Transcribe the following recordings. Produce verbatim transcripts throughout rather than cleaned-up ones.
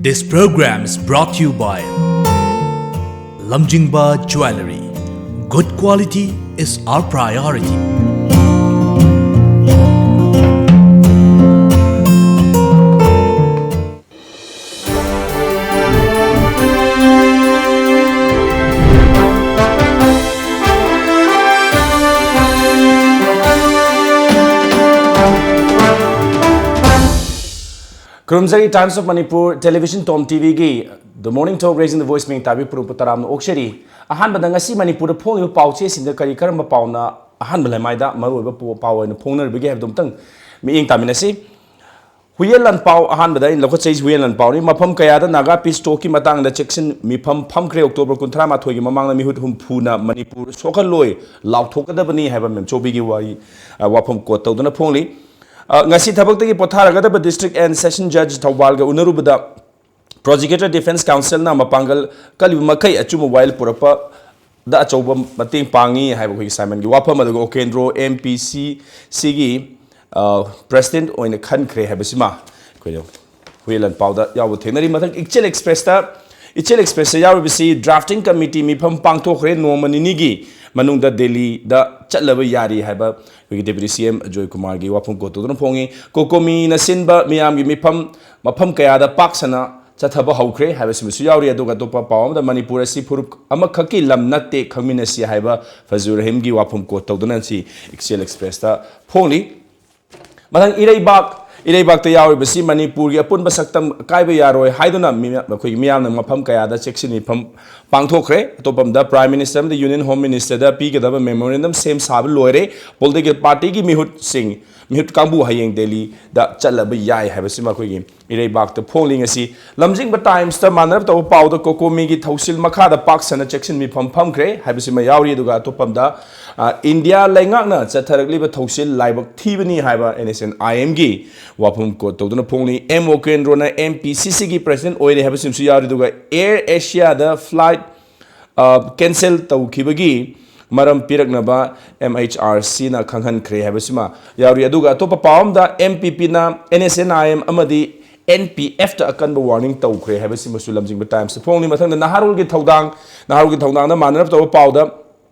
This program is brought to you by Lamjingba Jewellery. Good quality is our priority. ꯈꯨꯔꯨꯝꯖꯔꯤ Times of Manipur Television Tom TVꯒꯤ The Morning Talk Raising the Voice ꯃꯤꯡ ꯇꯥꯕꯤ ꯄꯨꯔꯨꯞꯄ ꯇꯔꯥꯝꯅ ꯑꯣꯛꯆꯔꯤ꯫ ꯑꯍꯥꯟꯕꯗ ꯉꯁꯤ ꯃꯅꯤꯄꯨꯔꯗ ꯐꯣꯡꯂꯤꯕ ꯄꯥꯎꯆꯦꯁꯤꯡꯗ ꯀꯔꯤ ꯀꯔꯝꯕ ꯄꯥꯎꯅ ꯑꯍꯥꯟꯕ ꯂꯩꯃꯥꯏꯗ ꯃꯔꯨꯑꯣꯏꯕ ꯄꯥꯎ ꯄꯥꯎ ꯑꯣꯏꯅ ꯐꯣꯡꯅꯔꯤꯕꯒꯦ ꯍꯥꯏꯕꯗꯨ ꯑꯃꯨꯛꯇꯪ ꯃꯤꯠꯌꯦꯡ ꯇꯥꯃꯤꯟꯅꯁꯤ꯫ ꯍꯨꯏꯌꯦꯟ ꯂꯥꯟꯄꯥꯎ ꯑꯍꯥꯟꯕꯗ ꯑꯩꯅ ꯂꯧꯈꯠꯆꯔꯤꯁꯤ ꯍꯨꯏꯌꯦꯟ ꯂꯥꯟꯄꯥꯎꯅꯤ꯫ ꯃꯐꯝ ꯀꯌꯥꯗ ꯅꯥꯒꯥ peace talkꯀꯤ ꯃꯇꯥꯡꯗ ꯆꯦꯛꯁꯤꯟ ꯃꯤꯐꯝ ꯐꯝꯈ꯭ꯔꯦ꯫ ꯑꯣꯛꯇꯣꯕꯔ ꯀꯨꯟꯊ꯭ꯔꯥ ꯃꯥꯊꯣꯏꯒꯤ ꯃꯃꯥꯡꯗ ꯃꯤꯍꯨꯠ ꯍꯨꯝꯐꯨꯅ ꯃꯅꯤꯄꯨꯔ ꯁꯣꯛꯍꯜꯂꯣꯏ, ꯂꯥꯎꯊꯣꯛꯀꯗꯕꯅꯤ ꯍꯥꯏꯕ ꯃꯦꯝꯆꯧꯕꯤꯒꯤ ꯋꯥꯔꯤ, ꯑ, ꯋꯥꯐꯝ quote ꯇꯧꯗꯨꯅ ꯐꯣꯡꯂꯤ꯫ ꯑ, ꯉꯁꯤ ꯊꯕꯛꯇꯒꯤ ꯄꯣꯊꯥꯔꯒꯗꯕ District and Session Judge ꯊꯧꯕꯥꯜꯒ ꯎꯅꯔꯨꯕꯗ Prosecutor Defense Counselꯅ ꯃꯄꯥꯡꯒꯜ ꯀꯜꯂꯤꯕ ꯃꯈꯩ ꯑꯆꯨꯝꯕ ꯋꯥꯌꯦꯜ ꯄꯨꯔꯛꯄꯗ ꯑꯆꯧꯕ ꯃꯇꯦꯡ ꯄꯥꯡꯉꯤ ꯍꯥꯏꯕ ꯑꯩꯈꯣꯏꯒꯤ ꯁꯥꯏꯃꯟꯒꯤ ꯋꯥꯐꯝ, ꯑꯗꯨꯒ ꯑꯣꯀꯦꯟꯗ꯭ꯔꯣ MPCCꯒꯤ, ꯑ, President ꯑꯣꯏꯅ ꯈꯟꯈ꯭ꯔꯦ ꯍꯥꯏꯕꯁꯤꯃ ꯑꯩꯈꯣꯏꯅ ꯍꯨꯏꯌꯦꯟ ꯂꯥꯟꯄꯥꯎꯗ ꯌꯥꯎꯕ ꯊꯦꯡꯅꯔꯤ꯫ ꯃꯊꯪ ꯏꯆꯦꯜ Expressꯇ, ꯏꯆꯦꯜ Expressꯇ ꯌꯥꯎꯔꯤꯕꯁꯤ drafting committee ꯃꯤꯐꯝ ꯄꯥꯡꯊꯣꯛꯈ꯭ꯔꯦ꯫ ꯅꯣꯡꯃ ꯅꯤꯅꯤꯒꯤ ꯃꯅꯨꯡꯗ ꯗꯦꯜꯂꯤꯗ ꯆꯠꯂꯕ ꯌꯥꯔꯤ ꯍꯥꯏꯕ ꯑꯩꯈꯣꯏꯒꯤ Deputy CM ꯑꯖꯣꯏ ꯀꯨꯃꯥꯔꯒꯤ ꯋꯥꯐꯝ quote ꯇꯧꯗꯨꯅ ꯐꯣꯡꯉꯤ꯫ COCOMIꯅ ꯁꯤꯟꯕ ꯃꯤꯌꯥꯝꯒꯤ ꯃꯤꯐꯝ ꯃꯐꯝ ꯀꯌꯥꯗ ꯄꯥꯛ ꯁꯟꯅ ꯆꯠꯊꯕ ꯍꯧꯈ꯭ꯔꯦ ꯍꯥꯏꯕꯁꯤꯃꯁꯨ ꯌꯥꯎꯔꯤ꯫ ꯑꯗꯨꯒ ꯑꯇꯣꯞꯄ ꯄꯥꯎ ꯑꯃꯗ ꯃꯅꯤꯄꯨꯔ ꯑꯁꯤ ꯐꯨꯔꯨꯞ ꯑꯃꯈꯛꯀꯤ ꯂꯝ ꯅꯠꯇꯦ, ꯈꯪꯃꯤꯟꯅꯁꯤ ꯍꯥꯏꯕ ꯐꯖꯨꯔ ꯔꯍꯤꯝꯒꯤ ꯋꯥꯐꯝ quote ꯇꯧꯗꯨꯅ ꯁꯤ ꯏꯆꯦꯜ Expressꯇ ꯐꯣꯡꯂꯤ꯫ ꯃꯊꯪ ꯏꯔꯩꯕꯥꯛ, ꯏꯔꯩꯕꯥꯛꯇ ꯌꯥꯎꯔꯤꯕꯁꯤ ꯃꯅꯤꯄꯨꯔꯒꯤ ꯑꯄꯨꯟꯕ ꯁꯛꯇꯝ ꯀꯥꯏꯕ ꯌꯥꯔꯣꯏ ꯍꯥꯏꯗꯨꯅ ꯃꯤ-, ꯑꯩꯈꯣꯏꯒꯤ ꯃꯤꯌꯥꯝꯅ ꯃꯐꯝ ꯀꯌꯥꯗ ꯆꯦꯛꯁꯤꯟ ꯃꯤꯐꯝ ꯄꯥꯡꯊꯣꯛꯈ꯭ꯔꯦ꯫ ꯑꯇꯣꯞꯄ ꯑꯃꯗ Prime Minister ꯑꯃꯗꯤ Union Home Ministerꯗ ꯄꯤꯒꯗꯕ memorandum ꯁꯦꯝ ꯁꯥꯕ ꯂꯣꯏꯔꯦ꯫ Political partyꯒꯤ ꯃꯤꯍꯨꯠꯁꯤꯡ, ꯃꯤꯍꯨꯠ ꯀꯥꯡꯕꯨ ꯍꯌꯦꯡ ꯗꯦꯜꯂꯤꯗ ꯆꯠꯂꯕ ꯌꯥꯏ ꯍꯥꯏꯕꯁꯤꯃ ꯑꯩꯈꯣꯏꯒꯤ ꯏꯔꯩꯕꯥꯛꯇ ꯐꯣꯡꯂꯤ꯫ ꯉꯁꯤ ꯂꯝꯖꯤꯡꯕ Timesꯇ ꯃꯥꯟꯅꯔꯞ ꯇꯧꯕ ꯄꯥꯎꯗ COCOMIꯒꯤ ꯊꯧꯁꯤꯜ ꯃꯈꯥꯗ ꯄꯥꯛ ꯁꯟꯅ ꯆꯦꯛꯁꯤꯟ ꯃꯤꯐꯝ ꯐꯝꯈ꯭ꯔꯦ ꯍꯥꯏꯕꯁꯤꯃ ꯌꯥꯎꯔꯤ꯫ ꯑꯗꯨꯒ ꯑꯇꯣꯞꯄ ꯑꯃꯗ, ꯑ, ꯏꯟꯗꯤꯌꯥ ꯂꯩꯉꯥꯛꯅ ꯆꯠꯊꯔꯛꯂꯤꯕ ꯊꯧꯁꯤꯜ ꯂꯥꯏꯕꯛ ꯊꯤꯕꯅꯤ ꯍꯥꯏꯕ NSNIMꯒꯤ ꯋꯥꯐꯝ quote ꯇꯧꯗꯨꯅ ꯐꯣꯡꯂꯤ꯫ ꯑꯦꯝ ꯑꯣꯀꯦꯟꯗ꯭ꯔꯣꯅ MPCCꯒꯤ President ꯑꯣꯏꯔꯦ ꯍꯥꯏꯕꯁꯤꯃꯁꯨ ꯌꯥꯎꯔꯤ꯫ ꯑꯗꯨꯒ Air Asiaꯗ flight, ꯑ, cancel ꯇꯧꯈꯤꯕꯒꯤ ꯃꯔꯝ ꯄꯤꯔꯛꯅꯕ MHRCꯅ ꯈꯪꯍꯟꯈ꯭ꯔꯦ ꯍꯥꯏꯕꯁꯤꯃ ꯌꯥꯎꯔꯤ꯫ ꯑꯗꯨꯒ ꯑꯇꯣꯞꯄ ꯄꯥꯎ ꯑꯃꯗ MPPꯅ NSNIM ꯑꯃꯗꯤ ꯑꯦꯟ ꯄꯤ ꯑꯦꯐꯇ ꯑꯀꯟꯕ ꯋꯥꯔꯅꯤꯡ ꯇꯧꯈ꯭ꯔꯦ ꯍꯥꯏꯕꯁꯤꯃꯁꯨ ꯂꯝꯖꯤꯡꯕ ꯇꯥꯏꯝꯁꯇ ꯐꯣꯡꯂꯤ꯫ ꯃꯊꯪꯗ ꯅꯍꯥꯔꯣꯜꯒꯤ ꯊꯧꯗꯥꯡ, ꯅꯍꯥꯔꯣꯜꯒꯤ ꯊꯧꯗꯥꯡꯗ ꯃꯥꯟꯅꯔꯞ ꯇꯧꯕ ꯄꯥꯎꯗ,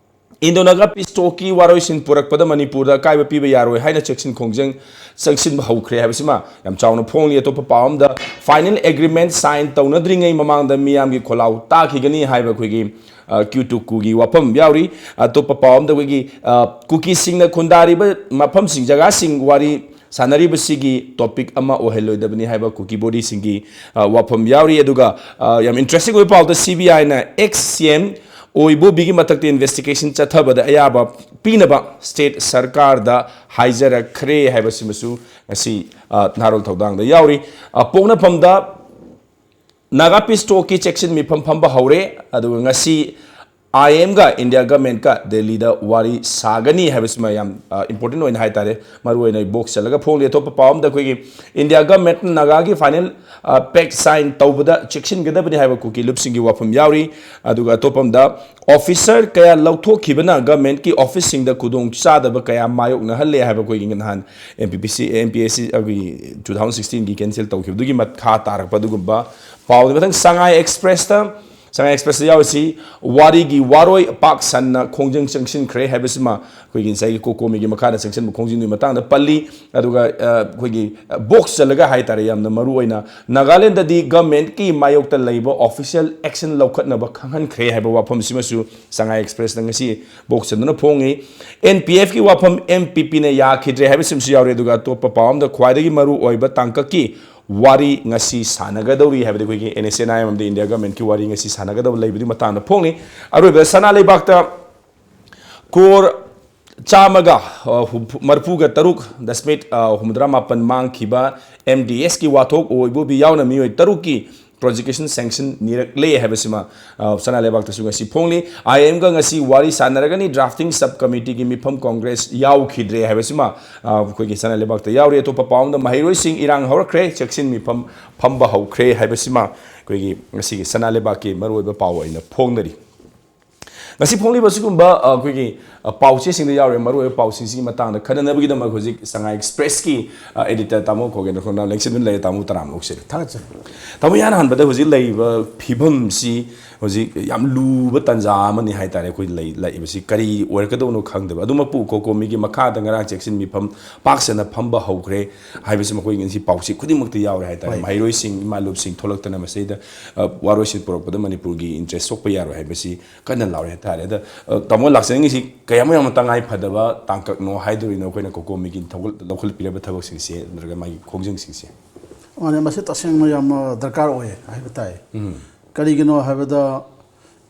ꯏꯟꯗꯣ ꯅꯥꯒꯥ ꯄꯤꯁ ꯇꯣꯛꯀꯤ ꯋꯥꯔꯣꯏꯁꯤꯟ ꯄꯨꯔꯛꯄꯗ ꯃꯅꯤꯄꯨꯔꯗ ꯑꯀꯥꯏꯕ ꯄꯤꯕ ꯌꯥꯔꯣꯏ ꯍꯥꯏꯅ ꯆꯦꯛꯁꯤꯟ ꯈꯣꯡꯖꯪ ꯆꯪꯁꯤꯟꯕ ꯍꯧꯈ꯭ꯔꯦ ꯍꯥꯏꯕꯁꯤꯃ ꯌꯥꯝ ꯆꯥꯎꯅ ꯐꯣꯡꯂꯤ꯫ ꯑꯇꯣꯞꯄ ꯄꯥꯎ ꯑꯃꯗ, ꯐꯥꯏꯅꯦꯜ ꯑꯦꯒ꯭ꯔꯤꯃꯦꯟ ꯁꯥꯏꯟ ꯇꯧꯅꯗ꯭ꯔꯤꯉꯩ ꯃꯃꯥꯡꯗ ꯃꯤꯌꯥꯝꯒꯤ ꯈꯣꯜꯂꯥꯎ ꯇꯥꯈꯤꯒꯅꯤ ꯍꯥꯏꯕ ꯑꯩꯈꯣꯏꯒꯤ, ꯑ, ꯀ꯭ꯌꯨ ꯇꯨ ꯀꯨꯒꯤ ꯋꯥꯐꯝ ꯌꯥꯎꯔꯤ꯫ ꯑꯇꯣꯞꯄ ꯄꯥꯎ ꯑꯃꯗ ꯑꯩꯈꯣꯏꯒꯤ, ꯑ, ꯀꯨꯀꯤꯁꯤꯡꯅ ꯈꯨꯟꯗꯥꯔꯤꯕ ꯃꯐꯝꯁꯤꯡ, ꯖꯒꯥꯁꯤꯡ ꯋꯥꯔꯤ ꯁꯥꯟꯅꯔꯤꯕꯁꯤꯒꯤ ꯇꯣꯄꯤꯛ ꯑꯃ ꯑꯣꯏꯍꯜꯂꯣꯏꯗꯕꯅꯤ ꯍꯥꯏꯕ ꯀꯨꯀꯤ ꯕꯣꯗꯤꯁꯤꯡꯒꯤ, ꯑ, ꯋꯥꯐꯝ ꯌꯥꯎꯔꯤ꯫ ꯑꯗꯨꯒ, ꯑ, ꯌꯥꯝ ꯏꯟꯇꯔꯦꯁꯇꯤꯡ ꯑꯣꯏꯕ ꯄꯥꯎꯗ, ꯁꯤ ꯕꯤ ꯑꯥꯏꯅ ꯑꯦꯛꯁ ꯁꯤ ꯑꯦꯝ ꯑꯣꯏꯕꯣꯕꯤꯒꯤ ꯃꯊꯛꯇ ꯏꯟꯚꯦꯁꯇꯤꯒꯦꯁꯟ ꯆꯠꯊꯕꯗ ꯑꯌꯥꯕ ꯄꯤꯅꯕ ꯁ꯭ꯇꯦꯠ ꯁꯔꯀꯥꯔꯗ ꯍꯥꯏꯖꯔꯛꯈ꯭ꯔꯦ ꯍꯥꯏꯕꯁꯤꯃꯁꯨ ꯉꯁꯤ, ꯑ, ꯅꯍꯥꯔꯣꯜ ꯊꯧꯗꯥꯡꯗ ꯌꯥꯎꯔꯤ꯫ ꯑ, ꯄꯣꯛꯅꯐꯝꯗ ꯅꯥꯒꯥ ꯄꯤꯁ ꯇꯣꯛꯀꯤ ꯆꯦꯛꯁꯤꯟ ꯃꯤꯐꯝ ꯐꯝꯕ ꯍꯧꯔꯦ꯫ ꯑꯗꯨꯒ ꯉꯁꯤ ꯑꯥꯏ ꯑꯦꯝꯒ ꯏꯟꯗꯤꯌꯥ ꯒꯃꯦꯟꯠꯀ ꯗꯦꯜꯂꯤꯗ ꯋꯥꯔꯤ ꯁꯥꯒꯅꯤ ꯍꯥꯏꯕꯁꯤꯃ ꯌꯥꯝ, ꯑ, ꯏꯝꯄꯣꯔꯇꯦꯟ ꯑꯣꯏꯅ ꯍꯥꯏꯇꯥꯔꯦ, ꯃꯔꯨ ꯑꯣꯏꯅ ꯕꯣꯛꯁ ꯆꯠꯂꯒ ꯐꯣꯡꯂꯤ꯫ ꯑꯇꯣꯞꯄ ꯄꯥꯎ ꯑꯃꯗ, ꯑꯩꯈꯣꯏꯒꯤ ꯏꯟꯗꯤꯌꯥ ꯒꯃꯦꯟꯠꯅ ꯅꯥꯒꯥꯒꯤ ꯐꯥꯏꯅꯦꯜ, ꯑ, ꯄꯦꯛ ꯁꯥꯏꯟ ꯇꯧꯕꯗ ꯆꯦꯛꯁꯤꯟꯒꯗꯕꯅꯤ ꯍꯥꯏꯕ ꯀꯨꯀꯤ ꯂꯨꯞꯁꯤꯡꯒꯤ ꯋꯥꯐꯝ ꯌꯥꯎꯔꯤ꯫ ꯑꯗꯨꯒ ꯑꯇꯣꯞꯄ ꯑꯃꯗ, ꯑꯣꯐꯤꯁꯔ ꯀꯌꯥ ꯂꯧꯊꯣꯛꯈꯤꯕꯅ ꯒꯃꯦꯟꯠꯀꯤ ꯑꯣꯐꯤꯁꯁꯤꯡꯗ ꯈꯨꯗꯣꯡ ꯆꯥꯗꯕ ꯀꯌꯥ ꯃꯥꯌꯣꯛꯅꯍꯜꯂꯦ ꯍꯥꯏꯕ ꯑꯩꯈꯣꯏꯒꯤ ꯅꯍꯥꯟ ꯑꯦꯝ ꯄꯤ ꯄꯤ ꯁꯤ, ꯑꯦꯝ ꯄꯤ ꯑꯦꯁ ꯁꯤ, ꯑꯩꯈꯣꯏꯒꯤ ꯇꯨ ꯊꯥꯎꯖꯟ ꯁꯤꯛꯁꯇꯤꯟꯒꯤ ꯀꯦꯟꯁꯦꯜ ꯇꯧꯈꯤꯕꯗꯨꯒꯤ ꯃꯈꯥ ꯇꯥꯔꯛꯄ ꯑꯗꯨꯒꯨꯝꯕ ꯄꯥꯎꯅꯤ꯫ ꯃꯊꯪ ꯁꯉꯥꯏ ꯑꯦꯛꯁꯄ꯭ꯔꯦꯁꯇ, ꯁꯉꯥꯏ ꯑꯦꯛꯁꯄ꯭ꯔꯦꯁꯇ ꯌꯥꯎꯔꯤꯁꯤ ꯋꯥꯔꯤꯒꯤ ꯋꯥꯔꯣꯏ ꯄꯥꯛ ꯁꯟꯅ ꯈꯣꯡꯖꯪ ꯆꯪꯁꯤꯟꯈ꯭ꯔꯦ ꯍꯥꯏꯕꯁꯤꯃ ꯑꯩꯈꯣꯏꯒꯤ ꯉꯁꯥꯏꯒꯤ ꯀꯣꯀꯣꯃꯤꯒꯤ ꯃꯈꯥꯗ ꯆꯪꯁꯤꯟꯕ ꯈꯣꯡꯖꯪꯗꯨꯒꯤ ꯃꯇꯥꯡꯗ ꯄꯜꯂꯤ꯫ ꯑꯗꯨꯒ, ꯑ, ꯑꯩꯈꯣꯏꯒꯤ, ꯑ, ꯕꯣꯛꯁ ꯆꯜꯂꯒ ꯍꯥꯏꯇꯥꯔꯦ, ꯌꯥꯝꯅ ꯃꯔꯨ ꯑꯣꯏꯅ ꯅꯥꯒꯥꯂꯦꯟꯗꯗꯤ ꯒꯃꯦꯟꯠꯀꯤ ꯃꯥꯌꯣꯛꯇ ꯂꯩꯕ ꯑꯣꯐꯤꯁꯤꯌꯦꯜ ꯑꯦꯛꯁꯟ ꯂꯧꯈꯠꯅꯕ ꯈꯪꯍꯟꯈ꯭ꯔꯦ ꯍꯥꯏꯕ ꯋꯥꯐꯝꯁꯤꯃꯁꯨ ꯁꯉꯥꯏ ꯑꯦꯛꯁꯄ꯭ꯔꯦꯁꯇ ꯉꯁꯤ ꯕꯣꯛꯁ ꯆꯟꯗꯨꯅ ꯐꯣꯡꯉꯤ꯫ ꯑꯦꯟ ꯄꯤ ꯑꯦꯐꯀꯤ ꯋꯥꯐꯝ ꯑꯦꯝ ꯄꯤ ꯄꯤꯅ ꯌꯥꯈꯤꯗ꯭ꯔꯦ ꯍꯥꯏꯕꯁꯤꯃꯁꯨ ꯌꯥꯎꯔꯤ꯫ ꯑꯗꯨꯒ ꯑꯇꯣꯞꯄ ꯄꯥꯎ ꯑꯃꯗ, ꯈ꯭ꯋꯥꯏꯗꯒꯤ ꯃꯔꯨ ꯑꯣꯏꯕ ꯇꯥꯡꯀꯛꯀꯤ ꯋꯥꯔꯤ ꯉꯁꯤ ꯁꯥꯟꯅꯒꯗꯧꯔꯤ ꯍꯥꯏꯕꯗꯤ ꯑꯩꯈꯣꯏꯒꯤ N S N I M ꯑꯃꯗꯤ ꯏꯟꯗꯤꯌꯥ ꯒꯃꯦꯟꯠꯀꯤ ꯋꯥꯔꯤ ꯉꯁꯤ ꯁꯥꯟꯅꯒꯗꯕ ꯂꯩꯕꯗꯨꯒꯤ ꯃꯇꯥꯡꯗ ꯐꯣꯡꯉꯤ꯫ ꯑꯔꯣꯏꯕꯗ ꯁꯅꯥ ꯂꯩꯕꯥꯛꯇ ꯀ꯭ꯔꯣꯔ ꯆꯥꯝꯃꯒ, ꯑ, ꯍꯨꯝꯐꯨ, ꯃꯔꯤꯐꯨꯒ ꯇꯔꯨꯛ ꯗꯁꯃꯤꯛ, ꯑ, ꯍꯨꯝꯐꯨꯇꯔꯥ ꯃꯥꯄꯟ ꯃꯥꯡꯈꯤꯕ ꯑꯦꯝ ꯗꯤ ꯑꯦꯁꯀꯤ ꯋꯥꯊꯣꯛ ꯑꯣꯏꯕꯨꯕꯤ ꯌꯥꯎꯅ ꯃꯤꯑꯣꯏ ꯇꯔꯨꯛꯀꯤ ꯄ꯭ꯔꯣꯖꯦꯛꯁꯟ ꯁꯦꯡꯁꯟ ꯅꯤꯔꯛꯂꯦ ꯍꯥꯏꯕꯁꯤꯃ, ꯑ, ꯁꯅꯥ ꯂꯩꯕꯥꯛꯇꯁꯨ ꯉꯁꯤ ꯐꯣꯡꯂꯤ꯫ ꯑꯥꯏ ꯑꯦꯝꯒ ꯉꯁꯤ ꯋꯥꯔꯤ ꯁꯥꯟꯅꯔꯒꯅꯤ꯫ ꯗ꯭ꯔꯥꯐꯇꯤꯡ ꯁꯕ ꯀꯃꯤꯇꯤꯒꯤ ꯃꯤꯐꯝ ꯀꯣꯡꯒ꯭ꯔꯦꯁ ꯌꯥꯎꯈꯤꯗ꯭ꯔꯦ ꯍꯥꯏꯕꯁꯤꯃ, ꯑ, ꯑꯩꯈꯣꯏꯒꯤ ꯁꯅꯥ ꯂꯩꯕꯥꯛꯇ ꯌꯥꯎꯔꯤ꯫ ꯑꯇꯣꯞꯄ ꯄꯥꯎ ꯑꯃꯗ, ꯃꯍꯩꯔꯣꯏꯁꯤꯡ ꯏꯔꯥꯡ ꯍꯧꯔꯛꯈ꯭ꯔꯦ, ꯆꯦꯛꯁꯤꯟ ꯃꯤꯐꯝ ꯐꯝꯕ ꯍꯧꯈ꯭ꯔꯦ ꯍꯥꯏꯕꯁꯤꯃ ꯑꯩꯈꯣꯏꯒꯤ ꯉꯁꯤꯒꯤ ꯁꯅꯥ ꯂꯩꯕꯥꯛꯀꯤ ꯃꯔꯨꯑꯣꯏꯕ ꯄꯥꯎ ꯑꯣꯏꯅ ꯐꯣꯡꯅꯔꯤ꯫ ꯉꯁꯤ ꯐꯣꯡꯂꯤꯕ ꯑꯁꯤꯒꯨꯝꯕ ꯑ, ꯑꯩꯈꯣꯏꯒꯤ ꯑ, ꯄꯥꯎꯆꯦꯁꯤꯡꯗ ꯌꯥꯎꯔꯤꯕ ꯃꯔꯨꯑꯣꯏꯕ ꯄꯥꯎꯁꯤꯡꯁꯤꯒꯤ ꯃꯇꯥꯡꯗ ꯈꯟꯅꯅꯕꯒꯤꯗꯃꯛ ꯍꯧꯖꯤꯛ ꯁꯉꯥꯏ ꯑꯦꯛꯁꯄ꯭ꯔꯦꯁꯀꯤ ꯑ, ꯑꯦꯗꯤꯇꯔ ꯇꯥꯃꯣ ꯈꯣꯒꯦꯟꯗ꯭ꯔ ꯈꯣꯡꯅꯥꯝ ꯂꯦꯡꯁꯤꯟꯗꯨꯅ ꯂꯩꯔꯦ꯫ ꯇꯥꯃꯣ ꯇꯔꯥꯝꯅ ꯑꯣꯛꯁꯤꯔꯦ꯫ ꯊꯥꯒꯠꯆꯔꯤ꯫ ꯇꯥꯃꯣ, ꯏꯍꯥꯟ ꯍꯥꯟꯕꯗ ꯍꯧꯖꯤꯛ ꯂꯩꯔꯤꯕ ꯐꯤꯕꯝꯁꯤ ꯍꯧꯖꯤꯛ ꯌꯥꯝ ꯂꯨꯕ ꯇꯥꯟꯖꯥ ꯑꯃꯅꯤ ꯍꯥꯏꯇꯥꯔꯦ꯫ ꯑꯩꯈꯣꯏ ꯂꯩ ꯂꯥꯛꯏꯕꯁꯤ ꯀꯔꯤ ꯑꯣꯏꯔꯛꯀꯗꯧꯅꯣ ꯈꯪꯗꯕ꯫ ꯑꯗꯨꯃꯛꯄꯨ ꯀꯣꯀꯣꯃꯤꯒꯤ ꯃꯈꯥꯗ ꯉꯔꯥꯡ ꯆꯦꯛꯁꯤꯟ ꯃꯤꯐꯝ ꯄꯥꯛ ꯁꯟꯅ ꯐꯝꯕ ꯍꯧꯈ꯭ꯔꯦ ꯍꯥꯏꯕꯁꯤ ꯃꯈꯣꯏ ꯉꯁꯤ ꯄꯥꯎꯆꯦ ꯈꯨꯗꯤꯡꯃꯛꯇ ꯌꯥꯎꯔꯦ ꯍꯥꯏꯇꯥꯔꯦ꯫ ꯍꯣꯏ꯫ ꯃꯍꯩꯔꯣꯏꯁꯤꯡ, ꯏꯃꯥ ꯂꯨꯞꯁꯤꯡ ꯊꯣꯛꯂꯛꯇꯅ ꯃꯁꯤꯗ ꯑ, ꯋꯥꯔꯣꯏꯁꯤꯟ ꯄꯨꯔꯛꯄꯗ ꯃꯅꯤꯄꯨꯔꯒꯤ ꯏꯟꯇꯔꯦꯁ ꯁꯣꯛꯄ ꯌꯥꯔꯣꯏ ꯍꯥꯏꯕꯁꯤ ꯀꯟꯅ ꯂꯥꯎꯔꯦ ꯍꯥꯏꯇꯥꯔꯦ꯫ ꯑꯗ ꯑ, ꯇꯥꯃꯣ ꯂꯥꯛꯆꯅꯤꯡꯉꯤꯁꯤ ꯀꯌꯥꯃꯨꯛ ꯌꯥꯝꯅ ꯇꯉꯥꯏ ꯐꯗꯕ ꯇꯥꯡꯀꯛꯅꯣ ꯍꯥꯏꯗꯣꯔꯤꯅꯣ ꯑꯩꯈꯣꯏꯅ ꯀꯣꯀꯣꯃꯤꯒꯤ ꯊꯧꯒꯠ- ꯂꯧꯈꯠꯄꯤꯔꯕ ꯊꯕꯛꯁꯤꯡꯁꯦ ꯅꯠꯇ꯭ꯔꯒ ꯃꯥꯒꯤ ꯈꯣꯡꯖꯪꯁꯤꯡꯁꯦ? ꯃꯥꯅꯦ, ꯃꯁꯤ ꯇꯁꯦꯡꯅ ꯌꯥꯝꯅ ꯗꯔꯀꯥꯔ ꯑꯣꯏ ꯍꯥꯏꯕ ꯇꯥꯏ꯫ ꯀꯔꯤꯒꯤꯅꯣ ꯍꯥꯏꯕꯗ,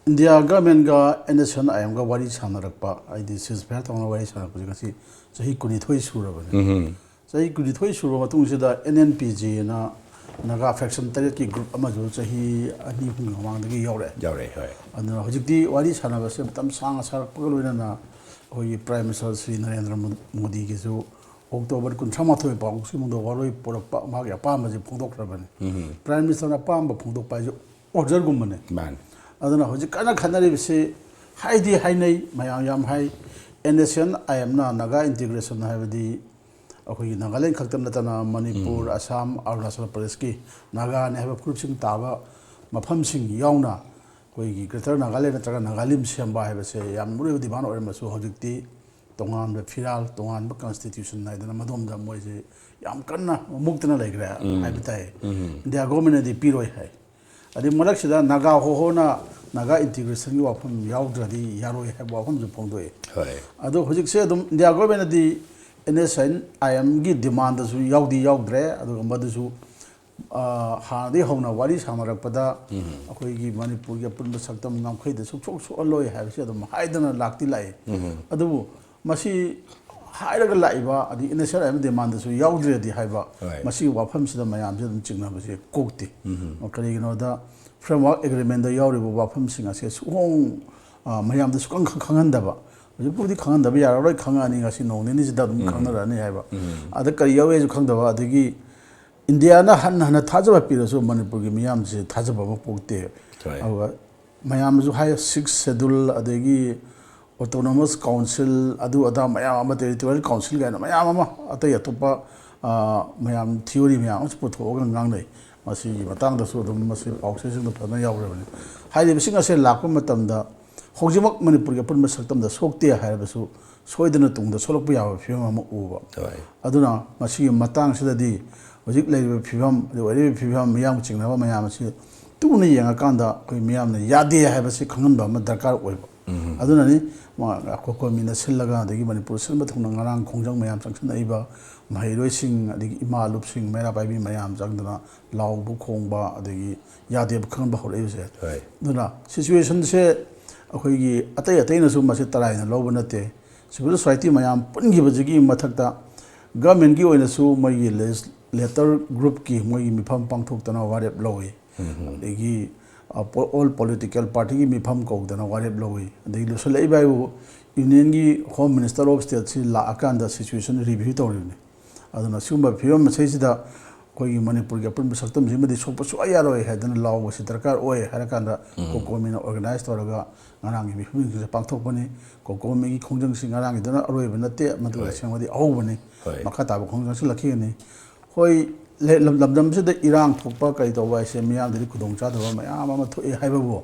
ꯏꯟꯗꯤꯌꯥ ꯒꯃꯦꯟꯒ ꯑꯦꯟ ꯑꯦꯁ ꯑꯦꯟ ꯑꯥꯏ ꯑꯦꯝꯒ ꯋꯥꯔꯤ ꯁꯥꯟꯅꯔꯛꯄ, ꯍꯥꯏꯗꯤ ꯁꯤꯖ ꯐꯌꯥꯔ ꯇꯧꯅ ꯋꯥꯔꯤ ꯁꯥꯟꯅꯔꯛꯄꯁꯦ ꯉꯁꯤ ꯆꯍꯤ ꯀꯨꯟꯅꯤꯊꯣꯏ ꯁꯨꯔꯕꯅꯤ꯫ ꯆꯍꯤ ꯀꯨꯟꯅꯤꯊꯣꯏ ꯁꯨꯔꯕ ꯃꯇꯨꯡꯁꯤꯗ ꯑꯦꯟ ꯑꯦꯟ ꯄꯤ ꯖꯤꯅ ꯅꯥꯒꯥ ꯐꯦꯛꯁꯟ ꯇꯔꯦꯠꯀꯤ ꯒ꯭ꯔꯨꯞ ꯑꯃꯁꯨ ꯆꯍꯤ ꯑꯅꯤ ꯑꯍꯨꯝꯒꯤ ꯃꯃꯥꯡꯗꯒꯤ ꯌꯧꯔꯛꯑꯦ꯫ ꯌꯥꯎꯔꯛꯑꯦ, ꯍꯣꯏ꯫ ꯑꯗꯨꯅ ꯍꯧꯖꯤꯛꯇꯤ ꯋꯥꯔꯤ ꯁꯥꯟꯅꯕꯁꯦ ꯃꯇꯝ ꯁꯥꯡꯅ ꯁꯥꯔꯛꯄꯒ ꯂꯣꯏꯅꯅ ꯑꯩꯈꯣꯏꯒꯤ ꯄ꯭ꯔꯥꯏꯝ ꯃꯤꯅꯤꯁꯇꯔ ꯁ꯭ꯔꯤ ꯅꯔꯦꯟꯗ꯭ꯔ ꯃꯣ- ꯃꯣꯗꯤꯒꯤꯁꯨ ꯑꯣꯛꯇꯣꯕꯔ ꯀꯨꯟꯊ꯭ꯔꯥ ꯃꯥꯊꯣꯏ ꯐꯥꯎꯕꯁꯤ ꯃꯅꯨꯡꯗ ꯋꯥꯔꯣꯏ ꯄꯨꯔꯛꯄ ꯃꯥꯒꯤ ꯑꯄꯥꯝꯕꯁꯦ ꯐꯣꯡꯗꯣꯛꯈ꯭ꯔꯕꯅꯤ꯫ ꯄ꯭ꯔꯥꯏꯝ ꯃꯤꯅꯤꯁꯇꯔꯅ ꯑꯄꯥꯝꯕ ꯐꯣꯡꯗꯣꯛꯄ ꯍꯥꯏꯁꯦ ꯑꯣꯔꯗꯔꯒꯨꯝꯕꯅꯦ꯫ ꯃꯥꯅꯤ꯫ ꯑꯗꯨꯅ ꯍꯧꯖꯤꯛ ꯀꯟꯅ ꯈꯟꯅꯔꯤꯕꯁꯤ, ꯍꯥꯏꯗꯤ ꯍꯥꯏꯅꯩ, ꯃꯌꯥꯝ ꯌꯥꯝ ꯍꯥꯏ, ꯑꯦꯟ ꯑꯦꯁ ꯑꯦꯟ ꯑꯥꯏ ꯑꯦꯝꯅ ꯅꯥꯒꯥ ꯏꯟꯇꯤꯒ꯭ꯔꯦꯁꯟ ꯍꯥꯏꯕꯗꯤ ꯑꯩꯈꯣꯏꯒꯤ ꯅꯥꯒꯥꯂꯦꯟ ꯈꯛꯇ ꯅꯠꯇꯅ ꯃꯅꯤꯄꯨꯔ, ꯑꯁꯥꯝ, ꯑꯔꯨꯅꯥꯆꯜ ꯄ꯭ꯔꯗꯦꯁꯀꯤ ꯅꯥꯒꯥꯅꯤ ꯍꯥꯏꯕ ꯐꯨꯔꯨꯞꯁꯤꯡ ꯇꯥꯕ ꯃꯐꯝꯁꯤꯡ ꯌꯥꯎꯅ ꯑꯩꯈꯣꯏꯒꯤ ꯒ꯭ꯔꯦꯇꯔ ꯅꯥꯒꯥꯂꯦꯟ ꯅꯠꯇ꯭ꯔꯒ ꯅꯥꯒꯥꯂꯤꯝ ꯁꯦꯝꯕ ꯍꯥꯏꯕꯁꯦ ꯌꯥꯝ ꯃꯔꯨꯑꯣꯏꯕ ꯗꯤꯃꯥꯟ ꯑꯣꯏꯔꯝꯃꯁꯨ, ꯍꯧꯖꯤꯛꯇꯤ ꯇꯣꯉꯥꯟꯕ ꯐꯤꯔꯥꯜ, ꯇꯣꯉꯥꯟꯕ ꯀꯟꯁꯇꯤꯇ꯭ꯌꯨꯁꯟ ꯍꯥꯏꯗꯅ ꯃꯗꯣꯝꯗ ꯃꯣꯏꯁꯦ ꯌꯥꯝ ꯀꯟꯅ ꯃꯨꯛꯇꯅ ꯂꯩꯈ꯭ꯔꯦ ꯍꯥꯏꯕ ꯇꯥꯏ꯫ ꯏꯟꯗꯤꯌꯥ ꯒꯣꯔꯃꯦꯟꯅꯗꯤ ꯄꯤꯔꯣꯏ ꯍꯥꯏ꯫ ꯑꯗꯩ ꯃꯔꯛꯁꯤꯗ ꯅꯥꯒꯥ ꯍꯣꯍꯣꯅ ꯅꯥꯒꯥ ꯏꯟꯇꯤꯒ꯭ꯔꯦꯁꯟꯒꯤ ꯋꯥꯐꯝ ꯌꯥꯎꯗ꯭ꯔꯗꯤ ꯌꯥꯔꯣꯏ ꯍꯥꯏꯕ ꯋꯥꯐꯝꯁꯨ ꯐꯣꯡꯗꯣꯛꯑꯦ꯫ ꯍꯣꯏ꯫ ꯑꯗꯣ ꯍꯧꯖꯤꯛꯁꯦ ꯑꯗꯨꯝ ꯏꯟꯗꯤꯌꯥ ꯒꯣꯔꯃꯦꯟꯅꯗꯤ ꯑꯦꯟ ꯑꯦꯁ ꯑꯥꯏ ꯑꯦꯝꯒꯤ ꯗꯤꯃꯥꯟꯗꯁꯨ ꯌꯥꯎꯗꯤ ꯌꯥꯎꯗ꯭ꯔꯦ, ꯑꯗꯨꯒ ꯃꯗꯨꯁꯨ ꯑ, ꯍꯥꯟꯅꯗꯒꯤ ꯍꯧꯅ ꯋꯥꯔꯤ ꯁꯥꯟꯅꯔꯛꯄꯗ ꯑꯩꯈꯣꯏꯒꯤ ꯃꯅꯤꯄꯨꯔꯒꯤ ꯑꯄꯨꯟꯕ ꯁꯛꯇꯝ ꯉꯝꯈꯩꯗ ꯁꯨꯛꯁꯣꯛ ꯁꯣꯛꯍꯜꯂꯣꯏ ꯍꯥꯏꯕꯁꯤ ꯑꯗꯨꯝ ꯍꯥꯏꯗꯅ ꯂꯥꯛꯇꯤ ꯂꯥꯛꯏ꯫ ꯑꯗꯨꯕꯨ ꯃꯁꯤ ꯍꯥꯏꯔꯒ ꯂꯥꯛꯏꯕ, ꯑꯗꯩ ꯏꯟ ꯑꯦꯁ ꯑꯦꯟ ꯑꯥꯏ ꯑꯦꯝ ꯗꯤꯃꯥꯟꯗꯁꯨ ꯌꯥꯎꯗ꯭ꯔꯦꯗꯤ ꯍꯥꯏꯕ, ꯍꯣꯏ꯫ ꯃꯁꯤꯒꯤ ꯋꯥꯐꯝꯁꯤꯗ ꯃꯌꯥꯝꯁꯦ ꯑꯗꯨꯝ ꯆꯤꯡꯅꯕꯁꯦ ꯀꯣꯛꯇꯦ꯫ ꯀꯔꯤꯒꯤꯅꯣꯗ, ꯐ꯭ꯔꯦꯝꯋꯥꯔꯛ ꯑꯦꯒ꯭ꯔꯤꯃꯦꯟꯗ ꯌꯥꯎꯔꯤꯕ ꯋꯥꯐꯝꯁꯤꯡ ꯑꯁꯦ ꯁꯨꯍꯣꯡ ꯑ, ꯃꯌꯥꯝꯗ ꯁꯨꯈꯪ ꯈꯪ- ꯈꯪꯍꯟꯗꯕ꯫ ꯍꯧꯖꯤꯛꯄꯨꯗꯤ ꯈꯪꯍꯟꯗꯕ ꯌꯥꯔꯔꯣꯏ, ꯈꯪꯉꯛꯑꯅꯤ, ꯉꯁꯤ ꯅꯣꯡ ꯅꯤꯅꯤꯁꯤꯗ ꯑꯗꯨꯝ ꯈꯪꯅꯔꯛꯑꯅꯤ ꯍꯥꯏꯕ꯫ ꯑꯗ ꯀꯔꯤ ꯌꯥꯎꯋꯦꯁꯨ ꯈꯪꯗꯕ, ꯑꯗꯒꯤ ꯏꯟꯗꯤꯌꯥꯅ ꯍꯟꯅ ꯍꯟꯅ ꯊꯥꯖꯕ ꯄꯤꯔꯁꯨ ꯃꯅꯤꯄꯨꯔꯒꯤ ꯃꯤꯌꯥꯝꯁꯦ ꯊꯥꯖꯕ ꯑꯃ ꯄꯣꯛꯇꯦ꯫ ꯍꯣꯏ꯫ ꯑꯗꯨꯒ ꯃꯌꯥꯝꯅꯁꯨ ꯍꯥꯏ, ꯁꯤꯛꯁ ꯁꯦꯗꯨꯜ, ꯑꯗꯒꯤ autonomous council, ꯑꯗꯨ ꯑꯗꯥ ꯃꯌꯥꯝ ꯑꯃ, territorial council ꯀꯥꯏꯅ ꯃꯌꯥꯝ ꯑꯃ, ꯑꯇꯩ ꯑꯇꯣꯞꯄ, ꯑ, ꯃꯌꯥꯝ theory ꯃꯌꯥꯝ ꯑꯃꯁꯨ ꯄꯨꯊꯣꯛꯑꯒ ꯉꯥꯡꯅꯩ꯫ ꯃꯁꯤꯒꯤ ꯃꯇꯥꯡꯗꯁꯨ ꯑꯗꯨꯝ ꯃꯁꯤ ꯄꯥꯎꯆꯦꯁꯤꯡꯗ ꯐꯖꯅ ꯌꯥꯎꯈ꯭ꯔꯕꯅꯤ꯫ ꯍꯥꯏꯔꯤꯕꯁꯤꯡ ꯑꯁꯦ ꯂꯥꯛꯄ ꯃꯇꯝꯗ ꯍꯧꯖꯤꯛꯃꯛ ꯃꯅꯤꯄꯨꯔꯒꯤ ꯑꯄꯨꯟꯕ ꯁꯛꯇꯝꯗ ꯁꯣꯛꯇꯦ ꯍꯥꯏꯔꯕꯁꯨ, ꯁꯣꯏꯗꯅ ꯇꯨꯡꯗ ꯁꯣꯛꯂꯛꯄ ꯌꯥꯕ ꯐꯤꯕꯝ ꯑꯃ ꯎꯕ꯫ ꯑꯗꯨꯅ ꯃꯁꯤꯒꯤ ꯃꯇꯥꯡꯁꯤꯗꯗꯤ ꯍꯧꯖꯤꯛ ꯂꯩꯔꯤꯕ ꯐꯤꯕꯝ, ꯑꯗꯩ ꯑꯣꯏꯔꯤꯕ ꯐꯤꯕꯝ, ꯃꯤꯌꯥꯝꯒ ꯆꯤꯡꯅꯕ ꯃꯌꯥꯝ ꯑꯁꯤ ꯇꯨꯅ ꯌꯦꯡꯉꯀꯥꯟꯗ ꯑꯩꯈꯣꯏ ꯃꯤꯌꯥꯝꯅ ꯌꯥꯗꯦ ꯍꯥꯏꯕꯁꯤ ꯈꯪꯍꯟꯕ ꯑꯃ ꯗꯔꯀꯥꯔ ꯑꯣꯏꯕ꯫ ꯑꯗꯨꯅꯅꯤ ꯃꯥ-, ꯑꯩꯈꯣꯏ ꯀꯣꯃꯤꯅ ꯁꯤꯜꯂꯒ, ꯑꯗꯒꯤ ꯃꯅꯤꯄꯨꯔ ꯁꯤꯟꯕ ꯊꯨꯡꯅ ꯉꯔꯥꯡ ꯈꯣꯡꯖꯪ ꯃꯌꯥꯝ ꯆꯪꯁꯤꯟꯅꯏꯕ ꯃꯍꯩꯔꯣꯏꯁꯤꯡ, ꯑꯗꯒꯤ ꯏꯃꯥ ꯂꯨꯞꯁꯤꯡ, ꯃꯩꯔꯥ ꯄꯥꯏꯕꯤ ꯃꯌꯥꯝ ꯆꯪꯗꯅ ꯂꯥꯎꯕ ꯈꯣꯡꯕ, ꯑꯗꯒꯤ ꯌꯥꯗꯦꯕ ꯈꯪꯍꯟꯕ ꯍꯧꯔꯛꯏꯕꯁꯦ꯫ ꯑꯗꯨꯅ situationꯁꯦ ꯑꯩꯈꯣꯏꯒꯤ ꯑꯇꯩ ꯑꯇꯩꯅꯁꯨ ꯃꯁꯤ ꯇꯔꯥꯏꯅ ꯂꯧꯕ ꯅꯠꯇꯦ꯫ Civil society ꯃꯌꯥꯝ ꯄꯨꯟꯈꯤꯕꯁꯤꯒꯤ ꯃꯊꯛꯇ governmentꯀꯤ ꯑꯣꯏꯅꯁꯨ ꯃꯣꯏꯒꯤ legislator groupꯀꯤ ꯃꯣꯏꯒꯤ ꯃꯤꯐꯝ ꯄꯥꯡꯊꯣꯛꯇꯅ ꯋꯥꯔꯦꯞ ꯂꯧꯏ꯫ ꯑꯗꯒꯤ, ꯑ, ꯄꯣ-, all political partyꯒꯤ ꯃꯤꯐꯝ ꯀꯧꯗꯅ ꯋꯥꯔꯦꯞ ꯂꯧꯏ꯫ ꯑꯗꯒꯤ ꯂꯣꯏꯁꯤꯜꯂꯛꯏꯕ ꯍꯥꯏꯕꯨ unionꯒꯤ Home Minister of Stateꯁꯤ ꯂꯥꯛꯑꯀꯥꯟꯗ situation review ꯇꯧꯔꯤꯕꯅꯤ꯫ ꯑꯗꯨꯅ ꯁꯤꯒꯨꯝꯕ ꯐꯤꯕꯝ ꯃꯁꯤꯁꯤꯗ ꯑꯩꯈꯣꯏꯒꯤ ꯃꯅꯤꯄꯨꯔꯒꯤ ꯑꯄꯨꯟꯕ ꯁꯛꯇꯝꯁꯤꯃꯗꯤ ꯁꯣꯛꯄ ꯁꯨꯡꯌꯥ ꯌꯥꯔꯣꯏ ꯍꯥꯏꯗꯅ ꯂꯥꯎꯕꯁꯤ ꯗꯔꯀꯥꯔ ꯑꯣꯏ ꯍꯥꯏꯔꯀꯥꯟꯗ ꯀꯣꯀꯣꯃꯤꯅ organize ꯇꯧꯔꯒ ꯉꯔꯥꯡꯒꯤ ꯃꯤꯐꯝꯁꯤꯡꯁꯦ ꯄꯥꯡꯊꯣꯛꯄꯅꯤ꯫ ꯀꯣꯀꯣꯃꯤꯒꯤ ꯈꯣꯡꯖꯪꯁꯤ ꯉꯔꯥꯡꯒꯤꯗꯨꯅ ꯑꯔꯣꯏꯕ ꯅꯠꯇꯦ, ꯃꯗꯨ ꯑꯁꯦꯡꯕꯗꯤ ꯑꯍꯧꯕꯅꯤ꯫ ꯃꯈꯥ ꯇꯥꯕ ꯈꯣꯡꯖꯪꯁꯨ ꯂꯥꯛꯈꯤꯒꯅꯤ꯫ ꯍꯣꯏ, ꯂꯦ-, ꯂꯝ-, ꯂꯝꯗꯝꯁꯤꯗ ꯏꯔꯥꯡ ꯊꯣꯛꯄ ꯀꯔꯤ ꯇꯧꯕ ꯍꯥꯏꯁꯦ ꯃꯤꯌꯥꯝꯗꯗꯤ ꯈꯨꯗꯣꯡꯆꯥꯗꯕ ꯃꯌꯥꯝ ꯑꯃ ꯊꯣꯛꯑꯦ ꯍꯥꯏꯕꯕꯨ,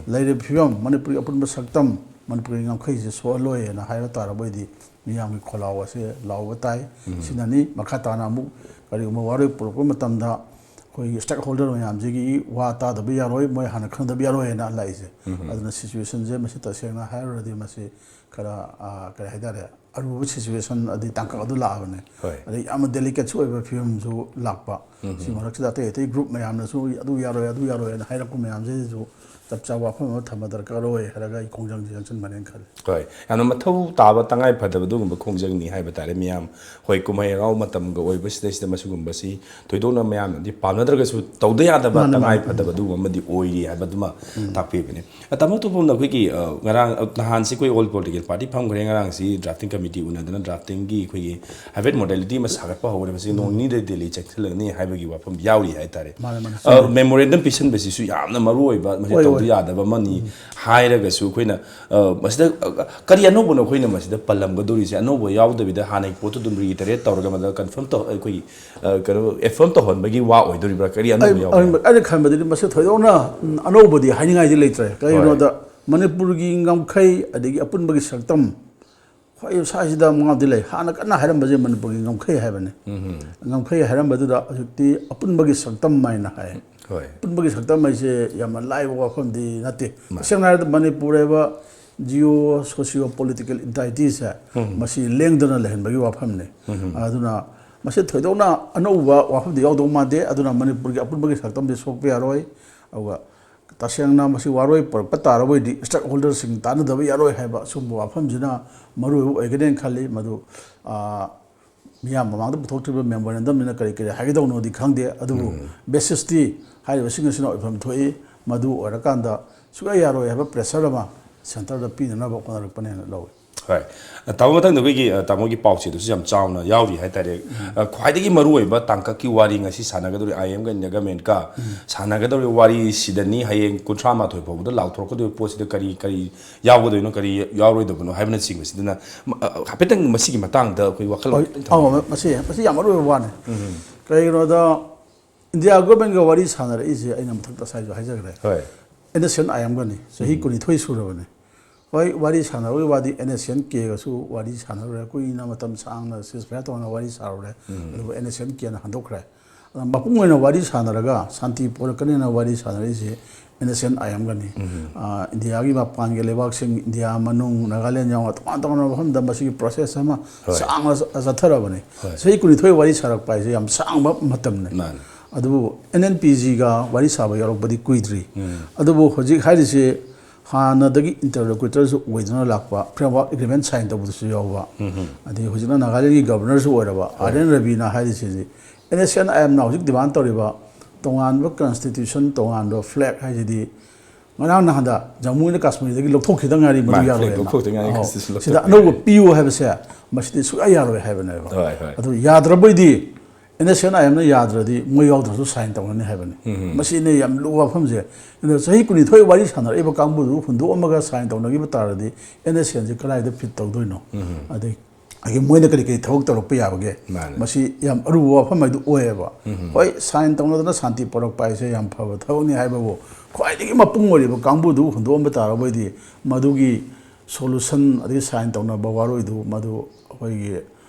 ꯂꯩꯔꯤꯕ ꯐꯤꯕꯝ, ꯃꯅꯤꯄꯨꯔꯒꯤ ꯑꯄꯨꯟꯕ ꯁꯛꯇꯝ, ꯃꯅꯤꯄꯨꯔꯒꯤ ꯉꯝꯈꯩꯁꯦ ꯁꯣꯛꯍꯜꯂꯣꯏꯅ ꯍꯥꯏꯕ ꯇꯥꯔꯕ ꯑꯣꯏꯗꯤ ꯃꯤꯌꯥꯝꯒꯤ ꯈꯣꯜꯂꯥꯎ ꯑꯁꯦ ꯂꯥꯎꯕ ꯇꯥꯏ꯫ ꯁꯤꯅꯅꯤ꯫ ꯃꯈꯥ ꯇꯥꯅ ꯑꯃꯨꯛ ꯀꯔꯤꯒꯨꯝꯕ ꯋꯥꯔꯣꯏ ꯄꯨꯔꯛꯄ ꯃꯇꯝꯗ ꯑꯩꯈꯣꯏꯒꯤ stakeholder ꯃꯌꯥꯝꯁꯤꯒꯤ ꯋꯥ ꯇꯥꯗꯕ ꯌꯥꯔꯣꯏ, ꯃꯣꯏ ꯍꯥꯟꯅ ꯈꯪꯗꯕ ꯌꯥꯔꯣꯏ ꯍꯥꯏꯅ ꯂꯥꯛꯏꯁꯦ꯫ ꯑꯗꯨꯅ situationꯁꯦ ꯃꯁꯤ ꯇꯁꯦꯡꯅ ꯍꯥꯏꯔꯨꯔꯗꯤ ꯃꯁꯤ ꯈꯔ, ꯑ, ꯀꯔꯤ ꯍꯥꯏꯇꯥꯔꯦ, ꯑꯔꯨꯕ situation ꯑꯗꯩ ꯇꯥꯡꯀꯛ ꯑꯗꯨ ꯂꯥꯛꯑꯕꯅꯦ꯫ ꯑꯗꯩ ꯌꯥꯝꯅ delicateꯁꯨ ꯑꯣꯏꯕ ꯐꯤꯕꯝꯁꯨ ꯂꯥꯛꯄ꯫ ꯁꯤ ꯃꯔꯛꯁꯤꯗ ꯑꯇꯩ ꯑꯇꯩ group ꯃꯌꯥꯝꯅꯁꯨ ꯑꯗꯨ ꯌꯥꯔꯣꯏ, ꯑꯗꯨ ꯌꯥꯔꯣꯏ ꯍꯥꯏꯅ ꯍꯥꯏꯔꯛꯄ ꯃꯌꯥꯝꯁꯤꯗꯁꯨ ꯆꯞ ꯆꯥꯕ ꯋꯥꯐꯝ ꯑꯃ ꯊꯝꯕ ꯗꯔꯀꯥꯔ ꯑꯣꯏ ꯍꯥꯏꯔꯒ ꯑꯩ ꯈꯣꯡꯖꯪꯁꯤ ꯆꯪꯁꯤꯟꯕꯅꯦꯅ ꯈꯜꯂꯤ꯫ ꯍꯣꯏ, ꯌꯥꯝꯅ ꯃꯊꯧ ꯇꯥꯕ ꯇꯉꯥꯏ ꯐꯗꯕ ꯑꯗꯨꯒꯨꯝꯕ ꯈꯣꯡꯖꯪꯅꯤ ꯍꯥꯏꯕ ꯇꯥꯔꯦ꯫ ꯃꯤꯌꯥꯝ, ꯍꯣꯏ, ꯀꯨꯝꯍꯩ ꯍꯔꯥꯎ ꯃꯇꯝꯒ ꯑꯣꯏꯕꯁꯤꯗꯩꯁꯤꯗ ꯃꯁꯤꯒꯨꯝꯕꯁꯤ ꯊꯣꯏꯗꯣꯛꯅ ꯃꯌꯥꯝꯅꯗꯤ ꯄꯥꯝꯅꯗ꯭ꯔꯒꯁꯨ ꯇꯧꯗ ꯌꯥꯗꯕ ꯃꯥꯅꯦ, ꯃꯥꯅꯦ꯫ ꯇꯉꯥꯏ ꯐꯗꯕ ꯑꯗꯨꯒꯨꯝꯕ ꯑꯃꯗꯤ ꯑꯣꯏꯔꯤ ꯍꯥꯏꯕꯗꯨꯃ ꯇꯥꯛꯄꯤꯕꯅꯤ꯫ ꯑ, ꯇꯥꯃꯣ ꯊꯣꯛꯐꯝꯅ ꯑꯩꯈꯣꯏꯒꯤ, ꯑ, ꯉꯔꯥꯡ, ꯑ, ꯅꯍꯥꯟꯁꯤ ꯑꯩꯈꯣꯏ all political party ꯐꯝꯈ꯭ꯔꯦ꯫ ꯉꯔꯥꯡꯁꯤ drafting committee ꯎꯅꯗꯅ ꯗ꯭ꯔꯥꯐꯇꯤꯡꯒꯤ ꯑꯩꯈꯣꯏꯒꯤ ꯍꯥꯏꯐꯦꯠ ꯃꯣꯗꯦꯂꯤꯇꯤ ꯑꯃ ꯁꯥꯒꯠꯄ ꯍꯧꯔꯦ꯫ ꯃꯁꯤ ꯅꯣꯡ ꯅꯤꯅꯤꯗ ꯗꯦꯜꯂꯤ ꯆꯪꯁꯤꯜꯂꯒꯅꯤ ꯍꯥꯏꯕꯒꯤ ꯋꯥꯐꯝ ꯌꯥꯎꯔꯤ ꯍꯥꯏꯇꯥꯔꯦ꯫ ꯃꯥꯅꯦ, ꯃꯥꯅꯦ, ꯆꯨꯝꯃꯦ꯫ ꯃꯦꯃꯣꯔꯦꯟꯗꯝ ꯄꯤꯁꯟꯕꯁꯤꯁꯨ ꯌꯥꯝꯅ ꯃꯔꯨ ꯑꯣꯏꯕ, ꯃꯁꯤ ꯍꯣꯏ, ꯇꯧꯗ ꯍꯣꯏ꯫ ꯌꯥꯗꯕ ꯑꯃꯅꯤ ꯍꯥꯏꯔꯒꯁꯨ ꯑꯩꯈꯣꯏꯅ, ꯑ, ꯃꯁꯤꯗ, ꯑ, ꯀꯔꯤ ꯑꯅꯧꯕꯅꯣ ꯑꯩꯈꯣꯏꯅ ꯃꯁꯤꯗ ꯄꯜꯂꯝꯒꯗꯧꯔꯤꯁꯦ? ꯑꯅꯧꯕ ꯌꯥꯎꯗꯕꯤꯗ ꯍꯥꯟꯅꯒꯤ ꯄꯣꯠꯇꯨ ꯑꯗꯨꯝ ꯔꯤꯇꯔꯦꯠ ꯇꯧꯔꯒ ꯃꯗ ꯀꯟꯐꯥꯔꯝ ꯇꯧ, ꯑꯩꯈꯣꯏꯒꯤ, ꯑ, ꯀꯩꯅꯣ, ꯑꯦꯐꯔꯝ ꯇꯧꯍꯟꯕꯒꯤ ꯋꯥ ꯑꯣꯏꯗꯣꯔꯤꯕ꯭ꯔꯥ? ꯀꯔꯤ ꯑꯅꯧꯕ ꯑꯩ, ꯌꯥꯎꯕ꯭ꯔꯥ? ꯑꯩꯅ ꯈꯟꯕꯗꯗꯤ ꯃꯁꯤ ꯊꯣꯏꯗꯣꯛꯅ, ꯎꯝ, ꯑꯅꯧꯕꯗꯤ ꯍꯥꯏꯅꯤꯡꯉꯥꯏꯗꯤ ꯂꯩꯇ꯭ꯔꯦ꯫ ꯀꯩꯒꯤꯅꯣꯗ ꯃꯅꯤꯄꯨꯔꯒꯤ ꯉꯝꯈꯩ ꯑꯗꯒꯤ ꯑꯄꯨꯟꯕꯒꯤ ꯁꯛꯇꯝ ꯈ꯭ꯋꯥꯏ ꯁ꯭ꯋꯥꯏꯁꯤꯗ ꯃꯉꯥꯗꯤ ꯂꯩ꯫ ꯍꯥꯟꯅ ꯀꯟꯅ ꯍꯥꯏꯔꯝꯕꯁꯦ ꯃꯅꯤꯄꯨꯔꯒꯤ ꯉꯝꯈꯩ ꯍꯥꯏꯕꯅꯤ꯫ ꯉꯝꯈꯩ ꯍꯥꯏꯔꯝꯕꯗꯨꯗ ꯍꯧꯖꯤꯛꯇꯤ ꯑꯄꯨꯟꯕꯒꯤ ꯁꯛꯇꯝ ꯍꯥꯏꯅ ꯍꯥꯏ꯫ ꯍꯣꯏ꯫ ꯑꯄꯨꯟꯕꯒꯤ ꯁꯛꯇꯝ ꯍꯥꯏꯁꯦ ꯌꯥꯝꯅ ꯂꯥꯏꯕ ꯋꯥꯐꯝꯗꯤ ꯅꯠꯇꯦ꯫ ꯇꯁꯦꯡꯅ ꯍꯥꯏꯔꯕꯗ ꯃꯅꯤꯄꯨꯔ ꯍꯥꯏꯕ ꯖꯤꯑꯣ ꯁꯣꯁꯤꯑꯣ ꯄꯣꯂꯤꯇꯤꯀꯦꯜ ꯏꯟꯇꯥꯏꯇꯤꯁꯦ ꯃꯁꯤ ꯂꯦꯡꯗꯅ ꯂꯩꯍꯟꯕꯒꯤ ꯋꯥꯐꯝꯅꯤ꯫ ꯑꯗꯨꯅ ꯃꯁꯤ ꯊꯣꯏꯗꯣꯛꯅ ꯑꯅꯧꯕ ꯋꯥꯐꯝꯗꯤ ꯌꯥꯎꯗꯧ ꯃꯥꯟꯗꯦ꯫ ꯑꯗꯨꯅ ꯃꯅꯤꯄꯨꯔꯒꯤ ꯑꯄꯨꯟꯕꯒꯤ ꯁꯛꯇꯝꯗꯤ ꯁꯣꯛꯄ ꯌꯥꯔꯣꯏ꯫ ꯑꯗꯨꯒ ꯇꯁꯦꯡꯅ ꯃꯁꯤ ꯋꯥꯔꯣꯏ ꯄꯨꯔꯛꯄ ꯇꯥꯔꯕ ꯑꯣꯏꯗꯤ ꯁ꯭ꯇꯦꯛ ꯍꯣꯜꯗꯔꯁꯤꯡ ꯇꯥꯟꯅꯗꯕ ꯌꯥꯔꯣꯏ ꯍꯥꯏꯕ ꯑꯁꯨꯝꯕ ꯋꯥꯐꯝꯁꯤꯅ ꯃꯔꯨꯑꯣꯏꯕ ꯑꯣꯏꯒꯅꯦꯅ ꯈꯜꯂꯤ꯫ ꯃꯗꯨ, ꯑ, ꯃꯤꯌꯥꯝ ꯃꯃꯥꯡꯗ ꯄꯨꯊꯣꯛꯇ꯭ꯔꯤꯕ ꯃꯦꯃꯣꯔꯦꯟꯗꯝꯅꯤꯅ ꯀꯔꯤ ꯀꯔꯤ ꯍꯥꯏꯒꯗꯧꯅꯣꯗꯤ ꯈꯪꯗꯦ꯫ ꯑꯗꯨꯕꯨ ꯕꯦꯁꯤꯁꯇꯤ ꯍꯥꯏꯔꯤꯕꯁꯤꯡ ꯑꯁꯤꯅ ꯑꯣꯏꯐꯝ ꯊꯣꯛꯏ꯫ ꯃꯗꯨ ꯑꯣꯏꯔꯀꯥꯟꯗ ꯁꯨꯛꯌꯥ ꯌꯥꯔꯣꯏ ꯍꯥꯏꯕ ꯄ꯭ꯔꯦꯁꯔ ꯑꯃ ꯁꯦꯟꯇꯔꯗ ꯄꯤꯅꯅꯕ ꯍꯣꯠꯅꯔꯛꯄꯅꯦꯅ ꯂꯧꯏ꯫ ꯍꯣꯏ꯫ ꯇꯥꯃꯣ, ꯃꯊꯪꯗ ꯑꯩꯈꯣꯏꯒꯤ, ꯑ, ꯇꯥꯃꯣꯒꯤ ꯄꯥꯎꯆꯦꯗꯨꯁꯨ ꯌꯥꯝ ꯆꯥꯎꯅ ꯌꯥꯎꯔꯤ ꯍꯥꯏꯇꯥꯔꯦ꯫ ꯑ, ꯈ꯭ꯋꯥꯏꯗꯒꯤ ꯃꯔꯨꯑꯣꯏꯕ ꯇꯥꯡꯀꯛꯀꯤ ꯋꯥꯔꯤ ꯉꯁꯤ ꯁꯥꯟꯅꯒꯗꯧꯔꯤ ꯑꯥꯏ ꯑꯦꯝꯒ ꯏꯟꯗꯤꯌꯥ ꯒꯃꯦꯟꯀ ꯁꯥꯟꯅꯒꯗꯧꯔꯤ ꯋꯥꯔꯤꯁꯤꯗꯅꯤ꯫ ꯍꯌꯦꯡ ꯀꯨꯟꯊ꯭ꯔꯥ ꯃꯥꯊꯣꯏ ꯐꯥꯎꯕꯗ ꯂꯥꯎꯊꯣꯔꯛꯀꯗꯧꯔꯤꯕ ꯄꯣꯠꯁꯤꯗ ꯀꯔꯤ ꯀꯔꯤ ꯌꯥꯎꯒꯗꯣꯏꯅꯣ, ꯀꯔꯤ ꯌꯥꯎꯔꯣꯏꯗꯕꯅꯣ ꯍꯥꯏꯕꯅꯆꯤꯡꯕꯁꯤꯗꯅ, ꯃ-, ꯑ, ꯍꯥꯏꯐꯦꯠꯇꯪ ꯃꯁꯤꯒꯤ ꯃꯇꯥꯡꯗ ꯑꯩꯈꯣꯏ ꯋꯥꯈꯜ ꯍꯣꯏ, ꯈꯤꯇꯪ ꯑꯧ, ꯊꯝꯕꯤꯌꯨ꯫ ꯃꯁꯤ, ꯃꯁꯤ ꯌꯥꯝ ꯃꯔꯨ ꯑꯣꯏꯕ ꯋꯥꯅꯤ꯫ ꯀꯩꯒꯤꯅꯣꯗ ꯏꯟꯗꯤꯌꯥ ꯒꯣꯔꯃꯦꯟꯒ ꯋꯥꯔꯤ ꯁꯥꯟꯅꯔꯛꯏꯁꯦ ꯑꯩꯅ ꯃꯊꯛꯇ ꯉꯁꯥꯏꯁꯨ ꯍꯥꯏꯖꯈ꯭ꯔꯦ꯫ ꯍꯣꯏ꯫ ꯑꯦꯟ ꯑꯦꯁ ꯑꯦꯟ ꯑꯥꯏ ꯑꯦꯝꯒꯅꯤ꯫ ꯆꯍꯤ ꯀꯨꯟꯅꯤꯊꯣꯏ ꯁꯨꯔꯕꯅꯤ꯫ ꯍꯣꯏ, ꯋꯥꯔꯤ ꯁꯥꯟꯅꯕꯒꯤ ꯋꯥꯗꯤ ꯑꯦꯟ ꯑꯦꯁ ꯑꯦꯟ ꯀꯦꯒꯁꯨ ꯋꯥꯔꯤ ꯁꯥꯟꯅꯔꯨꯔꯦ꯫ ꯀꯨꯏꯅ ꯃꯇꯝ ꯁꯥꯡꯅ ceasefire ꯇꯧꯅ ꯋꯥꯔꯤ ꯁꯥꯔꯨꯔꯦ꯫ ꯑꯗꯨꯕꯨ ꯑꯦꯟ ꯑꯦꯁ ꯑꯦꯟ ꯀꯦꯅ ꯍꯟꯗꯣꯛꯈ꯭ꯔꯦ꯫ ꯑꯗꯨꯅ ꯃꯄꯨꯡ ꯑꯣꯏꯅ ꯋꯥꯔꯤ ꯁꯥꯟꯅꯔꯒ ꯁꯥꯟꯇꯤ ꯄꯨꯔꯛꯀꯅꯤꯅ ꯋꯥꯔꯤ ꯁꯥꯟꯅꯔꯛꯏꯁꯦ ꯑꯦꯟ ꯑꯦꯁ ꯑꯦꯟ ꯑꯥꯏ ꯑꯦꯝꯒꯅꯤ꯫ ꯑ, ꯏꯟꯗꯤꯌꯥꯒꯤ ꯃꯄꯥꯟꯒꯤ ꯂꯩꯕꯥꯛꯁꯤꯡ, ꯏꯟꯗꯤꯌꯥ ꯃꯅꯨꯡ, ꯅꯥꯒꯥꯂꯦꯟ ꯌꯥꯎꯅ ꯇꯣꯉꯥꯟ ꯇꯣꯉꯥꯟꯕ ꯃꯐꯝꯗ ꯃꯁꯤꯒꯤ process ꯑꯃ ꯍꯣꯏ꯫ ꯁꯥꯡꯅ ꯆ-, ꯆꯠꯊꯔꯕꯅꯤ꯫ ꯍꯣꯏ꯫ ꯆꯍꯤ ꯀꯨꯟꯅꯤꯊꯣꯏ ꯋꯥꯔꯤ ꯁꯥꯔꯛꯄ ꯍꯥꯏꯁꯦ ꯌꯥꯝ ꯁꯥꯡꯕ ꯃꯇꯝꯅꯤ꯫ ꯃꯥꯅꯤ꯫ ꯑꯗꯨꯕꯨ ꯑꯦꯟ ꯑꯦꯟ ꯄꯤ ꯖꯤꯒ ꯋꯥꯔꯤ ꯁꯥꯕ ꯌꯥꯎꯔꯛꯄꯗꯤ ꯀꯨꯏꯗ꯭ꯔꯤ꯫ ꯑꯗꯨꯕꯨ ꯍꯧꯖꯤꯛ ꯍꯥꯏꯔꯤꯁꯦ ꯍꯥꯟꯅꯗꯒꯤ interlocutorꯁꯨ ꯑꯣꯏꯗꯨꯅ ꯂꯥꯛꯄ, framework agreement sign ꯇꯧꯕꯗꯁꯨ ꯌꯥꯎꯕ, ꯑꯗꯒꯤ ꯍꯧꯖꯤꯛꯅ ꯅꯥꯒꯥꯂꯦꯟꯒꯤ governorꯁꯨ ꯑꯣꯏꯔꯕ ꯑꯥꯔ ꯑꯦꯟ ꯔꯕꯤꯅ ꯍꯥꯏꯔꯤꯁꯤꯗꯤ ꯑꯦꯟ ꯑꯦꯁ ꯑꯦꯟ ꯑꯥꯏ ꯑꯦꯝꯅ ꯍꯧꯖꯤꯛ demand ꯇꯧꯔꯤꯕ ꯇꯣꯉꯥꯟꯕ constitution, ꯇꯣꯉꯥꯟꯕ flag ꯍꯥꯏꯁꯤꯗꯤ ꯉꯔꯥꯡ ꯅꯍꯥꯟꯗ ꯖꯃꯨ ꯑꯦꯟ ꯀꯥꯁꯃꯤꯔꯗꯒꯤ ꯂꯧꯊꯣꯛꯈꯤꯗ ꯉꯥꯏꯔꯤ, ꯃꯗꯨ ꯃꯥꯅꯤ, ꯌꯥꯔꯣꯏꯅ꯫ ꯂꯧꯊꯣꯛꯈꯤꯗ ꯉꯥꯏꯔꯤ, ꯑꯧ꯫ ꯀꯟꯁꯇꯤꯇ꯭ꯌꯨꯁꯟ ꯁꯤꯗ ꯂꯧꯊꯣꯛꯈꯤꯕ꯫ ꯑꯅꯧꯕ ꯄꯤꯌꯨ ꯍꯥꯏꯕꯁꯦ, ꯃꯁꯤꯗꯤ ꯁꯨꯡꯌꯥ ꯌꯥꯔꯣꯏ ꯍꯥꯏꯕꯅꯦꯕ꯫ ꯍꯣꯏ, ꯍꯣꯏ꯫ ꯑꯗꯨ ꯌꯥꯗ꯭ꯔꯕꯣꯏꯗꯤ, ꯑꯦꯟ ꯑꯦꯁ ꯑꯦꯟ ꯑꯥꯏ ꯑꯦꯝꯅ ꯌꯥꯗ꯭ꯔꯗꯤ ꯃꯣꯏ ꯌꯥꯎꯗ꯭ꯔꯁꯨ ꯁꯥꯏꯟ ꯇꯧꯅꯅꯤ ꯍꯥꯏꯕꯅꯤ꯫ ꯎꯝ꯫ ꯃꯁꯤꯅ ꯌꯥꯝ ꯂꯨꯕ ꯋꯥꯐꯝꯁꯦ꯫ ꯑꯗꯣ ꯆꯍꯤ ꯀꯨꯟꯅꯤꯊꯣꯏ ꯋꯥꯔꯤ ꯁꯥꯟꯅꯔꯛꯏꯕ ꯀꯥꯡꯕꯨꯗꯨ ꯍꯨꯟꯗꯣꯛꯑꯝꯃꯒ ꯁꯥꯏꯟ ꯇꯧꯅꯈꯤꯕ ꯇꯥꯔꯗꯤ, ꯑꯦꯟ ꯑꯦꯁ ꯑꯦꯟꯁꯦ ꯀꯗꯥꯏꯗ ꯐꯤꯠ ꯇꯧꯗꯣꯏꯅꯣ? ꯎꯝ꯫ ꯑꯗꯩ ꯑꯗꯒꯤ ꯃꯣꯏꯅ ꯀꯔꯤ ꯀꯔꯤ ꯊꯕꯛ ꯇꯧꯔꯛꯄ ꯌꯥꯕꯒꯦ? ꯃꯥꯅꯦ꯫ ꯃꯁꯤ ꯌꯥꯝ ꯑꯔꯨꯕ ꯋꯥꯐꯝ ꯍꯥꯏꯗꯨ ꯑꯣꯏꯌꯦꯕ꯫ ꯎꯝ꯫ ꯍꯣꯏ, ꯁꯥꯏꯟ ꯇꯧꯅꯗꯅ ꯁꯥꯟꯇꯤ ꯄꯣꯔꯛꯄ ꯍꯥꯏꯁꯦ ꯌꯥꯝ ꯐꯕ ꯊꯕꯛꯅꯤ ꯍꯥꯏꯕꯕꯨ, ꯈ꯭ꯋꯥꯏꯗꯒꯤ ꯃꯄꯨꯡ ꯑꯣꯏꯔꯤꯕ ꯀꯥꯡꯕꯨꯗꯨ ꯍꯨꯟꯗꯣꯛꯑꯝꯕ ꯇꯥꯔꯕꯣꯏꯗꯤ, ꯃꯗꯨꯒꯤ ꯁꯣꯂꯨꯁꯟ ꯑꯗꯒꯤ ꯁꯥꯏꯟ ꯇꯧꯅꯕ ꯋꯥꯔꯣꯏꯗꯨ ꯃꯗꯨ ꯑꯩꯈꯣꯏꯒꯤ,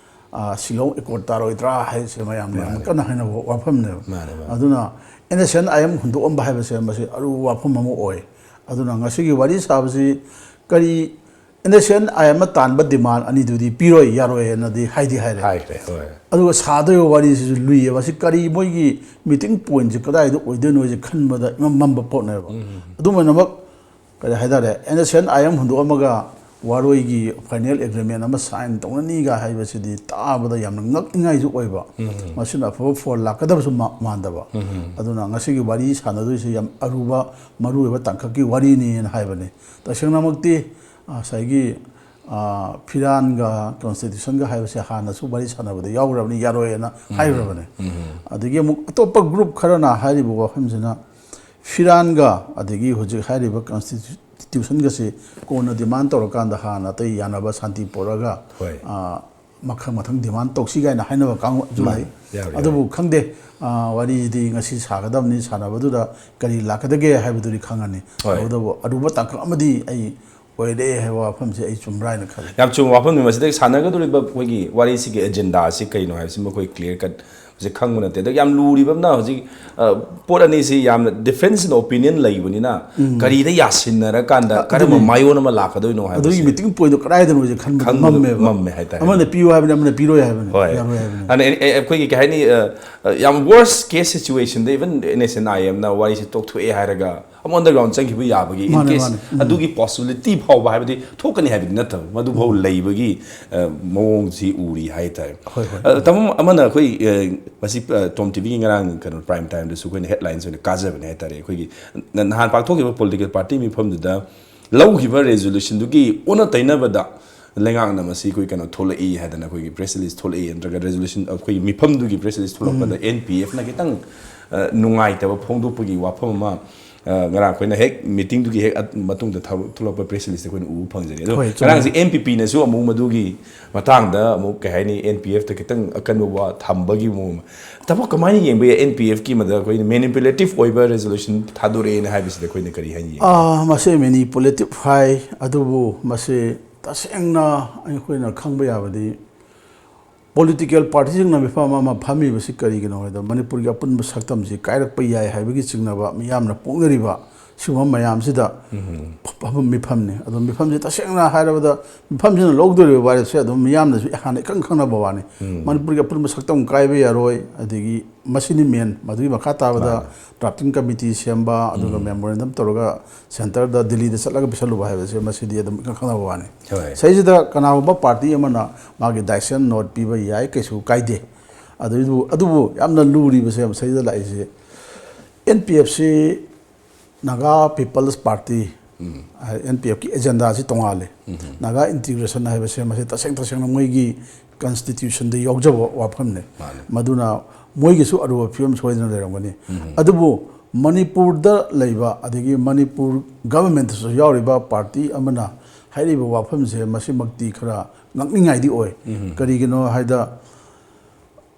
ꯑ, ꯁꯤꯂꯣꯡ ꯑꯦꯀꯣꯔꯗ ꯇꯥꯔꯣꯏꯗ꯭ꯔꯥ ꯍꯥꯏꯁꯦ ꯃꯌꯥꯝꯅ ꯌꯥꯝ ꯃꯥꯅꯦ꯫ ꯀꯟꯅ ꯍꯥꯏꯅꯕ ꯋꯥꯐꯝꯅꯦꯕ꯫ ꯃꯥꯅꯦ, ꯃꯥꯅꯦ꯫ ꯑꯗꯨꯅ N S N I M ꯍꯨꯟꯗꯣꯛꯑꯝꯕ ꯍꯥꯏꯕꯁꯦ ꯃꯁꯤ ꯑꯔꯨꯕ ꯋꯥꯐꯝ ꯑꯃ ꯑꯣꯏ꯫ ꯑꯗꯨꯅ ꯉꯁꯤꯒꯤ ꯋꯥꯔꯤ ꯁꯥꯕꯁꯤ ꯀꯔꯤ, ꯑꯦꯟ ꯑꯦꯁ ꯑꯦꯟ ꯑꯥꯏ ꯑꯦꯝꯅ ꯇꯥꯟꯕ ꯗꯤꯃꯥꯟ ꯑꯅꯤꯗꯨꯗꯤ ꯄꯤꯔꯣꯏ, ꯌꯥꯔꯣꯏ ꯍꯥꯏꯅꯗꯤ ꯍꯥꯏꯗꯤ ꯍꯥꯏꯔꯦ꯫ ꯍꯥꯏꯈ꯭ꯔꯦ, ꯍꯣꯏ꯫ ꯑꯗꯨꯒ ꯁꯥꯗꯣꯏꯕ ꯋꯥꯔꯤꯁꯤꯁꯨ ꯂꯨꯏꯌꯦꯕ꯫ ꯁꯤ ꯀꯔꯤ, ꯃꯣꯏꯒꯤ ꯃꯤꯇꯤꯡ ꯄꯣꯏꯟꯠꯁꯦ ꯀꯗꯥꯏꯗ ꯑꯣꯏꯗꯣꯏꯅꯣ ꯍꯥꯏꯁꯦ ꯈꯟꯕꯗ ꯏꯃꯝ ꯃꯝꯕ ꯄꯣꯠꯅꯦꯕ꯫ ꯎꯝ꯫ ꯑꯗꯨꯃꯥꯏꯅꯃꯛ ꯀꯔꯤ ꯍꯥꯏꯇꯥꯔꯦ, N S N I M ꯍꯨꯟꯗꯣꯛꯑꯝꯃꯒ ꯋꯥꯔꯣꯏꯒꯤ ꯐꯥꯏꯅꯦꯜ ꯑꯦꯒ꯭ꯔꯤꯃꯦꯟ ꯑꯃ ꯁꯥꯏꯟ ꯇꯧꯅꯅꯤꯒ ꯍꯥꯏꯕꯁꯤꯗꯤ ꯇꯥꯕꯗ ꯌꯥꯝꯅ ꯉꯛꯅꯤꯡꯉꯥꯏꯁꯨ ꯑꯣꯏꯕ꯫ ꯎꯝ꯫ ꯃꯁꯤꯅ ꯑꯐꯕ ꯐꯣꯜ ꯂꯥꯛꯀꯗꯕꯁꯨ ꯃꯥ-, ꯃꯥꯟꯗꯕ꯫ ꯎꯝ꯫ ꯑꯗꯨꯅ ꯉꯁꯤꯒꯤ ꯋꯥꯔꯤ ꯁꯥꯟꯅꯗꯣꯏꯁꯦ ꯌꯥꯝ ꯑꯔꯨꯕ, ꯃꯔꯨꯑꯣꯏꯕ ꯇꯥꯡꯀꯛꯀꯤ ꯋꯥꯔꯤꯅꯤꯅ ꯍꯥꯏꯕꯅꯤ꯫ ꯇꯁꯦꯡꯅꯃꯛꯇꯤ, ꯑ, ꯉꯁꯥꯏꯒꯤ, ꯑ, ꯐꯤꯔꯥꯟꯒ ꯀꯣꯟꯁꯇꯤꯇ꯭ꯌꯨꯁꯟꯒ ꯍꯥꯏꯕꯁꯦ ꯍꯥꯟꯅꯁꯨ ꯋꯥꯔꯤ ꯁꯥꯟꯅꯕꯗ ꯌꯥꯎꯈ꯭ꯔꯕꯅꯤ, ꯌꯥꯔꯣꯏꯅ ꯎꯝ꯫ ꯍꯥꯏꯈ꯭ꯔꯕꯅꯦ꯫ ꯎꯝ꯫ ꯑꯗꯒꯤ ꯑꯃꯨꯛ ꯑꯇꯣꯞꯄ ꯒ꯭ꯔꯨꯞ ꯈꯔꯅ ꯍꯥꯏꯔꯤꯕ ꯋꯥꯐꯝꯁꯤꯅ, ꯐꯤꯔꯥꯟꯒ ꯑꯗꯒꯤ ꯍꯧꯖꯤꯛ ꯍꯥꯏꯔꯤꯕ ꯀꯣꯟꯁꯇꯤꯇ꯭ꯌꯨꯁꯟꯒꯁꯤ ꯀꯣꯟꯅ ꯗꯤꯃꯥꯟ ꯇꯧꯔꯀꯥꯟꯗ ꯍꯥꯟꯅ ꯑꯇꯩ ꯌꯥꯅꯕ ꯁꯥꯟꯇꯤ ꯄꯨꯔꯛꯑꯒ, ꯍꯣꯏ꯫ ꯑ, ꯃꯈꯜ ꯃꯊꯪ ꯗꯤꯃꯥꯟ ꯇꯧꯁꯤ ꯀꯥꯏꯅ ꯍꯥꯏꯅꯕ ꯀꯥꯡꯕꯨꯁꯨ ꯃꯥꯅꯤ꯫ ꯂꯩ꯫ ꯌꯥꯎꯔꯤ, ꯑꯗꯨꯕꯨ ꯌꯥꯎꯔꯤ꯫ ꯈꯪꯗꯦ, ꯑ, ꯋꯥꯔꯤꯁꯤꯗꯤ ꯉꯁꯤ ꯁꯥꯒꯗꯕꯅꯤ, ꯁꯥꯟꯅꯕꯗꯨꯗ ꯀꯔꯤ ꯂꯥꯛꯀꯗꯒꯦ ꯍꯥꯏꯕꯗꯨꯗꯤ ꯈꯪꯉꯅꯤ꯫ ꯍꯣꯏ꯫ ꯇꯧꯕꯇꯕꯨ ꯑꯔꯨꯕ ꯇꯥꯡꯀꯛ ꯑꯃꯗꯤ ꯑꯩ ꯑꯣꯏꯔꯦ ꯍꯥꯏꯕ ꯋꯥꯐꯝꯁꯦ ꯑꯩ ꯆꯨꯝꯕ꯭ꯔꯥ ꯍꯥꯏꯅ ꯈꯜꯂꯤ꯫ ꯌꯥꯝ ꯆꯨꯝꯕ ꯋꯥꯐꯝꯅꯤ꯫ ꯃꯁꯤꯗꯒꯤ ꯁꯥꯟꯅꯒꯗꯧꯔꯤꯕ ꯑꯩꯈꯣꯏꯒꯤ ꯋꯥꯔꯤꯁꯤꯒꯤ ꯑꯦꯖꯦꯟꯗꯥꯁꯤ ꯀꯩꯅꯣ ꯍꯥꯏꯕꯁꯤꯃ ꯑꯩꯈꯣꯏ ꯀ꯭ꯂꯤꯌꯔ ꯀꯠ ꯍꯧꯖꯤꯛ ꯈꯪꯕ ꯅꯠꯇꯦ꯫ ꯑꯗ ꯌꯥꯝ ꯂꯨꯔꯤꯕ ꯑꯃꯅ ꯍꯧꯖꯤꯛ, ꯑ, ꯄꯣꯠ ꯑꯅꯤꯁꯤ ꯌꯥꯝꯅ difference in opinion ꯂꯩꯕꯅꯤꯅ, ꯎꯝ꯫ ꯀꯔꯤꯗ ꯌꯥꯁꯤꯟꯅꯔꯀꯥꯟꯗ ꯑ-, ꯀꯔꯝꯕ ꯑꯗꯨꯅꯤ꯫ ꯃꯥꯏꯑꯣꯟ ꯑꯃ ꯂꯥꯛꯀꯗꯣꯏꯅꯣ ꯍꯥꯏꯕꯁꯤ ꯑꯗꯨꯒꯤ ꯃꯤꯇꯤꯡ ꯄꯣꯏꯟꯠꯇꯣ ꯀꯗꯥꯏꯗꯅꯣ ꯍꯥꯏꯁꯦ ꯈꯟꯕꯗ ꯈꯪꯕꯗ ꯃꯝꯃꯦꯕ꯫ ꯃꯝꯃꯦ ꯍꯥꯏꯇꯥꯔꯦ꯫ ꯑꯃꯅ ꯄꯤꯌꯨ ꯍꯥꯏꯕꯅꯤ, ꯑꯃꯅ ꯄꯤꯔꯣꯏ ꯍꯥꯏꯕꯅꯤ꯫ ꯍꯣꯏ꯫ ꯌꯥꯔꯣꯏ ꯍꯥꯏꯕꯅꯤ꯫ ꯑꯗ ꯑꯩ, ꯑꯩ, ꯑꯩꯈꯣꯏꯒꯤ ꯀꯩ ꯍꯥꯏꯅꯤ, ꯑ, ꯑ, ꯌꯥꯝ worst case situationꯗ even N S N I ꯑꯦꯝꯅ ꯋꯥꯔꯤꯁꯤ ꯇꯣꯛꯊꯣꯛꯑꯦ ꯍꯥꯏꯔꯒ ꯑꯃꯨꯛ ꯑꯟꯗꯔꯒ꯭ꯔꯥꯎꯟ ꯆꯪꯈꯤꯕ ꯌꯥꯕꯒꯤ, in ꯃꯥꯅꯦ, case ꯃꯥꯅꯦ꯫ ꯎꯝ꯫ ꯑꯗꯨꯒꯤ possibility ꯐꯥꯎꯕ, ꯍꯥꯏꯕꯗꯤ ꯊꯣꯛꯀꯅꯤ ꯍꯥꯏꯕꯗꯤ ꯅꯠꯇꯕ, ꯃꯗꯨꯐꯥꯎ ꯂꯩꯕꯒꯤ ꯑ, ꯃꯑꯣꯡꯁꯤ ꯎꯔꯤ ꯍꯥꯏꯇꯥꯔꯦ꯫ ꯍꯣꯏ, ꯍꯣꯏ꯫ ꯑ, ꯇꯥꯃꯣ, ꯑꯃꯅ ꯑꯩꯈꯣꯏ ꯑ, ꯃꯁꯤ ꯑ, ꯇꯣꯝ ꯇꯤꯚꯤꯒꯤ ꯉꯔꯥꯡ ꯀꯩꯅꯣ prime timeꯗꯁꯨ ꯑꯩꯈꯣꯏꯅ headlineꯁ ꯑꯣꯏꯅ ꯀꯥꯖꯕꯅꯦ ꯍꯥꯏꯇꯥꯔꯦ꯫ ꯑꯩꯈꯣꯏꯒꯤ ꯅ- ꯅꯍꯥꯟ ꯄꯥꯡꯊꯣꯛꯈꯤꯕ political party ꯃꯤꯐꯝꯗꯨꯗ ꯂꯧꯈꯤꯕ resolutionꯗꯨꯒꯤ ꯑꯣꯟꯅ ꯇꯩꯅꯕꯗ ꯂꯩꯉꯥꯛꯅ ꯃꯁꯤ ꯑꯩꯈꯣꯏ ꯀꯩꯅꯣ ꯊꯣꯛꯂꯛꯏ ꯍꯥꯏꯗꯅ, ꯑꯩꯈꯣꯏꯒꯤ press release ꯊꯣꯛꯂꯛꯏ, ꯅꯠꯇ꯭ꯔꯒ resolution, ꯑꯩꯈꯣꯏꯒꯤ ꯃꯤꯐꯝꯗꯨꯒꯤ press release ꯊꯣꯛꯂꯛꯄꯗ NPFꯅ ꯈꯤꯇꯪ ꯑ, ꯅꯨꯡꯉꯥꯏꯇꯕ ꯐꯣꯡꯗꯣꯛꯄꯒꯤ ꯋꯥꯐꯝ ꯑꯃ ꯑ, ꯉꯔꯥꯡ ꯑꯩꯈꯣꯏꯅ ꯍꯦꯛ meetingꯗꯨꯒꯤ ꯍꯦꯛ ꯑꯠ- ꯃꯇꯨꯡꯗ ꯊꯣꯛ- ꯊꯣꯛꯂꯛꯄ press releaseꯇ ꯑꯩꯈꯣꯏꯅ ꯎꯕ ꯐꯪꯖꯔꯤ꯫ ꯑꯗꯣ ꯍꯣꯏ, ꯆꯨꯝꯃꯦ꯫ ꯉꯔꯥꯡꯁꯦ NPPꯅꯁꯨ ꯑꯃꯨꯛ ꯃꯗꯨꯒꯤ ꯃꯇꯥꯡꯗ ꯑꯃꯨꯛ, ꯀꯩ ꯍꯥꯏꯅꯤ, NPFꯇ ꯈꯤꯇꯪ ꯑꯀꯟꯕ ꯋꯥ ꯊꯝꯕꯒꯤ ꯃꯑꯣꯡ ꯑꯃ꯫ ꯇꯥꯃꯣ, ꯀꯃꯥꯏꯅ ꯌꯦꯡꯕ ꯌꯥꯏ? NPFꯀꯤ ꯃꯗ ꯑꯩꯈꯣꯏꯅ manipulative ꯑꯣꯏꯕ resolution ꯊꯥꯗꯣꯔꯛꯑꯦꯅ ꯍꯥꯏꯕꯁꯤꯗ ꯑꯩꯈꯣꯏꯅ ꯀꯔꯤ ꯍꯥꯏꯅ ꯌꯦꯡꯕ? ꯑꯥ, ꯃꯁꯤ manipulative ꯍꯥꯏ, ꯑꯗꯨꯕꯨ ꯃꯁꯤ ꯇꯁꯦꯡꯅ ꯑꯩꯈꯣꯏꯅ ꯈꯪꯕ ꯌꯥꯕꯗꯤ, political partyꯁꯤꯡꯅ ꯃꯤꯐꯝ ꯑꯃ ꯐꯝꯃꯤꯕꯁꯤ ꯀꯔꯤꯒꯤꯅꯣ ꯍꯥꯏꯗ, ꯃꯅꯤꯄꯨꯔꯒꯤ ꯑꯄꯨꯟꯕ ꯁꯛꯇꯝꯁꯤ ꯀꯥꯏꯔꯛꯄ ꯌꯥꯏ ꯍꯥꯏꯕꯒꯤ ꯆꯤꯡꯅꯕ ꯃꯤꯌꯥꯝꯅ ꯄꯣꯛꯅꯔꯤꯕ ꯁꯤꯒꯨꯝꯕ ꯃꯌꯥꯝꯁꯤꯗ ꯐꯝꯕ ꯃꯤꯐꯝꯅꯤ꯫ ꯑꯗꯣ ꯃꯤꯐꯝꯁꯤ ꯇꯁꯦꯡꯅ ꯍꯥꯏꯔꯕꯗ, ꯃꯤꯐꯝꯁꯤꯅ ꯂꯧꯗꯣꯔꯤꯕ ꯋꯥꯔꯦꯞꯁꯦ ꯑꯗꯨꯝ ꯃꯤꯌꯥꯝꯅꯁꯨ ꯍꯥꯟꯅ ꯏꯈꯪ ꯈꯪꯅꯕ ꯋꯥꯅꯤ꯫ ꯃꯅꯤꯄꯨꯔꯒꯤ ꯑꯄꯨꯟꯕ ꯁꯛꯇꯝ ꯀꯥꯏꯕ ꯌꯥꯔꯣꯏ, ꯑꯗꯒꯤ ꯃꯁꯤꯅꯤ main꯫ ꯃꯗꯨꯒꯤ ꯃꯈꯥ ꯇꯥꯕꯗ drafting committee ꯁꯦꯝꯕ, ꯑꯗꯨꯒ memorandum ꯇꯧꯔꯒ centreꯗ, ꯗꯤꯜꯂꯤꯗ ꯆꯠꯂꯒ ꯄꯤꯁꯜꯂꯨꯕ ꯍꯥꯏꯕꯁꯦ, ꯃꯁꯤꯗꯤ ꯑꯗꯨꯝ ꯏꯈꯪ ꯈꯪꯅꯕ ꯋꯥꯅꯤ꯫ ꯍꯣꯏ꯫ ꯁꯤꯗꯩꯁꯤꯗ ꯀꯅꯥꯒꯨꯝꯕ party ꯑꯃꯅ ꯃꯥꯒꯤ dissent note ꯄꯤꯕ ꯌꯥꯏ, ꯀꯩꯁꯨ ꯀꯥꯏꯗꯦ꯫ ꯑꯗꯨꯕꯨ, ꯑꯗꯨꯕꯨ ꯌꯥꯝꯅ ꯂꯨꯔꯤꯕꯁꯦ ꯃꯁꯤꯗ ꯂꯥꯛꯏꯁꯦ, NPFꯁꯤ Naga People's Party, NPFꯀꯤ agendaꯁꯤ ꯇꯣꯉꯥꯜꯂꯤ꯫ Naga integration ꯍꯥꯏꯕꯁꯦ ꯃꯁꯤ ꯇꯁꯦꯡ ꯇꯁꯦꯡꯅ ꯃꯣꯏꯒꯤ constitutionꯗ ꯌꯥꯎꯖꯕ ꯋꯥꯐꯝꯅꯤ꯫ ꯃꯥꯅꯤ꯫ ꯃꯗꯨꯅ ꯃꯣꯏꯒꯤꯁꯨ ꯑꯔꯨꯕ ꯐꯤꯕꯝ ꯁꯣꯏꯗꯅ ꯂꯩꯔꯝꯒꯅꯤ꯫ ꯑꯗꯨꯕꯨ ꯃꯅꯤꯄꯨꯔꯗ ꯂꯩꯕ, ꯑꯗꯒꯤ ꯃꯅꯤꯄꯨꯔ governmentꯇꯁꯨ ꯌꯥꯎꯔꯤꯕ party ꯑꯃꯅ ꯍꯥꯏꯔꯤꯕ ꯋꯥꯐꯝꯁꯦ ꯃꯁꯤꯃꯛꯇꯤ ꯈꯔ ꯉꯛꯅꯤꯡꯉꯥꯏꯗꯤ ꯑꯣꯏ꯫ ꯀꯔꯤꯒꯤꯅꯣ ꯍꯥꯏꯗ,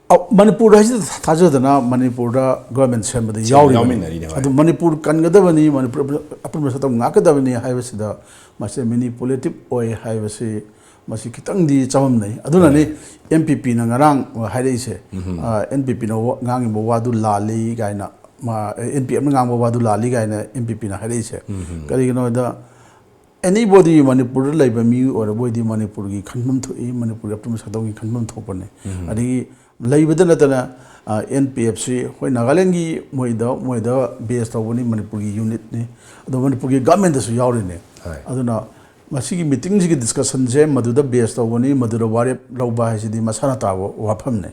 ꯑ, ꯃꯅꯤꯄꯨꯔ ꯍꯥꯏꯁꯤꯗ ꯊꯥꯖꯗꯅ ꯃꯅꯤꯄꯨꯔꯗ government ꯁꯦꯝꯕꯗ ꯌꯥꯎꯔꯤꯕꯅꯤ꯫ ꯌꯥꯎꯃꯤꯟꯅꯔꯤꯅꯦ, ꯍꯣꯏ꯫ ꯑꯗꯨ ꯃꯅꯤꯄꯨꯔ ꯀꯟꯒꯗꯕꯅꯤ, ꯃꯅꯤꯄꯨꯔ ꯑꯄꯨꯟꯕ ꯁꯛꯇꯝ ꯉꯥꯛꯀꯗꯕꯅꯤ ꯍꯥꯏꯕꯁꯤꯗ ꯃꯁꯤ manipulative ꯑꯣꯏ ꯍꯥꯏꯕꯁꯤ, ꯃꯁꯤ ꯈꯤꯇꯪꯗꯤ ꯆꯃꯝꯅꯩ꯫ ꯑꯗꯨꯅꯅꯤ NPPꯅ ꯉꯔꯥꯡ ꯍꯥꯏꯔꯛꯏꯁꯦ, ꯑ, NPPꯅ ꯋꯥ-, ꯉꯥꯡꯉꯤꯕ ꯋꯥꯗꯨ ꯂꯥꯜꯂꯤ ꯀꯥꯏꯅ, ꯃꯥ, NPFꯅ ꯉꯥꯡꯕ ꯋꯥꯗꯨ ꯂꯥꯜꯂꯤ ꯀꯥꯏꯅ NPPꯅ ꯍꯥꯏꯔꯛꯏꯁꯦ꯫ ꯀꯔꯤꯒꯤꯅꯣ ꯍꯥꯏꯗ, anybody ꯃꯅꯤꯄꯨꯔꯗ ꯂꯩꯕ ꯃꯤ ꯑꯣꯏꯔꯕ ꯑꯣꯏꯗꯤ ꯃꯅꯤꯄꯨꯔꯒꯤ ꯈꯟꯐꯝ ꯊꯣꯛꯏ, ꯃꯅꯤꯄꯨꯔꯒꯤ ꯑꯄꯨꯟꯕ ꯁꯛꯇꯝꯒꯤ ꯈꯟꯐꯝ ꯊꯣꯛꯄꯅꯤ꯫ ꯑꯗꯒꯤ ꯂꯩꯕꯗ ꯅꯠꯇꯅ, ꯑꯦꯟ ꯄꯤ ꯑꯦꯐ ꯁꯤ, ꯑꯩꯈꯣꯏ ꯅꯥꯒꯥꯂꯦꯟꯒꯤ ꯃꯣꯏꯗ, ꯃꯣꯏꯗ ꯕꯦꯁ ꯇꯧꯕꯅꯤ, ꯃꯅꯤꯄꯨꯔꯒꯤ ꯌꯨꯅꯤꯠꯅꯤ, ꯑꯗꯣ ꯃꯅꯤꯄꯨꯔꯒꯤ ꯒꯃꯦꯟꯗꯁꯨ ꯌꯥꯎꯔꯤꯅꯦ꯫ ꯍꯣꯏ꯫ ꯑꯗꯨꯅ ꯃꯁꯤꯒꯤ ꯃꯤꯇꯤꯡꯁꯤꯒꯤ ꯗꯤꯁꯀꯁꯟꯁꯦ ꯃꯗꯨꯗ ꯕꯦꯁ ꯇꯧꯕꯅꯤ, ꯃꯗꯨꯗ ꯋꯥꯔꯦꯞ ꯂꯧꯕ ꯍꯥꯏꯁꯤꯗꯤ ꯃꯁꯥꯅ ꯇꯥꯕ ꯋꯥꯐꯝꯅꯤ꯫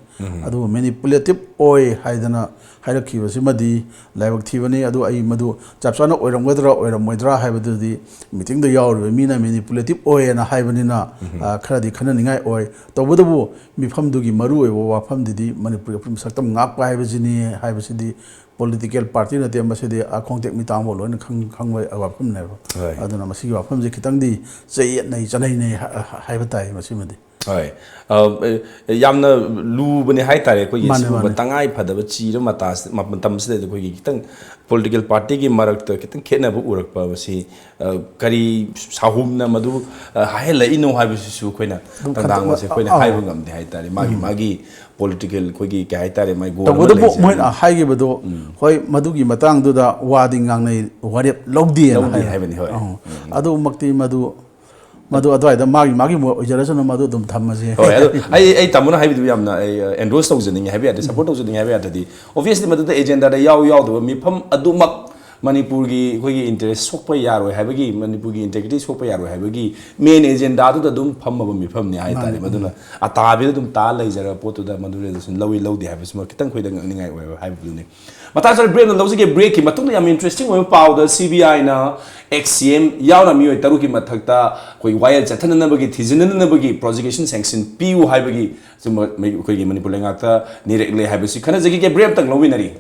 ꯑꯗꯨꯕꯨ ꯃꯦꯅꯤꯄꯨꯂꯦꯇꯤꯞ ꯑꯣꯏ ꯍꯥꯏꯗꯅ ꯍꯥꯏꯔꯛꯈꯤꯕꯁꯤꯃꯗꯤ ꯂꯥꯏꯕꯛ ꯊꯤꯕꯅꯤ꯫ ꯑꯗꯨ ꯑꯩ ꯃꯗꯨ ꯆꯞ ꯆꯥꯅ ꯑꯣꯏꯔꯝꯒꯗ꯭ꯔꯥ ꯑꯣꯏꯔꯝꯃꯣꯏꯗ꯭ꯔꯥ ꯍꯥꯏꯕꯗꯨꯗꯤ ꯃꯤꯇꯤꯡꯗ ꯌꯥꯎꯔꯤꯕ ꯃꯤꯅ ꯃꯦꯅꯤꯄꯨꯂꯦꯇꯤꯞ ꯑꯣꯏꯌꯦꯅ ꯍꯥꯏꯕꯅꯤꯅ, ꯑ, ꯈꯔꯗꯤ ꯈꯟꯅꯅꯤꯡꯉꯥꯏ ꯑꯣꯏ꯫ ꯇꯧꯕꯇꯕꯨ ꯃꯤꯐꯝꯗꯨꯒꯤ ꯃꯔꯨꯑꯣꯏꯕ ꯋꯥꯐꯝꯗꯨꯗꯤ ꯃꯅꯤꯄꯨꯔꯒꯤ ꯑꯩꯈꯣꯏ ꯁꯛꯇꯝ ꯉꯥꯛꯄ ꯍꯥꯏꯕꯁꯤꯅꯤ ꯍꯥꯏꯕꯁꯤꯗꯤ ꯄꯣꯂꯤꯇꯤꯀꯦꯜ ꯄꯥꯔꯇꯤ ꯅꯠꯇꯦ, ꯃꯁꯤꯗꯤ ꯑꯈꯣꯡꯇꯦꯛ ꯃꯤꯇꯥꯡꯐꯥꯎ ꯂꯣꯏꯅ ꯈꯪ-, ꯈꯪꯕ ꯋꯥꯐꯝꯅꯦꯕ꯫ ꯍꯣꯏ꯫ ꯑꯗꯨꯅ ꯃꯁꯤꯒꯤ ꯋꯥꯐꯝꯁꯦ ꯈꯤꯇꯪꯗꯤ ꯆꯌꯦꯠꯅꯩ, ꯆꯅꯩꯅꯩ ꯍꯥ-, ꯍꯥꯏꯕ ꯇꯥꯏ ꯃꯁꯤꯃꯗꯤ꯫ ꯍꯣꯏ꯫ ꯑ, ꯑꯦ, ꯌꯥꯝꯅ ꯂꯨꯕꯅꯦ ꯍꯥꯏꯇꯥꯔꯦ꯫ ꯑꯩꯈꯣꯏꯒꯤ ꯃꯥꯅꯦ, ꯁꯤꯒꯨꯝꯕ ꯃꯥꯅꯦ꯫ ꯇꯉꯥꯏ ꯐꯗꯕ ꯆꯤꯔ ꯃꯇꯥ-, ꯃ-, ꯃꯇꯝꯁꯤꯗ ꯑꯩꯈꯣꯏꯒꯤ ꯈꯤꯇꯪ ꯄꯣꯂꯤꯇꯤꯀꯦꯜ ꯄꯥꯔꯇꯤꯒꯤ ꯃꯔꯛꯇ ꯈꯤꯇꯪ ꯈꯦꯠꯅꯕ ꯎꯔꯛꯄ ꯑꯁꯤ, ꯑ, ꯀꯔꯤ ꯁꯥꯍꯨꯝꯅ ꯃꯗꯨ, ꯑ, ꯍꯥꯏꯍꯜꯂꯛꯏꯅꯣ ꯍꯥꯏꯕꯁꯤꯁꯨ ꯑꯩꯈꯣꯏꯅ ꯑꯗꯨꯝ ꯇꯪꯗꯥꯡꯕꯁꯦ ꯈꯟꯗꯣꯛ-, ꯑꯩꯈꯣꯏꯅ ꯑꯧ꯫ ꯍꯥꯏꯕ ꯉꯝꯗꯦ ꯍꯥꯏꯇꯥꯔꯦ꯫ ꯃꯥꯒꯤ, ꯃꯥꯒꯤ ꯄꯣꯂꯤꯇꯤꯀꯦꯜ ꯑꯩꯈꯣꯏꯒꯤ ꯀꯩ ꯍꯥꯏꯇꯥꯔꯦ, ꯃꯥꯒꯤ ꯒꯣꯜ ꯑꯃ ꯇꯧꯕꯇꯕꯨ ꯂꯩꯖꯩ꯫ ꯃꯣꯏꯅ ꯍꯥꯏꯈꯤꯕꯗꯣ, ꯍꯣꯏ, ꯃꯗꯨꯒꯤ ꯃꯇꯥꯡꯗꯨꯗ ꯋꯥꯗꯤ ꯉꯥꯡꯅꯩ, ꯋꯥꯔꯦꯞ ꯂꯧꯗꯦꯅ ꯂꯧꯗꯦ ꯍꯥꯏ꯫ ꯍꯥꯏꯕꯅꯤ, ꯍꯣꯏ꯫ ꯑꯧ꯫ ꯑꯗꯨꯃꯛꯇꯤ ꯃꯗꯨ, ꯃꯗꯨ ꯑꯗꯨꯋꯥꯏꯗ ꯃꯥꯒꯤ, ꯃꯥꯒꯤ ꯃꯣꯠ ꯑꯣꯏꯖꯔꯁꯅꯨ, ꯃꯗꯨ ꯑꯗꯨꯝ ꯊꯝꯃꯁꯦ꯫ ꯍꯣꯏ, ꯑꯗꯣ ꯑꯩ, ꯑꯩ ꯇꯥꯃꯣꯅ ꯍꯥꯏꯕꯤꯗꯨ ꯌꯥꯝꯅ ꯑꯩ, ꯑ, ꯑꯦꯟꯗꯣꯔꯁ ꯇꯧꯖꯅꯤꯡꯉꯦ ꯍꯥꯏꯕ ꯌꯥꯗꯦ, ꯁꯄꯣꯔꯠ ꯇꯧꯖꯅꯤꯡꯉꯦ ꯍꯥꯏꯕ ꯌꯥꯗ꯭ꯔꯗꯤ, ꯑꯣꯕꯤꯌꯁꯂꯤ ꯃꯗꯨꯗ ꯑꯦꯖꯦꯟꯗꯥꯗ ꯌꯥꯎ ꯌꯥꯎꯗꯕ ꯃꯤꯐꯝ ꯑꯗꯨꯃꯛ ꯃꯅꯤꯄꯨꯔꯒꯤ ꯑꯩꯈꯣꯏꯒꯤ ꯏꯟꯇꯔꯦꯁ ꯁꯣꯛꯄ ꯌꯥꯔꯣꯏ ꯍꯥꯏꯕꯒꯤ, ꯃꯅꯤꯄꯨꯔꯒꯤ ꯏꯟꯇꯦꯒ꯭ꯔꯤꯇꯤ ꯁꯣꯛꯄ ꯌꯥꯔꯣꯏ ꯍꯥꯏꯕꯒꯤ ꯃꯦꯟ ꯑꯦꯖꯦꯟꯗꯥꯗꯨꯗ ꯑꯗꯨꯝ ꯐꯝꯃꯕ ꯃꯤꯐꯝꯅꯤ ꯍꯥꯏꯇꯥꯔꯦ꯫ ꯃꯥꯅꯤ, ꯃꯗꯨꯅ ꯑꯇꯥꯕꯤꯗ ꯑꯗꯨꯝ ꯇꯥ ꯂꯩꯖꯔꯕ ꯄꯣꯠꯇꯨꯗ ꯃꯗꯨ ꯔꯦꯖꯣꯂꯨꯁꯟ ꯂꯧꯏ ꯂꯧꯗꯦ ꯍꯥꯏꯕꯁꯤꯃ ꯈꯤꯇꯪ ꯑꯩꯈꯣꯏꯗ ꯉꯛꯅꯤꯡꯉꯥꯏ ꯑꯣꯏꯕ ꯍꯥꯏꯕꯗꯨꯅꯤ꯫ ꯃꯇꯥꯡ ꯆꯥꯅ ꯕ꯭ꯔꯦꯛ ꯑꯃ ꯂꯧꯖꯒꯦ꯫ ꯕ꯭ꯔꯦꯛꯀꯤ ꯃꯇꯨꯡꯗ ꯌꯥꯝ ꯏꯟꯇꯔꯦꯁꯇꯤꯡ ꯑꯣꯏꯕ ꯄꯥꯎꯗ ꯁꯤ ꯕꯤ ꯑꯥꯏꯅ ꯑꯦꯛꯁ ꯁꯤ ꯑꯦꯝ ꯌꯥꯎꯅ ꯃꯤꯑꯣꯏ ꯇꯔꯨꯛꯀꯤ ꯃꯊꯛꯇ ꯑꯩꯈꯣꯏ ꯋꯥꯌꯦꯜ ꯆꯠꯊꯅꯅꯕꯒꯤ, ꯊꯤꯖꯤꯟꯅꯅꯕꯒꯤ ꯄ꯭ꯔꯣꯁꯤꯀ꯭ꯌꯨꯁꯟ ꯁꯦꯡꯁꯟ ꯄꯤꯌꯨ ꯍꯥꯏꯕꯒꯤ ꯁꯨꯝꯕ ꯑꯩꯈꯣꯏꯒꯤ ꯃꯅꯤꯄꯨꯔ ꯂꯩꯉꯥꯛꯇ ꯅꯤꯔꯛꯂꯦ ꯍꯥꯏꯕꯁꯤ ꯈꯟꯅꯖꯈꯤꯒꯦ꯫ ꯕ꯭ꯔꯦꯛ ꯑꯝꯇꯪ ꯂꯧꯃꯤꯟꯅꯔꯤ꯫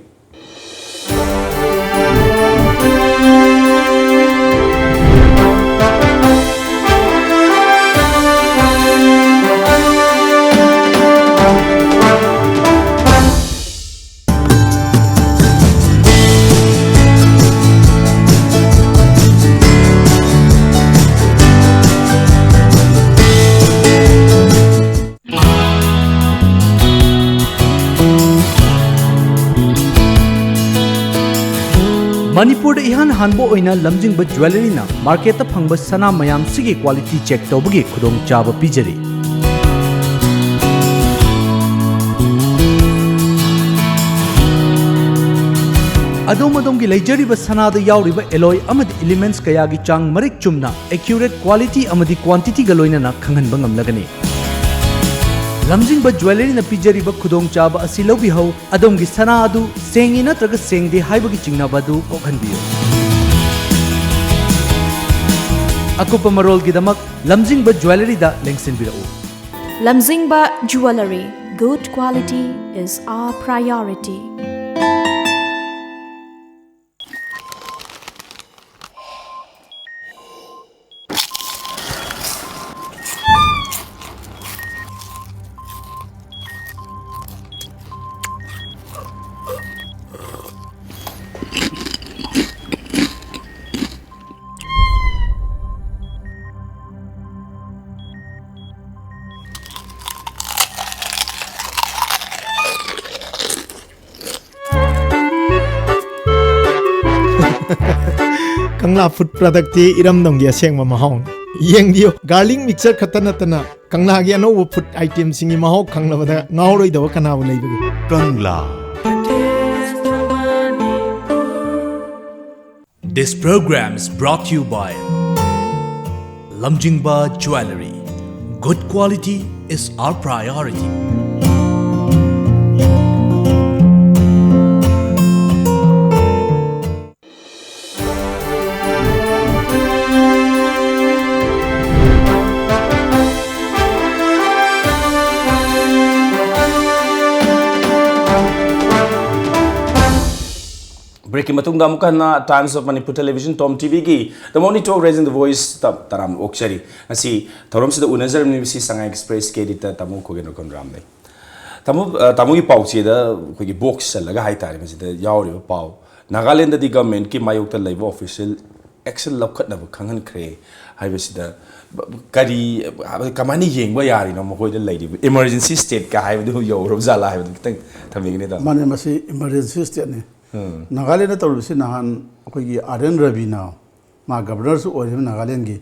ꯃꯅꯤꯄꯨꯔꯗ ꯏꯍꯥꯟ ꯍꯥꯟꯕ ꯑꯣꯏꯅ ꯂꯝꯖꯤꯡꯕ ꯖ꯭ꯋꯦꯂꯔꯤꯅ ꯃꯥꯔꯀꯦꯠꯇ ꯐꯪꯕ ꯁꯅꯥ ꯃꯌꯥꯝꯁꯤꯒꯤ ꯀ꯭ꯋꯥꯂꯤꯇꯤ ꯆꯦꯛ ꯇꯧꯕꯒꯤ ꯈꯨꯗꯣꯡꯆꯥꯕ ꯄꯤꯖꯔꯤ꯫ ꯑꯗꯣꯝ ꯑꯗꯣꯝꯒꯤ ꯂꯩꯖꯔꯤꯕ ꯁꯅꯥꯗ ꯌꯥꯎꯔꯤꯕ alloy ꯑꯃꯗꯤ elements ꯀꯌꯥꯒꯤ ꯆꯥꯡ ꯃꯔꯤꯛ ꯆꯨꯝꯅ, accurate quality ꯑꯃꯗꯤ quantity ꯒ ꯂꯣꯏꯅꯅ ꯈꯪꯍꯟꯕ ꯉꯝꯂꯒꯅꯤ꯫ ꯂꯝꯖꯤꯡꯕ Jewellery ꯅ ꯄꯤꯖꯔꯤꯕ ꯈꯨꯗꯣꯡꯆꯥꯕ ꯑꯁꯤ ꯂꯧꯕꯤꯍꯧ, ꯑꯗꯣꯝꯒꯤ ꯁꯅꯥ ꯑꯗꯨ ꯁꯦꯡꯉꯤ ꯅꯠꯇ꯭ꯔꯒ ꯁꯦꯡꯗꯦ ꯍꯥꯏꯕꯒꯤ ꯆꯤꯡꯅꯕ ꯑꯗꯨ ꯀꯣꯛꯍꯟꯕꯤꯌꯨ꯫ ꯑꯀꯨꯞꯄ ꯃꯔꯣꯜꯒꯤꯗꯃꯛ ꯂꯝꯖꯤꯡꯕ Jewellery ꯗ ꯂꯦꯡꯁꯤꯟꯕꯤꯔꯛꯎ꯫ Lamjingba Jewellery, good quality is our priority. Kangla food ꯄ꯭ꯔꯗꯛꯇꯤ ꯏꯔꯝꯗꯝꯒꯤ ꯑꯁꯦꯡꯕ ꯃꯍꯥꯎꯅꯤ꯫ ꯌꯦꯡꯕꯤꯌꯨ, ꯒꯥꯔꯂꯤꯛ ꯃꯤꯛꯆꯔ ꯈꯛꯇ ꯅꯠꯇꯅ ꯀꯪꯂꯥꯒꯤ ꯑꯅꯧꯕ ꯐꯨꯗ ꯑꯥꯏꯇꯦꯝꯁꯤꯡꯒꯤ ꯃꯍꯥꯎ ꯈꯪꯂꯕꯗ ꯉꯥꯎꯔꯣꯏꯗꯕ ꯀꯅꯥꯕꯨ ꯂꯩꯕꯒꯦ? Kangla. This program is brought to you by Lamjingba Jewellery. Good quality is our priority. Break ꯀꯤ ꯃꯇꯨꯡꯗ ꯑꯃꯨꯛꯀ ꯍꯟꯅ Times of Manipur Television, TOM TV ꯒꯤ The Morning Talk, Raising the Voice ꯇ ꯇꯔꯥꯝꯅ ꯑꯣꯛꯆꯔꯤ꯫ ꯉꯁꯤ ꯊꯧꯔꯝꯁꯤꯗ ꯎꯅꯖꯔꯝꯂꯤꯕꯁꯤ Sangai Express ꯀꯤ editor ꯇꯥꯃꯣ ꯈꯣꯒꯦꯟ ꯔꯣꯀꯝ ꯔꯥꯝ ꯂꯩ꯫ ꯇꯥꯃꯣ, ꯑ, ꯇꯥꯃꯣꯒꯤ ꯄꯥꯎꯆꯦꯗ ꯑꯩꯈꯣꯏꯒꯤ box ꯆꯜꯂꯒ ꯍꯥꯏꯇꯥꯔꯦ, ꯃꯁꯤꯗ ꯌꯥꯎꯔꯤꯕ ꯄꯥꯎ, ꯅꯥꯒꯥꯂꯦꯟꯗꯗꯤ government ꯀꯤ ꯃꯥꯌꯣꯛꯇ ꯂꯩꯕ official action ꯂꯧꯈꯠꯅꯕ ꯈꯪꯍꯟꯈ꯭ꯔꯦ ꯍꯥꯏꯕꯁꯤꯗ ꯕ-, ꯀꯔꯤ, ꯀꯃꯥꯏꯅ ꯌꯦꯡꯕ ꯌꯥꯔꯤꯅꯣ ꯃꯈꯣꯏꯗ ꯂꯩꯔꯤꯕ emergency state ꯀ ꯍꯥꯏꯕꯗꯨ ꯌꯧꯔꯕ ꯖꯥꯠꯂꯥ ꯍꯥꯏꯕꯗꯨ ꯈꯤꯇꯪ ꯊꯝꯕꯤꯒꯅꯤ, ꯇꯥꯃꯣ? ꯃꯥꯅꯦ, ꯃꯁꯤ emergency state ꯅꯤ꯫ ꯎꯝ꯫ ꯅꯥꯒꯥꯂꯦꯟꯗ ꯇꯧꯔꯤꯕꯁꯤ ꯅꯍꯥꯟ ꯑꯩꯈꯣꯏꯒꯤ R N ꯔꯕꯤꯅ, ꯃꯥ governor ꯁꯨ ꯑꯣꯏꯔꯤꯕ ꯅꯥꯒꯥꯂꯦꯟꯒꯤ,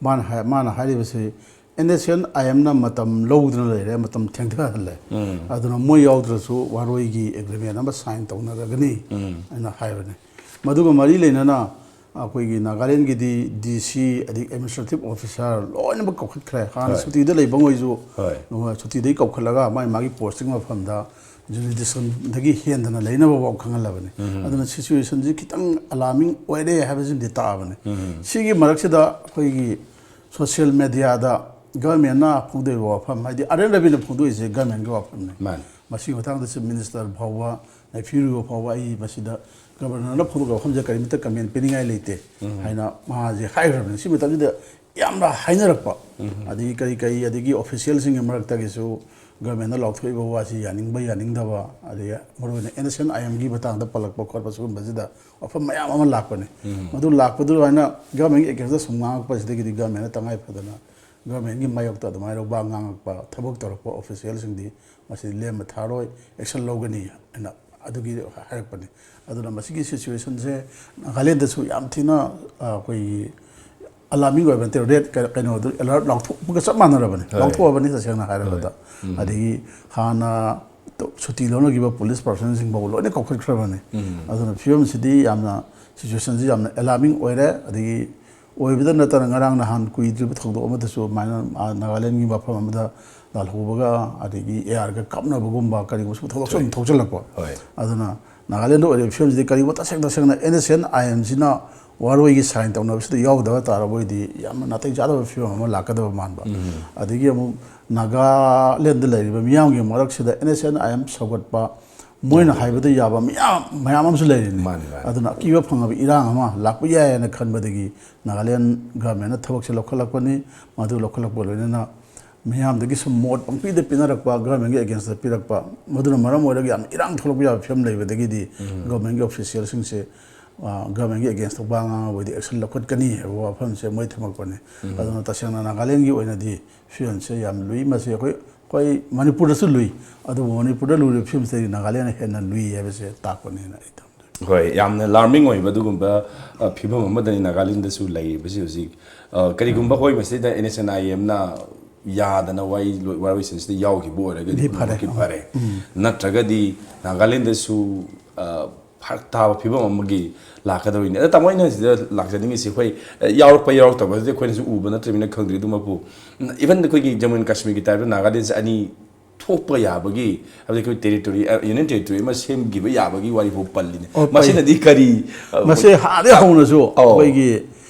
ꯃꯥꯅ ꯍꯥꯏ-, ꯃꯥꯅ ꯍꯥꯏꯔꯤꯕꯁꯤ ꯑꯦꯟ ꯑꯦꯁ ꯑꯦꯟ ꯑꯥꯏ ꯑꯦꯝꯅ ꯃꯇꯝ ꯂꯧꯗꯨꯅ ꯂꯩꯔꯦ, ꯃꯇꯝ ꯊꯦꯡꯊꯍꯜꯂꯦ꯫ ꯑꯗꯨꯅ ꯃꯣꯏ ꯌꯥꯎꯗ꯭ꯔꯁꯨ ꯋꯥꯔꯣꯏꯒꯤ ꯑꯦꯒ꯭ꯔꯤꯃꯦꯟ ꯑꯃ ꯁꯥꯏꯟ ꯇꯧꯅꯔꯒꯅꯤ ꯍꯥꯏꯅ ꯍꯥꯏꯕꯅꯤ꯫ ꯃꯗꯨꯒ ꯃꯔꯤ ꯂꯩꯅꯅ ꯑꯩꯈꯣꯏꯒꯤ ꯅꯥꯒꯥꯂꯦꯟꯒꯤꯗꯤ ꯗꯤ ꯁꯤ, ꯑꯗꯒꯤ ꯑꯦꯗꯃꯤꯅꯤꯁꯇ꯭ꯔꯦꯇꯤꯚ ꯑꯣꯐꯤꯁꯔ ꯂꯣꯏꯅꯃꯛ ꯀꯧꯈꯠꯈ꯭ꯔꯦ꯫ ꯍꯥꯟꯅ ꯍꯣꯏ꯫ ꯁꯨꯇꯤꯗ ꯂꯩꯕ ꯉꯩꯁꯨ ꯍꯣꯏ꯫ ꯁꯨꯇꯤꯗꯒꯤ ꯀꯧꯈꯠꯂꯒ ꯃꯥꯒꯤ ꯃꯥꯒꯤ ꯄꯣꯁꯇꯤꯡ ꯃꯐꯝꯗ ꯖꯨꯔꯤꯗꯤꯛꯁꯟꯗꯒꯤ ꯍꯦꯟꯗꯅ ꯂꯩꯅꯕ ꯐꯥꯎ ꯈꯪꯍꯜꯂꯕꯅꯤ꯫ ꯑꯗꯨꯅ ꯁꯤꯆꯨꯋꯦꯁꯟꯁꯤ ꯈꯤꯇꯪ ꯑꯂꯥꯔꯃꯤꯡ ꯑꯣꯏꯔꯦ ꯍꯥꯏꯕꯁꯤꯃꯗꯤ ꯇꯥꯛꯑꯕꯅꯤ꯫ ꯁꯤꯒꯤ ꯃꯔꯛꯁꯤꯗ ꯑꯩꯈꯣꯏꯒꯤ ꯁꯣꯁꯤꯌꯦꯜ ꯃꯦꯗꯤꯌꯥꯗ ꯒꯚꯔꯟꯃꯦꯟꯅ ꯐꯣꯡꯗꯣꯛꯏꯕ ꯋꯥꯐꯝ, ꯍꯥꯏꯗꯤ ꯑꯥꯔ ꯑꯦꯟ ꯔꯕꯤꯅ ꯐꯣꯡꯗꯣꯛꯏꯁꯦ ꯒꯚꯔꯟꯃꯦꯟꯒꯤ ꯋꯥꯐꯝꯅꯤ꯫ ꯃꯥꯅꯤ꯫ ꯃꯁꯤꯒꯤ ꯃꯇꯥꯡꯗ ꯆꯤꯐ ꯃꯤꯅꯤꯁꯇꯔ ꯐꯥꯎꯕ, ꯅꯦꯐ꯭ꯌꯨ ꯔꯤꯑꯣ ꯐꯥꯎꯕ ꯑꯩ ꯃꯁꯤꯗ ꯒꯚꯔꯅꯔꯅ ꯐꯣꯡꯗꯣꯛꯄ ꯋꯥꯐꯝꯁꯦ ꯀꯔꯤꯃꯠꯇ ꯀꯃꯦꯟ ꯄꯤꯅꯤꯡꯉꯥꯏ ꯂꯩꯇꯦ ꯍꯥꯏꯅ ꯃꯥꯁꯦ ꯍꯥꯏꯈ꯭ꯔꯕꯅꯤ꯫ ꯁꯤ ꯃꯇꯝꯁꯤꯗ ꯌꯥꯝꯅ ꯍꯥꯏꯅꯔꯛꯄ, ꯑꯗꯒꯤ ꯀꯔꯤ ꯀꯔꯤ, ꯑꯗꯒꯤ ꯑꯣꯐꯤꯁꯤꯌꯦꯜꯁꯤꯡꯒꯤ ꯃꯔꯛꯇꯒꯤꯁꯨ ꯒꯚꯔꯟꯃꯦꯟꯅ ꯂꯥꯎꯊꯣꯛꯏꯕ ꯋꯥꯁꯤ ꯌꯥꯅꯤꯡꯕ ꯌꯥꯅꯤꯡꯗꯕ, ꯑꯗꯒꯤ ꯃꯔꯨꯑꯣꯏꯅ ꯑꯦꯟ ꯑꯦꯁ ꯑꯦꯟ ꯑꯥꯏ ꯑꯦꯝꯒꯤ ꯃꯇꯥꯡꯗ ꯄꯜꯂꯛꯄ ꯈꯣꯠꯄ ꯁꯤꯒꯨꯝꯕꯁꯤꯗ ꯋꯥꯐꯝ ꯃꯌꯥꯝ ꯑꯃ ꯂꯥꯛꯄꯅꯤ꯫ ꯃꯗꯨ ꯂꯥꯛꯄꯗꯨ ꯑꯗꯨꯃꯥꯏꯅ ꯒꯚꯔꯟꯃꯦꯟꯒꯤ ꯑꯦꯒꯦꯟꯁꯇ ꯁꯨꯝ ꯉꯥꯡꯉꯛꯄꯁꯤꯗꯒꯤꯗꯤ ꯒꯚꯔꯟꯃꯦꯟꯅ ꯇꯉꯥꯏ ꯐꯗꯅ ꯒꯚꯔꯟꯃꯦꯟꯒꯤ ꯃꯥꯌꯣꯛꯇ ꯑꯗꯨꯃꯥꯏꯅ ꯋꯥ ꯉꯥꯡꯉꯛꯄ, ꯊꯕꯛ ꯇꯧꯔꯛꯄ ꯑꯣꯐꯤꯁꯤꯌꯦꯜꯁꯤꯡꯗꯤ ꯃꯁꯤ ꯂꯦꯝꯕ ꯊꯥꯔꯣꯏ, ꯑꯦꯛꯁꯟ ꯂꯧꯒꯅꯤ ꯍꯥꯏꯅ ꯑꯗꯨꯒꯤ ꯍꯥꯏꯔꯛꯄꯅꯤ꯫ ꯑꯗꯨꯅ ꯃꯁꯤꯒꯤ ꯁꯤꯆꯨꯋꯦꯁꯟꯁꯦ ꯅꯥꯒꯥꯂꯦꯟꯗꯁꯨ ꯌꯥꯝ ꯊꯤꯅ, ꯑ, ꯑꯩꯈꯣꯏꯒꯤ ꯑꯂꯥꯔꯃꯤꯡ ꯑꯣꯏꯕ ꯅꯠꯇꯦ, ꯔꯦꯗ ꯀ-, ꯀꯩꯅꯣꯗꯨ ꯑꯦꯂꯔꯠ ꯂꯥꯎꯊꯣꯛꯄꯒ ꯆꯞ ꯃꯥꯟꯅꯔꯕꯅꯤ, ꯍꯣꯏ꯫ ꯂꯥꯎꯊꯣꯛꯑꯕꯅꯤ ꯇꯁꯦꯡꯅ ꯍꯥꯏꯔꯕꯗ꯫ ꯍꯣꯏ꯫ ꯎꯝ꯫ ꯑꯗꯒꯤ ꯍꯥꯟꯅ ꯇ-, ꯁꯨꯇꯤ ꯂꯧꯅꯈꯤꯕ ꯄꯨꯂꯤꯁ ꯄꯥꯔꯁꯟꯁꯤꯡ ꯐꯥꯎꯕ ꯂꯣꯏꯅ ꯀꯧꯈꯠꯈ꯭ꯔꯕꯅꯤ꯫ ꯎꯝ꯫ ꯑꯗꯨꯅ ꯐꯤꯕꯝꯁꯤꯗꯤ ꯌꯥꯝꯅ, ꯁꯤꯆꯨꯋꯦꯁꯟꯁꯤ ꯌꯥꯝꯅ ꯑꯦꯂꯥꯔꯃꯤꯡ ꯑꯣꯏꯔꯦ꯫ ꯑꯗꯒꯤ ꯑꯣꯏꯕꯗ ꯅꯠꯇꯅ ꯉꯔꯥꯡ ꯅꯍꯥꯟ ꯀꯨꯏꯗ꯭ꯔꯤꯕ ꯊꯧꯗꯣꯛ ꯑꯃꯗꯁꯨ ꯑꯗꯨꯃꯥꯏꯅ, ꯑ, ꯅꯥꯒꯥꯂꯦꯟꯒꯤ ꯃꯐꯝ ꯑꯃꯗ ꯂꯥꯜꯍꯧꯕꯒ ꯑꯗꯒꯤ ꯑꯦ ꯑꯥꯔꯒ ꯀꯥꯞꯅꯕꯒꯨꯝꯕ ꯀꯔꯤꯒꯨꯝꯕꯁꯨ ꯊꯧꯗꯣꯛꯁꯨ ꯑꯗꯨꯝ ꯊꯣꯛꯆꯜꯂꯛꯄ꯫ ꯍꯣꯏ꯫ ꯑꯗꯨꯅ ꯅꯥꯒꯥꯂꯦꯟꯗ ꯑꯣꯏꯔꯤꯕ ꯐꯤꯕꯝꯁꯤꯗꯤ ꯀꯔꯤꯒꯨꯝꯕ ꯇꯁꯦꯡ ꯇꯁꯦꯡꯅ ꯑꯦꯟ ꯑꯦꯁ ꯑꯦꯟ ꯑꯥꯏ ꯑꯦꯝꯁꯤꯅ ꯋꯥꯔꯣꯏꯒꯤ ꯁꯥꯏꯟ ꯇꯧꯅꯕꯁꯤꯗ ꯌꯥꯎꯗꯕ ꯇꯥꯔꯕ ꯑꯣꯏꯗꯤ ꯌꯥꯝꯅ ꯅꯥꯇꯩ ꯆꯥꯗꯕ ꯐꯤꯕꯝ ꯑꯃ ꯂꯥꯛꯀꯗꯕ ꯃꯥꯟꯕ꯫ ꯎꯝ꯫ ꯑꯗꯒꯤ ꯑꯃꯨꯛ ꯅꯥꯒꯥꯂꯦꯟꯗ ꯂꯩꯔꯤꯕ ꯃꯤꯌꯥꯝꯒꯤ ꯃꯔꯛꯁꯤꯗ N S N I M ꯁꯧꯒꯠꯄ, ꯃꯣꯏꯅ ꯍꯥꯏꯕꯗ ꯌꯥꯕ ꯃꯌꯥꯝ, ꯃꯌꯥꯝ ꯑꯃꯁꯨ ꯂꯩꯔꯤꯅꯤ꯫ ꯃꯥꯅꯤ, ꯃꯥꯅꯤ꯫ ꯑꯗꯨꯅ ꯑꯀꯤꯕ ꯐꯪꯉꯕ ꯏꯔꯥꯡ ꯑꯃ ꯂꯥꯛꯄ ꯌꯥꯏ ꯍꯥꯏꯅ ꯈꯟꯕꯗꯒꯤ ꯅꯥꯒꯥꯂꯦꯟ ꯒꯚꯔꯟꯃꯦꯟꯅ ꯊꯕꯛꯁꯦ ꯂꯧꯈꯠꯂꯛꯄꯅꯤ꯫ ꯃꯗꯨ ꯂꯧꯈꯠꯂꯛꯄ ꯂꯣꯏꯅꯅ ꯃꯤꯌꯥꯝꯗꯒꯤ ꯁꯨꯝ ꯃꯣꯠ ꯄꯪꯄꯤꯗ ꯄꯤꯅꯔꯛꯄ, ꯒꯚꯔꯟꯃꯦꯟꯒꯤ ꯑꯦꯒꯦꯟꯁꯇ ꯄꯤꯔꯛꯄ, ꯃꯗꯨꯅ ꯃꯔꯝ ꯑꯣꯏꯔꯒ ꯌꯥꯝ ꯏꯔꯥꯡ ꯊꯣꯛꯂꯛꯄ ꯌꯥꯕ ꯐꯤꯕꯝ ꯂꯩꯕꯗꯒꯤꯗꯤ ꯎꯝ꯫ ꯒꯚꯔꯟꯃꯦꯟꯒꯤ ꯑꯣꯐꯤꯁꯤꯌꯦꯜꯁꯤꯡꯁꯦ, ꯑ, ꯒꯚꯔꯟꯃꯦꯟꯒꯤ ꯑꯦꯒꯦꯟꯁꯇ ꯋꯥ ꯉꯥꯡꯉꯕꯗꯤ ꯑꯦꯛꯁꯟ ꯂꯧꯈꯠꯀꯅꯤ ꯍꯥꯏꯕ ꯋꯥꯐꯝꯁꯦ ꯃꯣꯏ ꯊꯝꯃꯛꯄꯅꯤ꯫ ꯎꯝ꯫ ꯑꯗꯨꯅ ꯇꯁꯦꯡꯅ ꯅꯥꯒꯥꯂꯦꯟꯒꯤ ꯑꯣꯏꯅꯗꯤ ꯐꯤꯕꯝꯁꯦ ꯌꯥꯝ ꯂꯨꯏ꯫ ꯃꯁꯤ ꯑꯩꯈꯣꯏ, ꯑꯩꯈꯣꯏ ꯃꯅꯤꯄꯨꯔꯗꯁꯨ ꯂꯨꯏ, ꯑꯗꯨꯕꯨ ꯃꯅꯤꯄꯨꯔꯗ ꯂꯨꯔꯤꯕ ꯐꯤꯕꯝꯁꯤꯗꯒꯤ ꯅꯥꯒꯥꯂꯦꯟꯅ ꯍꯦꯟꯅ ꯂꯨꯏ ꯍꯥꯏꯕꯁꯦ ꯇꯥꯛꯄꯅꯦꯅ ꯑꯩ ꯊꯝꯖꯒꯦ꯫ ꯍꯣꯏ, ꯌꯥꯝꯅ ꯑꯦꯂꯥꯔꯃꯤꯡ ꯑꯣꯏꯕ ꯑꯗꯨꯒꯨꯝꯕ ꯑ, ꯐꯤꯕꯝ ꯑꯃꯗꯅꯤ ꯅꯥꯒꯥꯂꯦꯟꯗꯁꯨ ꯂꯩꯔꯤꯕꯁꯤ ꯍꯧꯖꯤꯛ꯫ ꯑ, ꯀꯔꯤꯒꯨꯝꯕ ꯑꯩꯈꯣꯏ ꯃꯁꯤꯗ ꯑꯦꯟ ꯑꯦꯁ ꯑꯦꯟ ꯑꯥꯏ ꯑꯦꯝꯅ ꯌꯥꯗꯅ ꯋꯥꯔꯤ ꯂꯣꯏ- ꯋꯥꯔꯣꯏꯁꯤꯟꯁꯤꯗ ꯌꯥꯎꯈꯤꯕ ꯑꯣꯏꯔꯒꯗꯤ ꯗꯤ ꯐꯔꯦ꯫ ꯄꯨꯝꯅꯃꯛꯀꯤ ꯐꯔꯦ꯫ ꯎꯝ꯫ ꯅꯠꯇ꯭ꯔꯒꯗꯤ ꯅꯥꯒꯥꯂꯦꯟꯗꯁꯨ ꯑ, ꯐꯔꯛ ꯇꯥꯕ ꯐꯤꯕꯝ ꯑꯃꯒꯤ ꯂꯥꯛꯀꯗꯧꯔꯤꯅꯤ꯫ ꯑꯗ ꯇꯥꯃꯣ, ꯑꯩꯅ ꯁꯤꯗ ꯂꯥꯛꯆꯅꯤꯡꯉꯤꯁꯤ, ꯑꯩꯈꯣꯏ ꯑ, ꯌꯥꯎꯔꯛꯄ ꯌꯥꯎꯔꯛꯇꯕ ꯑꯗꯨꯗꯤ ꯑꯩꯈꯣꯏꯅꯁꯨ ꯎꯕ ꯅꯠꯇ꯭ꯔꯤꯕꯅꯤꯅ ꯈꯪꯗ꯭ꯔꯤ꯫ ꯑꯗꯨꯃꯛꯄꯨ ꯏꯚꯟ ꯑꯩꯈꯣꯏꯒꯤ ꯖꯃꯨ ꯑꯦꯟ ꯀꯥꯁꯃꯤꯔꯒꯤ ꯇꯥꯏꯞꯇ ꯅꯥꯒꯥꯂꯦꯟꯁꯦ ꯑꯅꯤ ꯊꯣꯛꯄ ꯌꯥꯕꯒꯤ, ꯍꯥꯏꯕꯗꯤ ꯑꯩꯈꯣꯏ ꯇꯦꯔꯤꯇꯣꯔꯤ, ꯑ, ꯌꯨꯅꯤꯌꯟ ꯇꯦꯔꯤꯇꯣꯔꯤ ꯑꯃ ꯁꯦꯝꯈꯤꯕ ꯌꯥꯕꯒꯤ ꯋꯥꯔꯤꯐꯥꯎ ꯄꯜꯂꯤꯅꯦ꯫ ꯑꯣ, ꯄꯜꯂꯤ꯫ ꯃꯁꯤꯅꯗꯤ ꯀꯔꯤ, ꯑ, ꯃꯁꯤ ꯍꯥꯟꯅꯗꯒꯤ ꯍꯧꯅꯁꯨ ꯑꯧ꯫ ꯑꯩꯈꯣꯏꯒꯤ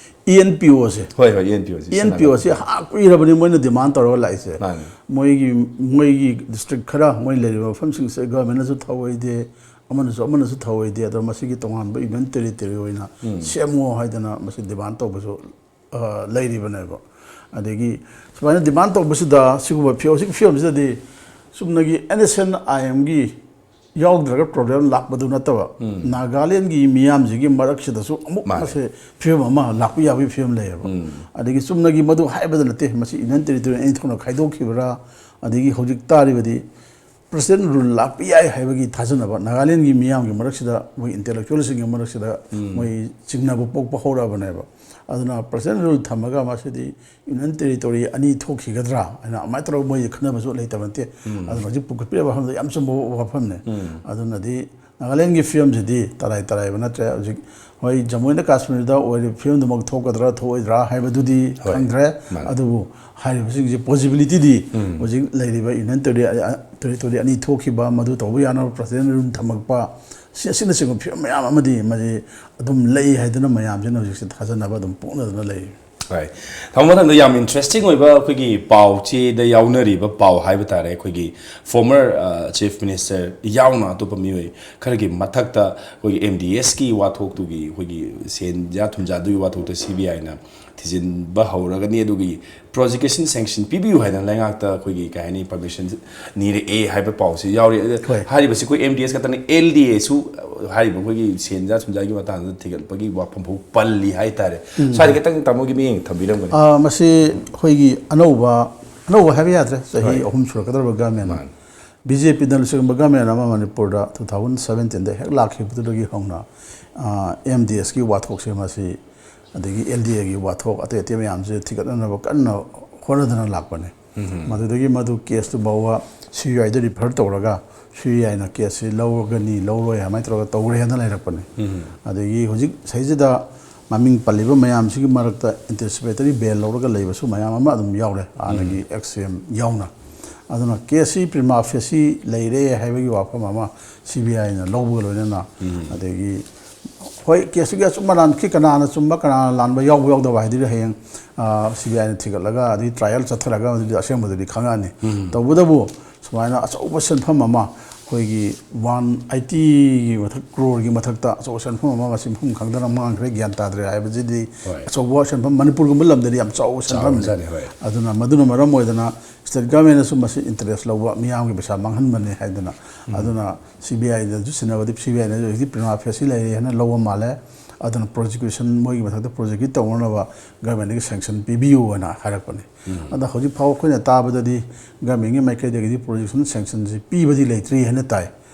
ꯏ ꯑꯦꯟ ꯄꯤ ꯑꯣꯁꯦ꯫ ꯍꯣꯏ, ꯍꯣꯏ, ꯏ ꯑꯦꯟ ꯄꯤ ꯑꯣꯁꯦ꯫ ꯏ ꯑꯦꯟ ꯄꯤ ꯑꯣꯁꯦ ꯍꯥ ꯀꯨꯏꯔꯕꯅꯤ ꯃꯣꯏꯅ ꯗꯤꯃꯥꯟ ꯇꯧꯔꯒ ꯂꯥꯛꯏꯁꯦ꯫ ꯃꯥꯅꯤ꯫ ꯃꯣꯏꯒꯤ, ꯃꯣꯏꯒꯤ ꯗꯤꯁꯇ꯭ꯔꯤꯛ ꯈꯔ, ꯃꯣꯏ ꯂꯩꯔꯤꯕ ꯃꯐꯝꯁꯤꯡꯁꯦ ꯒꯚꯔꯟꯃꯦꯟꯅꯁꯨ ꯊꯧꯑꯣꯏꯗꯦ, ꯑꯃꯅꯁꯨ, ꯑꯃꯅꯁꯨ ꯊꯧꯑꯣꯏꯗꯦ꯫ ꯑꯗꯣ ꯃꯁꯤꯒꯤ ꯇꯣꯉꯥꯟꯕ ꯌꯨꯅꯤꯌꯟ ꯇꯦꯔꯤꯇꯣꯔꯤ ꯑꯣꯏꯅ ꯎꯝ꯫ ꯁꯦꯝꯃꯣ ꯍꯥꯏꯗꯅ ꯃꯁꯤ ꯗꯤꯃꯥꯟ ꯇꯧꯕꯁꯨ, ꯑ, ꯂꯩꯔꯤꯕꯅꯦꯕ꯫ ꯑꯗꯒꯤ ꯁꯨꯃꯥꯏꯅ ꯗꯤꯃꯥꯟ ꯇꯧꯕꯁꯤꯗ ꯁꯤꯒꯨꯝꯕ ꯐꯤꯕꯝ, ꯍꯧꯖꯤꯛꯀꯤ ꯐꯤꯕꯝꯁꯤꯗꯗꯤ ꯆꯨꯝꯅꯒꯤ ꯑꯦꯟ ꯑꯦꯁ ꯑꯦꯟ ꯑꯥꯏ ꯑꯦꯝꯒꯤ ꯌꯥꯎꯗ꯭ꯔꯒ ꯄ꯭ꯔꯣꯕ꯭ꯂꯦꯝ ꯂꯥꯛꯄꯗꯨ ꯅꯠꯇꯕ, ꯎꯝ꯫ ꯅꯥꯒꯥꯂꯦꯟꯒꯤ ꯃꯤꯌꯥꯝꯁꯤꯒꯤ ꯃꯔꯛꯁꯤꯗꯁꯨ ꯑꯃꯨꯛ ꯃꯥꯅꯦ꯫ ꯃꯁꯦ ꯐꯤꯕꯝ ꯑꯃ ꯂꯥꯛꯄ ꯌꯥꯕꯒꯤ ꯐꯤꯕꯝ ꯂꯩꯌꯦꯕ꯫ ꯎꯝ꯫ ꯑꯗꯒꯤ ꯆꯨꯝꯅꯒꯤ ꯃꯗꯨ ꯍꯥꯏꯕꯗ ꯅꯠꯇꯦ, ꯃꯁꯤ ꯌꯨꯅꯤꯌꯟ ꯇꯦꯔꯤꯇꯣꯔꯤ ꯑꯅꯤ ꯊꯣꯛꯅ ꯈꯥꯏꯗꯣꯛꯈꯤꯕ꯭ꯔꯥ, ꯑꯗꯒꯤ ꯍꯧꯖꯤꯛ ꯇꯥꯔꯤꯕꯗꯤ ꯄ꯭ꯔꯁꯤꯗꯦꯟ ꯔꯨꯜ ꯂꯥꯛꯄ ꯌꯥꯏ ꯍꯥꯏꯕꯒꯤ ꯊꯥꯖꯅꯕ ꯅꯥꯒꯥꯂꯦꯟꯒꯤ ꯃꯤꯌꯥꯝꯒꯤ ꯃꯔꯛꯁꯤꯗ, ꯃꯣꯏ ꯏꯟꯇꯦꯂꯦꯛꯆꯨꯋꯦꯜꯁꯤꯡꯒꯤ ꯃꯔꯛꯁꯤꯗ ꯎꯝ꯫ ꯃꯣꯏ ꯆꯤꯡꯅꯕ ꯄꯣꯛꯄ ꯍꯧꯔꯛꯑꯕꯅꯦꯕ꯫ ꯑꯗꯨꯅ ꯄ꯭ꯔꯁꯤꯗꯦꯟ ꯔꯨꯜ ꯊꯝꯃꯒ ꯃꯁꯤꯗꯤ ꯌꯨꯅꯤꯌꯟ ꯇꯦꯔꯤꯇꯣꯔꯤ ꯑꯅꯤ ꯊꯣꯛꯈꯤꯒꯗ꯭ꯔꯥ ꯍꯥꯏꯅ ꯑꯗꯨꯃꯥꯏꯅ ꯇꯧꯔꯒ ꯃꯣꯏ ꯈꯟꯅꯕꯁꯨ ꯂꯩꯇꯕ ꯅꯠꯇꯦ꯫ ꯎꯝ꯫ ꯑꯗꯨꯅ ꯍꯧꯖꯤꯛ ꯄꯨꯈꯠꯄꯤꯔꯕ ꯋꯥꯐꯝꯗ ꯌꯥꯝ ꯆꯨꯝꯕ ꯋꯥꯐꯝꯅꯦ꯫ ꯎꯝ꯫ ꯑꯗꯨꯅꯗꯤ ꯅꯥꯒꯥꯂꯦꯟꯒꯤ ꯐꯤꯕꯝꯁꯤꯗꯤ ꯇꯔꯥꯏ ꯇꯔꯥꯏꯕ ꯅꯠꯇ꯭ꯔꯦ꯫ ꯍꯧꯖꯤꯛ ꯍꯣꯏ, ꯖꯝꯃꯨ ꯑꯦꯟ ꯀꯥꯁꯃꯤꯔꯗ ꯑꯣꯏꯔꯤꯕ ꯐꯤꯕꯝꯗꯨꯃꯛ ꯊꯣꯛꯀꯗ꯭ꯔꯥ ꯊꯣꯛꯑꯣꯏꯗ꯭ꯔꯥ ꯍꯥꯏꯕꯗꯨꯗꯤ ꯍꯣꯏ, ꯈꯪꯗ꯭ꯔꯦ꯫ ꯃꯥꯅꯦ꯫ ꯑꯗꯨꯕꯨ ꯍꯥꯏꯔꯤꯕꯁꯤꯡꯁꯦ ꯄꯣꯁꯤꯕꯤꯂꯤꯇꯤꯗꯤ ꯎꯝ꯫ ꯍꯧꯖꯤꯛ ꯂꯩꯔꯤꯕ ꯌꯨꯅꯤꯌꯟ ꯇꯦꯔꯤ-, ꯇꯦꯔꯤꯇꯣꯔꯤ ꯑꯅꯤ ꯊꯣꯛꯈꯤꯕ, ꯃꯗꯨ ꯇꯧꯕ ꯌꯥꯅꯕ ꯄ꯭ꯔꯁꯤꯗꯦꯟ ꯔꯨꯜ ꯊꯝꯃꯛꯄ, ꯁꯤ ꯑꯁꯤꯅꯆꯤꯡꯕ ꯐꯤꯕꯝ ꯃꯌꯥꯝ ꯑꯃꯗꯤ ꯃꯁꯤ ꯑꯗꯨꯝ ꯂꯩ ꯍꯥꯏꯗꯅ ꯃꯌꯥꯝꯁꯤꯅ ꯍꯧꯖꯤꯛꯁꯦ ꯊꯥꯖꯅꯕ ꯑꯗꯨꯝ ꯄꯣꯛꯅꯗꯅ ꯂꯩꯔꯤ꯫ ꯍꯣꯏ꯫ ꯊꯝꯃꯣ ꯃꯊꯪꯗ ꯌꯥꯝ ꯏꯟꯇꯔꯦꯁꯇꯤꯡ ꯑꯣꯏꯕ ꯑꯩꯈꯣꯏꯒꯤ ꯄꯥꯎ ꯆꯦꯗ ꯌꯥꯎꯅꯔꯤꯕ ꯄꯥꯎ ꯍꯥꯏꯕ ꯇꯥꯔꯦ, ꯑꯩꯈꯣꯏꯒꯤ ꯐꯣꯔꯃꯔ, ꯑ, ꯆꯤꯐ ꯃꯤꯅꯤꯁꯇꯔ ꯌꯥꯎꯅ ꯑꯇꯣꯞꯄ ꯃꯤꯑꯣꯏ ꯈꯔꯒꯤ ꯃꯊꯛꯇ ꯑꯩꯈꯣꯏꯒꯤ ꯑꯦꯝ ꯗꯤ ꯑꯦꯁꯀꯤ ꯋꯥꯊꯣꯛꯇꯨꯒꯤ, ꯑꯩꯈꯣꯏꯒꯤ ꯁꯦꯟꯖꯥ ꯊꯨꯝꯖꯥꯗꯨꯒꯤ ꯋꯥꯊꯣꯛꯇ ꯁꯤ ꯕꯤ ꯑꯥꯏꯅ ꯊꯤꯖꯤꯟꯕ ꯍꯧꯔꯒꯅꯤ, ꯑꯗꯨꯒꯤ ꯄ꯭ꯔꯣꯁꯤꯀ꯭ꯌꯨꯁꯟ ꯁꯦꯡꯁꯟ ꯄꯤꯕꯤꯌꯨ ꯍꯥꯏꯗꯅ ꯂꯩꯉꯥꯛꯇ ꯑꯩꯈꯣꯏꯒꯤ, ꯀꯩ ꯍꯥꯏꯅꯤ, ꯄꯔꯃꯤꯁꯟ ꯅꯤꯔꯛꯑꯦ ꯍꯥꯏꯕ ꯄꯥꯎꯁꯤ ꯌꯥꯎꯔꯤ꯫ ꯑꯗ ꯍꯣꯏ꯫ ꯍꯥꯏꯔꯤꯕꯁꯤ ꯑꯩꯈꯣꯏ ꯑꯦꯝ ꯗꯤ ꯑꯦꯁ ꯈꯛꯇꯅꯤ, ꯑꯦꯜ ꯗꯤ ꯑꯦꯁꯨ ꯍꯥꯏꯔꯤꯕ ꯑꯩꯈꯣꯏꯒꯤ ꯁꯦꯟꯖꯥ ꯊꯨꯝꯖꯥꯒꯤ ꯃꯇꯥꯡꯗ ꯊꯤꯒꯠꯄꯒꯤ ꯋꯥꯐꯝ ꯐꯥꯎ ꯄꯜꯂꯤ ꯍꯥꯏꯇꯥꯔꯦ꯫ ꯎꯝ꯫ ꯁ꯭ꯋꯥꯏꯗ ꯈꯤꯇꯪ ꯇꯥꯃꯣꯒꯤ ꯃꯤꯠꯌꯦꯡ ꯊꯝꯕꯤꯔꯝꯒꯅꯤ꯫ ꯑꯥ, ꯃꯁꯤ ꯑꯩꯈꯣꯏꯒꯤ ꯑꯅꯧꯕ, ꯑꯅꯧꯕ ꯍꯥꯏꯕ ꯌꯥꯗ꯭ꯔꯦ, ꯆꯍꯤ ꯍꯣꯏ꯫ ꯑꯍꯨꯝ ꯁꯨꯔꯛꯀꯗꯧꯔꯕ ꯒꯃꯦꯟ꯫ ꯃꯥꯅꯤ꯫ ꯕꯤ ꯖꯦ ꯄꯤꯅ ꯂꯨꯆꯤꯡꯕ ꯒꯃꯦꯟ ꯑꯃ ꯃꯅꯤꯄꯨꯔꯗ ꯇꯨ ꯊꯥꯎꯖꯟ ꯁꯕꯦꯟꯇꯤꯟꯗ ꯍꯦꯛ ꯂꯥꯛꯈꯤꯕꯗꯨꯗꯒꯤ ꯍꯧꯅ ꯑꯦꯝ ꯗꯤ ꯑꯦꯁꯀꯤ ꯋꯥꯊꯣꯛꯁꯦ ꯃꯁꯤ, ꯑꯗꯒꯤ ꯑꯦꯜ ꯗꯤ ꯑꯦꯒꯤ ꯋꯥꯊꯣꯛ, ꯑꯇꯩ ꯑꯇꯩ ꯃꯌꯥꯝꯁꯦ ꯊꯤꯒꯠꯅꯅꯕ ꯀꯟꯅ ꯍꯣꯠꯅꯗꯅ ꯂꯥꯛꯄꯅꯦ꯫ ꯃꯗꯨꯗꯒꯤ ꯃꯗꯨ ꯀꯦꯁꯇꯨ ꯐꯥꯎꯕ ꯁꯤ ꯕꯤ ꯑꯥꯏꯗ ꯔꯤꯐꯔ ꯇꯧꯔꯒ ꯁꯤ ꯕꯤ ꯑꯥꯏꯅ ꯀꯦꯁꯁꯤ ꯂꯧꯔꯒꯅꯤ, ꯂꯧꯔꯣꯏ ꯍꯥꯏꯃꯥꯏꯅ ꯇꯧꯔꯒ ꯇꯧꯔꯦꯅ ꯂꯩꯔꯛꯄꯅꯦ꯫ ꯑꯗꯒꯤ ꯍꯧꯖꯤꯛ ꯁꯤꯗꯩꯁꯤꯗ ꯃꯃꯤꯡ ꯄꯜꯂꯤꯕ ꯃꯌꯥꯝꯁꯤꯒꯤ ꯃꯔꯛꯇ ꯑꯦꯟꯇꯤꯁꯤꯄꯦꯇꯔꯤ ꯕꯦꯜ ꯂꯧꯔꯒ ꯂꯩꯕꯁꯨ ꯃꯌꯥꯝ ꯑꯃ ꯑꯗꯨꯝ ꯌꯥꯎꯔꯦ, ꯍꯥꯟꯅꯒꯤ ꯑꯦꯛꯁ ꯁꯤ ꯑꯦꯝ ꯌꯥꯎꯅ꯫ ꯑꯗꯨꯅ ꯀꯦꯁꯁꯤ ꯄ꯭ꯔꯤꯃꯥ ꯐꯦꯁꯤ ꯂꯩꯔꯦ ꯍꯥꯏꯕꯒꯤ ꯋꯥꯐꯝ ꯑꯃ ꯁꯤ ꯕꯤ ꯑꯥꯏꯅ ꯂꯧꯕꯒ ꯂꯣꯏꯅꯅ, ꯑꯗꯒꯤ ꯍꯣꯏ, ꯀꯦꯁꯇꯨꯒꯤ ꯑꯆꯨꯝ ꯑꯔꯥꯟꯒꯤ ꯀꯅꯥꯅ ꯆꯨꯝꯕ ꯀꯅꯥꯅ ꯂꯥꯟꯕ ꯌꯥꯎꯕ ꯌꯥꯎꯗꯕ ꯍꯥꯏꯗꯨꯗꯤ ꯍꯌꯦꯡ ꯁꯤ ꯕꯤ ꯑꯥꯏꯅ ꯊꯤꯒꯠꯂꯒ ꯑꯗꯒꯤ ꯇ꯭ꯔꯥꯏꯌꯦꯜ ꯆꯠꯊꯔꯒ ꯑꯗꯨꯗꯤ ꯑꯁꯦꯡꯕꯗꯨꯗꯤ ꯈꯪꯉꯛꯑꯅꯤ꯫ ꯇꯧꯕꯇꯕꯨ ꯁꯨꯃꯥꯏꯅ ꯑꯆꯧꯕ ꯁꯦꯟꯐꯝ ꯑꯃ, ꯑꯩꯈꯣꯏꯒꯤ ꯋꯥꯟ ꯑꯩꯠꯇꯤꯒꯤ ꯃꯊꯛ, ꯀ꯭ꯔꯣꯔꯒꯤ ꯃꯊꯛꯇ ꯑꯆꯧꯕ ꯁꯦꯟꯐꯝ ꯑꯃ ꯃꯁꯤ ꯃꯐꯝ ꯈꯪꯗꯅ ꯃꯥꯡꯈ꯭ꯔꯦ, ꯒ꯭ꯌꯥꯟ ꯇꯥꯗ꯭ꯔꯦ ꯍꯥꯏꯕꯁꯤꯗꯤ ꯍꯣꯏ꯫ ꯑꯆꯧꯕ ꯁꯦꯟꯐꯝ, ꯃꯅꯤꯄꯨꯔꯒꯨꯝꯕ ꯂꯝꯗꯗꯤ ꯌꯥꯝ ꯆꯥꯎꯕ ꯁꯦꯟꯐꯝꯅꯤ꯫ ꯆꯥꯎꯔꯖꯥꯠꯅꯤ, ꯍꯣꯏ꯫ ꯑꯗꯨꯅ ꯃꯗꯨꯅ ꯃꯔꯝ ꯑꯣꯏꯗꯅ ꯁ꯭ꯇꯦꯠ ꯒꯚꯔꯟꯃꯦꯟꯅꯁꯨ ꯃꯁꯤ ꯏꯟꯇꯔꯦꯁ ꯂꯧꯕ, ꯃꯤꯌꯥꯝꯒꯤ ꯄꯩꯁꯥ ꯃꯥꯡꯍꯟꯕꯅꯦ ꯍꯥꯏꯗꯅ꯫ ꯑꯗꯨꯅ ꯁꯤ ꯕꯤ ꯑꯥꯏꯗꯁꯨ ꯁꯤꯟꯅꯕꯗꯤ ꯁꯤ ꯕꯤ ꯑꯥꯏꯅꯁꯨ ꯍꯧꯖꯤꯛꯇꯤ ꯄ꯭ꯔꯤꯃꯥ ꯐꯦꯁꯤ ꯂꯩꯔꯦ ꯍꯥꯏꯅ ꯂꯧꯕ ꯃꯥꯜꯂꯦ꯫ ꯑꯗꯨꯅ ꯄ꯭ꯔꯣꯁꯤꯀ꯭ꯌꯨꯁꯟ ꯃꯣꯏꯒꯤ ꯃꯊꯛꯇ ꯄ꯭ꯔꯣꯁꯤꯀ꯭ꯌꯨꯠ ꯇꯧꯅꯅꯕ ꯒꯚꯔꯟꯃꯦꯟꯗꯒꯤ ꯁꯦꯡꯁꯟ ꯄꯤꯕꯤꯌꯨ ꯍꯥꯏꯅ ꯍꯥꯏꯔꯛꯄꯅꯦ꯫ ꯑꯗ ꯍꯧꯖꯤꯛ ꯐꯥꯎꯕ ꯑꯩꯈꯣꯏꯅ ꯇꯥꯕꯗꯗꯤ ꯒꯚꯔꯟꯃꯦꯟꯒꯤ ꯃꯥꯏꯀꯩꯗꯒꯤꯗꯤ ꯄ꯭ꯔꯣꯁꯤꯀ꯭ꯌꯨꯁꯟ ꯁꯦꯡꯁꯟꯁꯤ ꯄꯤꯕꯗꯤ ꯂꯩꯇ꯭ꯔꯤ ꯍꯥꯏꯅ ꯇꯥꯏ꯫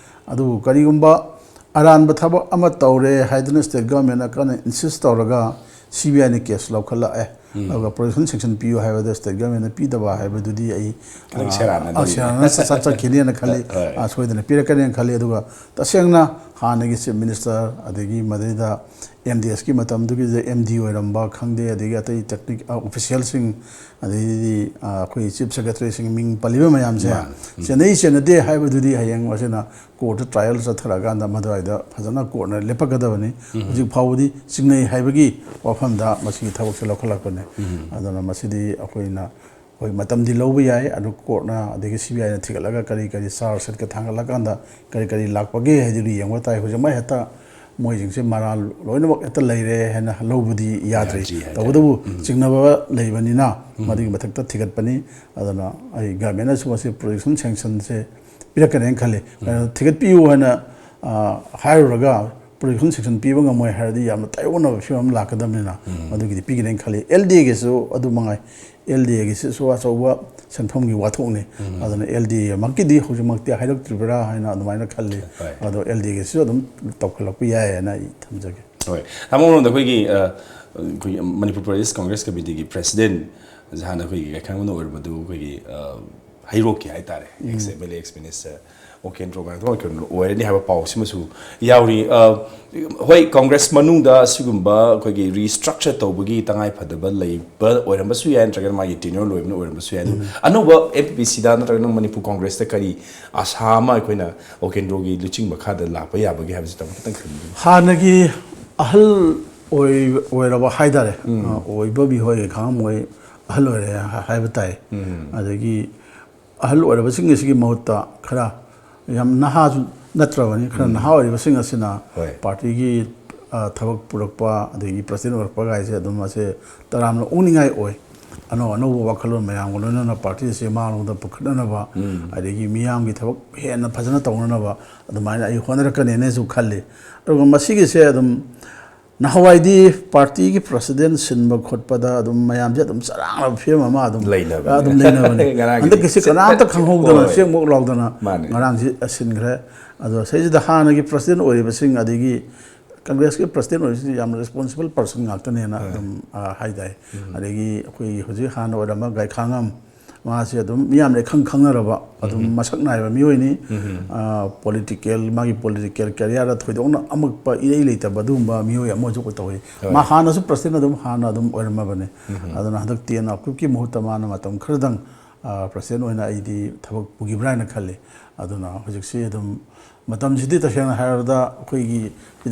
ꯑꯗꯨꯕꯨ ꯀꯔꯤꯒꯨꯝꯕ ꯑꯔꯥꯟꯕ ꯊꯕꯛ ꯑꯃ ꯇꯧꯔꯦ ꯍꯥꯏꯗꯨꯅ ꯁ꯭ꯇꯦꯠ ꯒꯚꯔꯟꯃꯦꯟꯅ ꯀꯟꯅ ꯏꯟꯁꯤꯁ ꯇꯧꯔꯒ ꯁꯤ ꯕꯤ ꯑꯥꯏꯅ ꯀꯦꯁ ꯂꯧꯈꯠꯂꯛꯑꯦ, ꯑꯗꯨꯒ ꯄ꯭ꯔꯣꯁꯤꯀ꯭ꯌꯨꯁꯟ ꯁꯦꯡꯁꯟ ꯄꯤꯌꯨ ꯍꯥꯏꯕꯗ ꯁ꯭ꯇꯦꯠ ꯒꯚꯔꯟꯃꯦꯟꯅ ꯄꯤꯗꯕ ꯍꯥꯏꯕꯗꯨꯗꯤ ꯑꯩ, ꯈꯤꯇꯪ ꯑ, ꯁꯦꯔꯥꯟꯅꯗꯣꯔꯤ꯫ ꯑ, ꯁꯦꯔꯥꯟꯅ ꯆꯠ-, ꯆꯠ-, ꯆꯠꯈꯤꯅꯦꯅ ꯈꯜꯂꯤ꯫ ꯍꯣꯏ꯫ ꯑ, ꯁꯣꯏꯗꯅ ꯄꯤꯔꯛꯀꯅꯦꯅ ꯈꯜꯂꯤ꯫ ꯑꯗꯨꯒ ꯇꯁꯦꯡꯅ ꯍꯥꯟꯅꯒꯤ ꯆꯤꯐ ꯃꯤꯅꯤꯁꯇꯔ, ꯑꯗꯒꯤ ꯃꯗꯩꯗ ꯑꯦꯝ ꯗꯤ ꯑꯦꯁꯀꯤ ꯃꯇꯝꯗꯨꯒꯤꯗ ꯑꯦꯝ ꯗꯤ ꯑꯣꯏꯔꯝꯕ ꯈꯪꯗꯦ, ꯑꯗꯒꯤ ꯑꯇꯩ ꯇꯦꯛꯅꯤꯛ, ꯑ, ꯑꯣꯐꯤꯁꯤꯌꯦꯜꯁꯤꯡ, ꯑꯗꯩꯗꯤ, ꯑ, ꯑꯩꯈꯣꯏ ꯆꯤꯐ ꯁꯦꯀ꯭ꯔꯦꯇꯔꯤꯁꯤꯡ ꯃꯤꯡ ꯄꯜꯂꯤꯕ ꯃꯌꯥꯝꯁꯦ ꯃꯥꯅꯤ꯫ ꯆꯦꯟꯅꯩ ꯆꯦꯟꯅꯗꯦ ꯍꯥꯏꯕꯗꯨꯗꯤ ꯍꯌꯦꯡ ꯃꯁꯤꯅ ꯀꯣꯔꯠꯇ ꯇ꯭ꯔꯥꯏꯌꯦꯜ ꯆꯠꯊꯔꯀꯥꯟꯗ ꯃꯗꯨꯋꯥꯏꯗ ꯐꯖꯅ ꯀꯣꯔꯠꯅ ꯂꯦꯞꯄꯛꯀꯗꯕꯅꯤ꯫ ꯍꯧꯖꯤꯛ ꯐꯥꯎꯕꯗꯤ ꯆꯤꯡꯅꯩ ꯍꯥꯏꯕꯒꯤ ꯋꯥꯐꯝꯗ ꯃꯁꯤꯒꯤ ꯊꯕꯛꯁꯦ ꯂꯧꯈꯠꯂꯛꯄꯅꯦ꯫ ꯑꯗꯨꯅ ꯃꯁꯤꯗꯤ ꯑꯩꯈꯣꯏꯅ, ꯍꯣꯏ, ꯃꯇꯝꯗꯤ ꯂꯧꯕ ꯌꯥꯏ, ꯑꯗꯨ ꯀꯣꯔꯠꯅ ꯑꯗꯒꯤ ꯁꯤ ꯕꯤ ꯑꯥꯏꯅ ꯊꯤꯒꯠꯂꯒ ꯀꯔꯤ ꯀꯔꯤ ꯆꯥꯔꯖ ꯁꯤꯠꯀ ꯊꯥꯡꯒꯠꯂꯀꯥꯟꯗ ꯀꯔꯤ ꯀꯔꯤ ꯂꯥꯛꯄꯒꯦ ꯍꯥꯏꯗꯨꯗꯤ ꯌꯦꯡꯕ ꯇꯥꯏ꯫ ꯍꯧꯖꯤꯛꯃꯛ ꯍꯦꯛꯇ ꯃꯣꯏꯁꯤꯡꯁꯦ ꯃꯔꯥꯜ ꯂꯣꯏꯅꯃꯛ ꯍꯦꯛꯇ ꯂꯩꯔꯦ ꯍꯥꯏꯅ ꯂꯧꯕꯗꯤ ꯌꯥꯗ꯭ꯔꯤ꯫ ꯌꯥꯗ꯭ꯔꯤ ꯍꯥꯏꯇꯥꯔꯦ꯫ ꯇꯧꯕꯇꯕꯨ ꯆꯤꯡꯅꯕ ꯂꯩꯕꯅꯤꯅ ꯃꯗꯨꯒꯤ ꯃꯊꯛꯇ ꯊꯤꯒꯠꯄꯅꯤ꯫ ꯑꯗꯨꯅ ꯑꯩ ꯒꯚꯔꯟꯃꯦꯟꯅꯁꯨ ꯃꯁꯤ ꯄ꯭ꯔꯣꯁꯤꯀ꯭ꯌꯨꯁꯟ ꯁꯦꯡꯁꯟꯁꯦ ꯄꯤꯔꯛꯀꯅꯦꯅ ꯈꯜꯂꯤ꯫ ꯀꯩꯅꯣ, ꯊꯤꯒꯠꯄꯤꯌꯨ ꯍꯥꯏꯅ, ꯑ, ꯍꯥꯏꯔꯨꯔꯒ ꯄ꯭ꯔꯣꯇꯦꯛꯁꯟ ꯁꯦꯛꯁꯟ ꯄꯤꯕ ꯉꯝꯃꯣꯏ ꯍꯥꯏꯔꯗꯤ ꯌꯥꯝꯅ ꯇꯥꯏꯑꯣꯟꯅꯕ ꯐꯤꯕꯝ ꯑꯃ ꯂꯥꯛꯀꯗꯕꯅꯤꯅ, ꯃꯗꯨꯒꯤꯗꯤ ꯄꯤꯒꯅꯦꯅ ꯈꯜꯂꯤ꯫ ꯑꯦꯜ ꯗꯤ ꯑꯦꯒꯤꯁꯨ ꯑꯗꯨ ꯃꯉꯥꯏ, ꯑꯦꯜ ꯗꯤ ꯑꯦꯒꯤꯁꯤꯁꯨ ꯑꯆꯧꯕ ꯁꯦꯟꯐꯝꯒꯤ ꯋꯥꯊꯣꯛꯅꯤ꯫ ꯑꯗꯨꯅ ꯑꯦꯜ ꯗꯤ ꯑꯦꯃꯛꯀꯤꯗꯤ ꯍꯧꯖꯤꯛꯃꯛꯇꯤ ꯍꯥꯏꯔꯛꯇ꯭ꯔꯤꯕ꯭ꯔꯥ ꯍꯥꯏꯅ ꯑꯗꯨꯃꯥꯏꯅ ꯈꯜꯂꯤ꯫ ꯍꯣꯏ꯫ ꯑꯗꯣ ꯑꯦꯜ ꯗꯤ ꯑꯦꯒꯤꯁꯨ ꯑꯗꯨꯝ ꯇꯧꯈꯠꯂꯛꯄ ꯌꯥꯏ ꯍꯥꯏꯅ ꯑꯩ ꯊꯝꯖꯒꯦ꯫ ꯍꯣꯏ꯫ ꯊꯥꯡꯃꯩꯕꯟꯗ ꯑꯩꯈꯣꯏꯒꯤ, ꯑ, ꯑꯩꯈꯣꯏꯒꯤ ꯃꯅꯤꯄꯨꯔ ꯄ꯭ꯔꯗꯦꯁ ꯀꯪꯒ꯭ꯔꯦꯁ ꯀꯃꯤꯇꯤꯒꯤ ꯄ꯭ꯔꯦꯁꯤꯗꯦꯟ ꯍꯥꯟꯅ ꯑꯩꯈꯣꯏꯒꯤ ꯒꯥꯏꯈꯥꯡꯕꯝꯗ ꯑꯣꯏꯔꯝꯕꯗꯨ ꯑꯩꯈꯣꯏꯒꯤ, ꯑ, ꯍꯩꯔꯣꯛꯀꯤ ꯍꯥꯏꯇꯥꯔꯦ, ex M L A, ex minister Okendro ꯀꯩꯅꯣ ꯑꯣꯏꯔꯅꯤ ꯍꯥꯏꯕ ꯄꯥꯎꯁꯤꯃꯁꯨ ꯌꯥꯎꯔꯤ꯫ ꯑ, ꯍꯣꯏ, ꯀꯪꯒ꯭ꯔꯦꯁ ꯃꯅꯨꯡꯗ ꯑꯁꯤꯒꯨꯝꯕ ꯑꯩꯈꯣꯏꯒꯤ ꯔꯤꯁꯇ꯭ꯔꯛꯆꯔ ꯇꯧꯕꯒꯤ ꯇꯉꯥꯏ ꯐꯗꯕ ꯂꯩꯕ ꯑꯣꯏꯔꯝꯕꯁꯨ ꯌꯥꯏ, ꯅꯠꯇ꯭ꯔꯒꯅ ꯃꯥꯒꯤ ꯇꯦꯅ꯭ꯌꯨꯔ ꯂꯣꯏꯕꯅ ꯑꯣꯏꯔꯝꯕꯁꯨ ꯌꯥꯏ꯫ ꯑꯗꯨ ꯑꯅꯧꯕ ꯑꯦꯝ ꯄꯤ ꯄꯤ ꯁꯤꯗ ꯅꯠꯇ꯭ꯔꯒꯅ ꯃꯅꯤꯄꯨꯔ ꯀꯪꯒ꯭ꯔꯦꯁꯇ ꯀꯔꯤ ꯑꯁꯥ ꯑꯃ ꯑꯩꯈꯣꯏꯅ ꯑꯣꯀꯦꯟꯗ꯭ꯔꯣꯒꯤ ꯂꯨꯆꯤꯡ ꯃꯈꯥꯗ ꯂꯥꯛꯄ ꯌꯥꯕꯒꯦ ꯍꯥꯏꯕꯁꯤ ꯇꯥꯃꯣ ꯈꯤꯇꯪ ꯊꯝꯕꯤꯌꯨ꯫ ꯍꯥꯟꯅꯒꯤ ꯑꯍꯜ ꯑꯣꯏ-, ꯑꯣꯏꯔꯕ ꯍꯥꯏꯇꯥꯔꯦ, ꯑ, ꯑꯣꯏꯕ ꯃꯤꯑꯣꯏ ꯈꯥꯡꯉꯝꯃꯣꯏ, ꯑꯍꯜ ꯑꯣꯏꯔꯦ ꯍꯥꯏꯕ ꯇꯥꯏ꯫ ꯑꯗꯒꯤ ꯑꯍꯜ ꯑꯣꯏꯔꯕꯁꯤꯡ ꯑꯁꯤꯒꯤ ꯃꯍꯨꯠꯇ ꯈꯔ ꯌꯥꯝ ꯅꯍꯥꯁꯨ ꯅꯠꯇ꯭ꯔꯕꯅꯤ, ꯈꯔ ꯅꯍꯥ ꯑꯣꯏꯔꯤꯕꯁꯤꯡ ꯑꯁꯤꯅ ꯍꯣꯏ꯫ ꯄꯥꯔꯇꯤꯒꯤ, ꯑ, ꯊꯕꯛ ꯄꯨꯔꯛꯄ, ꯑꯗꯒꯤ ꯄ꯭ꯔꯁꯤꯗꯦꯟ ꯑꯣꯏꯔꯛꯄ ꯀꯥꯏꯁꯦ ꯑꯗꯨꯝ ꯑꯁꯦ ꯇꯔꯥꯝꯅ ꯑꯣꯛꯅꯤꯡꯉꯥꯏ ꯑꯣꯏ꯫ ꯑꯅꯧ ꯑꯅꯧꯕ ꯋꯥꯈꯜꯂꯣꯟ ꯃꯌꯥꯝꯒ ꯂꯣꯏꯅꯅ ꯄꯥꯔꯇꯤ ꯑꯁꯤ ꯃꯥꯡꯂꯣꯝꯗ ꯄꯨꯈꯠꯅꯅꯕ, ꯑꯗꯒꯤ ꯃꯤꯌꯥꯝꯒꯤ ꯊꯕꯛ ꯍꯦꯟꯅ ꯐꯖꯅ ꯇꯧꯅꯅꯕ ꯑꯗꯨꯃꯥꯏꯅ ꯑꯩ ꯍꯣꯠꯅꯔꯛꯀꯅꯦꯅꯁꯨ ꯈꯜꯂꯤ꯫ ꯑꯗꯨꯒ ꯃꯁꯤꯒꯤꯁꯦ ꯑꯗꯨꯝ ꯅꯍꯥꯟꯋꯥꯏꯗꯤ ꯄꯥꯔꯇꯤꯒꯤ ꯄ꯭ꯔꯁꯤꯗꯦꯟ ꯁꯤꯟꯕ ꯈꯣꯠꯄꯗ ꯑꯗꯨꯝ ꯃꯌꯥꯝꯁꯦ ꯑꯗꯨꯝ ꯆꯔꯥꯡꯅꯕ ꯐꯤꯕꯝ ꯑꯃ ꯑꯗꯨꯝ ꯂꯩꯅꯕꯅꯦ꯫ ꯑꯗꯨꯝ ꯂꯩꯅꯕꯅꯦ꯫ ꯉꯔꯥꯡꯒꯤꯗꯤ ꯍꯟꯗꯛꯀꯤꯁꯤ ꯁꯦ-, ꯀꯅꯥꯝꯇ ꯁꯦ-, ꯈꯪꯍꯧꯗꯅ ꯍꯣꯏ꯫ ꯆꯦꯡꯃꯨꯛ ꯂꯥꯎꯗꯅ ꯃꯥꯅꯦ꯫ ꯉꯔꯥꯡꯁꯤ ꯁꯤꯟꯈ꯭ꯔꯦ꯫ ꯑꯗꯣ ꯁꯤꯗꯩꯁꯤꯗ ꯍꯥꯟꯅꯒꯤ ꯄ꯭ꯔꯁꯤꯗꯦꯟ ꯑꯣꯏꯔꯤꯕꯁꯤꯡ, ꯑꯗꯒꯤ ꯀꯪꯒ꯭ꯔꯦꯁꯀꯤ ꯄ꯭ꯔꯁꯤꯗꯦꯟ ꯑꯣꯏꯔꯤꯕꯁꯤꯡꯁꯤ ꯌꯥꯝꯅ ꯔꯦꯁꯄꯣꯟꯁꯤꯕꯜ ꯄꯔꯁꯟ ꯉꯥꯛꯇꯅꯦꯅ ꯑꯥ꯫ ꯑꯗꯨꯝ, ꯑ, ꯍꯥꯏꯇꯥꯏ꯫ ꯎꯝ꯫ ꯑꯗꯒꯤ ꯑꯩꯈꯣꯏꯒꯤ ꯍꯧꯖꯤꯛ ꯍꯥꯟꯅ ꯑꯣꯏꯔꯝꯕ ꯒꯥꯏꯈꯥꯉꯝ, ꯃꯥꯁꯦ ꯑꯗꯨꯝ ꯃꯤꯌꯥꯝꯅ ꯏꯈꯪ ꯈꯪꯅꯔꯕ, ꯑꯗꯨꯝ ꯎꯝ꯫ ꯃꯁꯛ ꯅꯥꯏꯕ ꯃꯤꯑꯣꯏꯅꯤ꯫ ꯎꯝ꯫ ꯑ, ꯄꯣꯂꯤꯇꯤꯀꯦꯜ, ꯃꯥꯒꯤ ꯄꯣꯂꯤꯇꯤꯀꯦꯜ ꯀꯦꯔꯤꯌꯔꯗ ꯊꯣꯏꯗꯣꯛꯅ ꯑꯃꯛꯄ ꯏꯔꯩ ꯂꯩꯇꯕ ꯑꯗꯨꯒꯨꯝꯕ ꯃꯤꯑꯣꯏ ꯑꯃꯁꯨ ꯑꯣꯏ ꯇꯧꯏ꯫ ꯍꯣꯏ꯫ ꯃꯥ ꯍꯥꯟꯅꯁꯨ ꯄ꯭ꯔꯁꯤꯗꯦꯟ ꯑꯗꯨꯝ ꯍꯥꯟꯅ ꯑꯗꯨꯝ ꯑꯣꯏꯔꯝꯃꯕꯅꯤ꯫ ꯎꯝ꯫ ꯑꯗꯨꯅ ꯍꯟꯗꯛ ꯇꯦꯟ ꯑꯀꯨꯞꯀꯤ ꯃꯍꯨꯠꯇ ꯃꯥꯅ ꯃꯇꯝ ꯈꯔꯗꯪ, ꯑ, ꯄ꯭ꯔꯁꯤꯗꯦꯟ ꯑꯣꯏꯅ ꯑꯩꯗꯤ ꯊꯕꯛ ꯄꯨꯈꯤꯕ꯭ꯔꯥ ꯍꯥꯏꯅ ꯈꯜꯂꯤ꯫ ꯑꯗꯨꯅ ꯍꯧꯖꯤꯛꯁꯤ ꯑꯗꯨꯝ ꯃꯇꯝꯁꯤꯗꯤ ꯇꯁꯦꯡꯅ ꯍꯥꯏꯔꯕꯗ ꯑꯩꯈꯣꯏꯒꯤ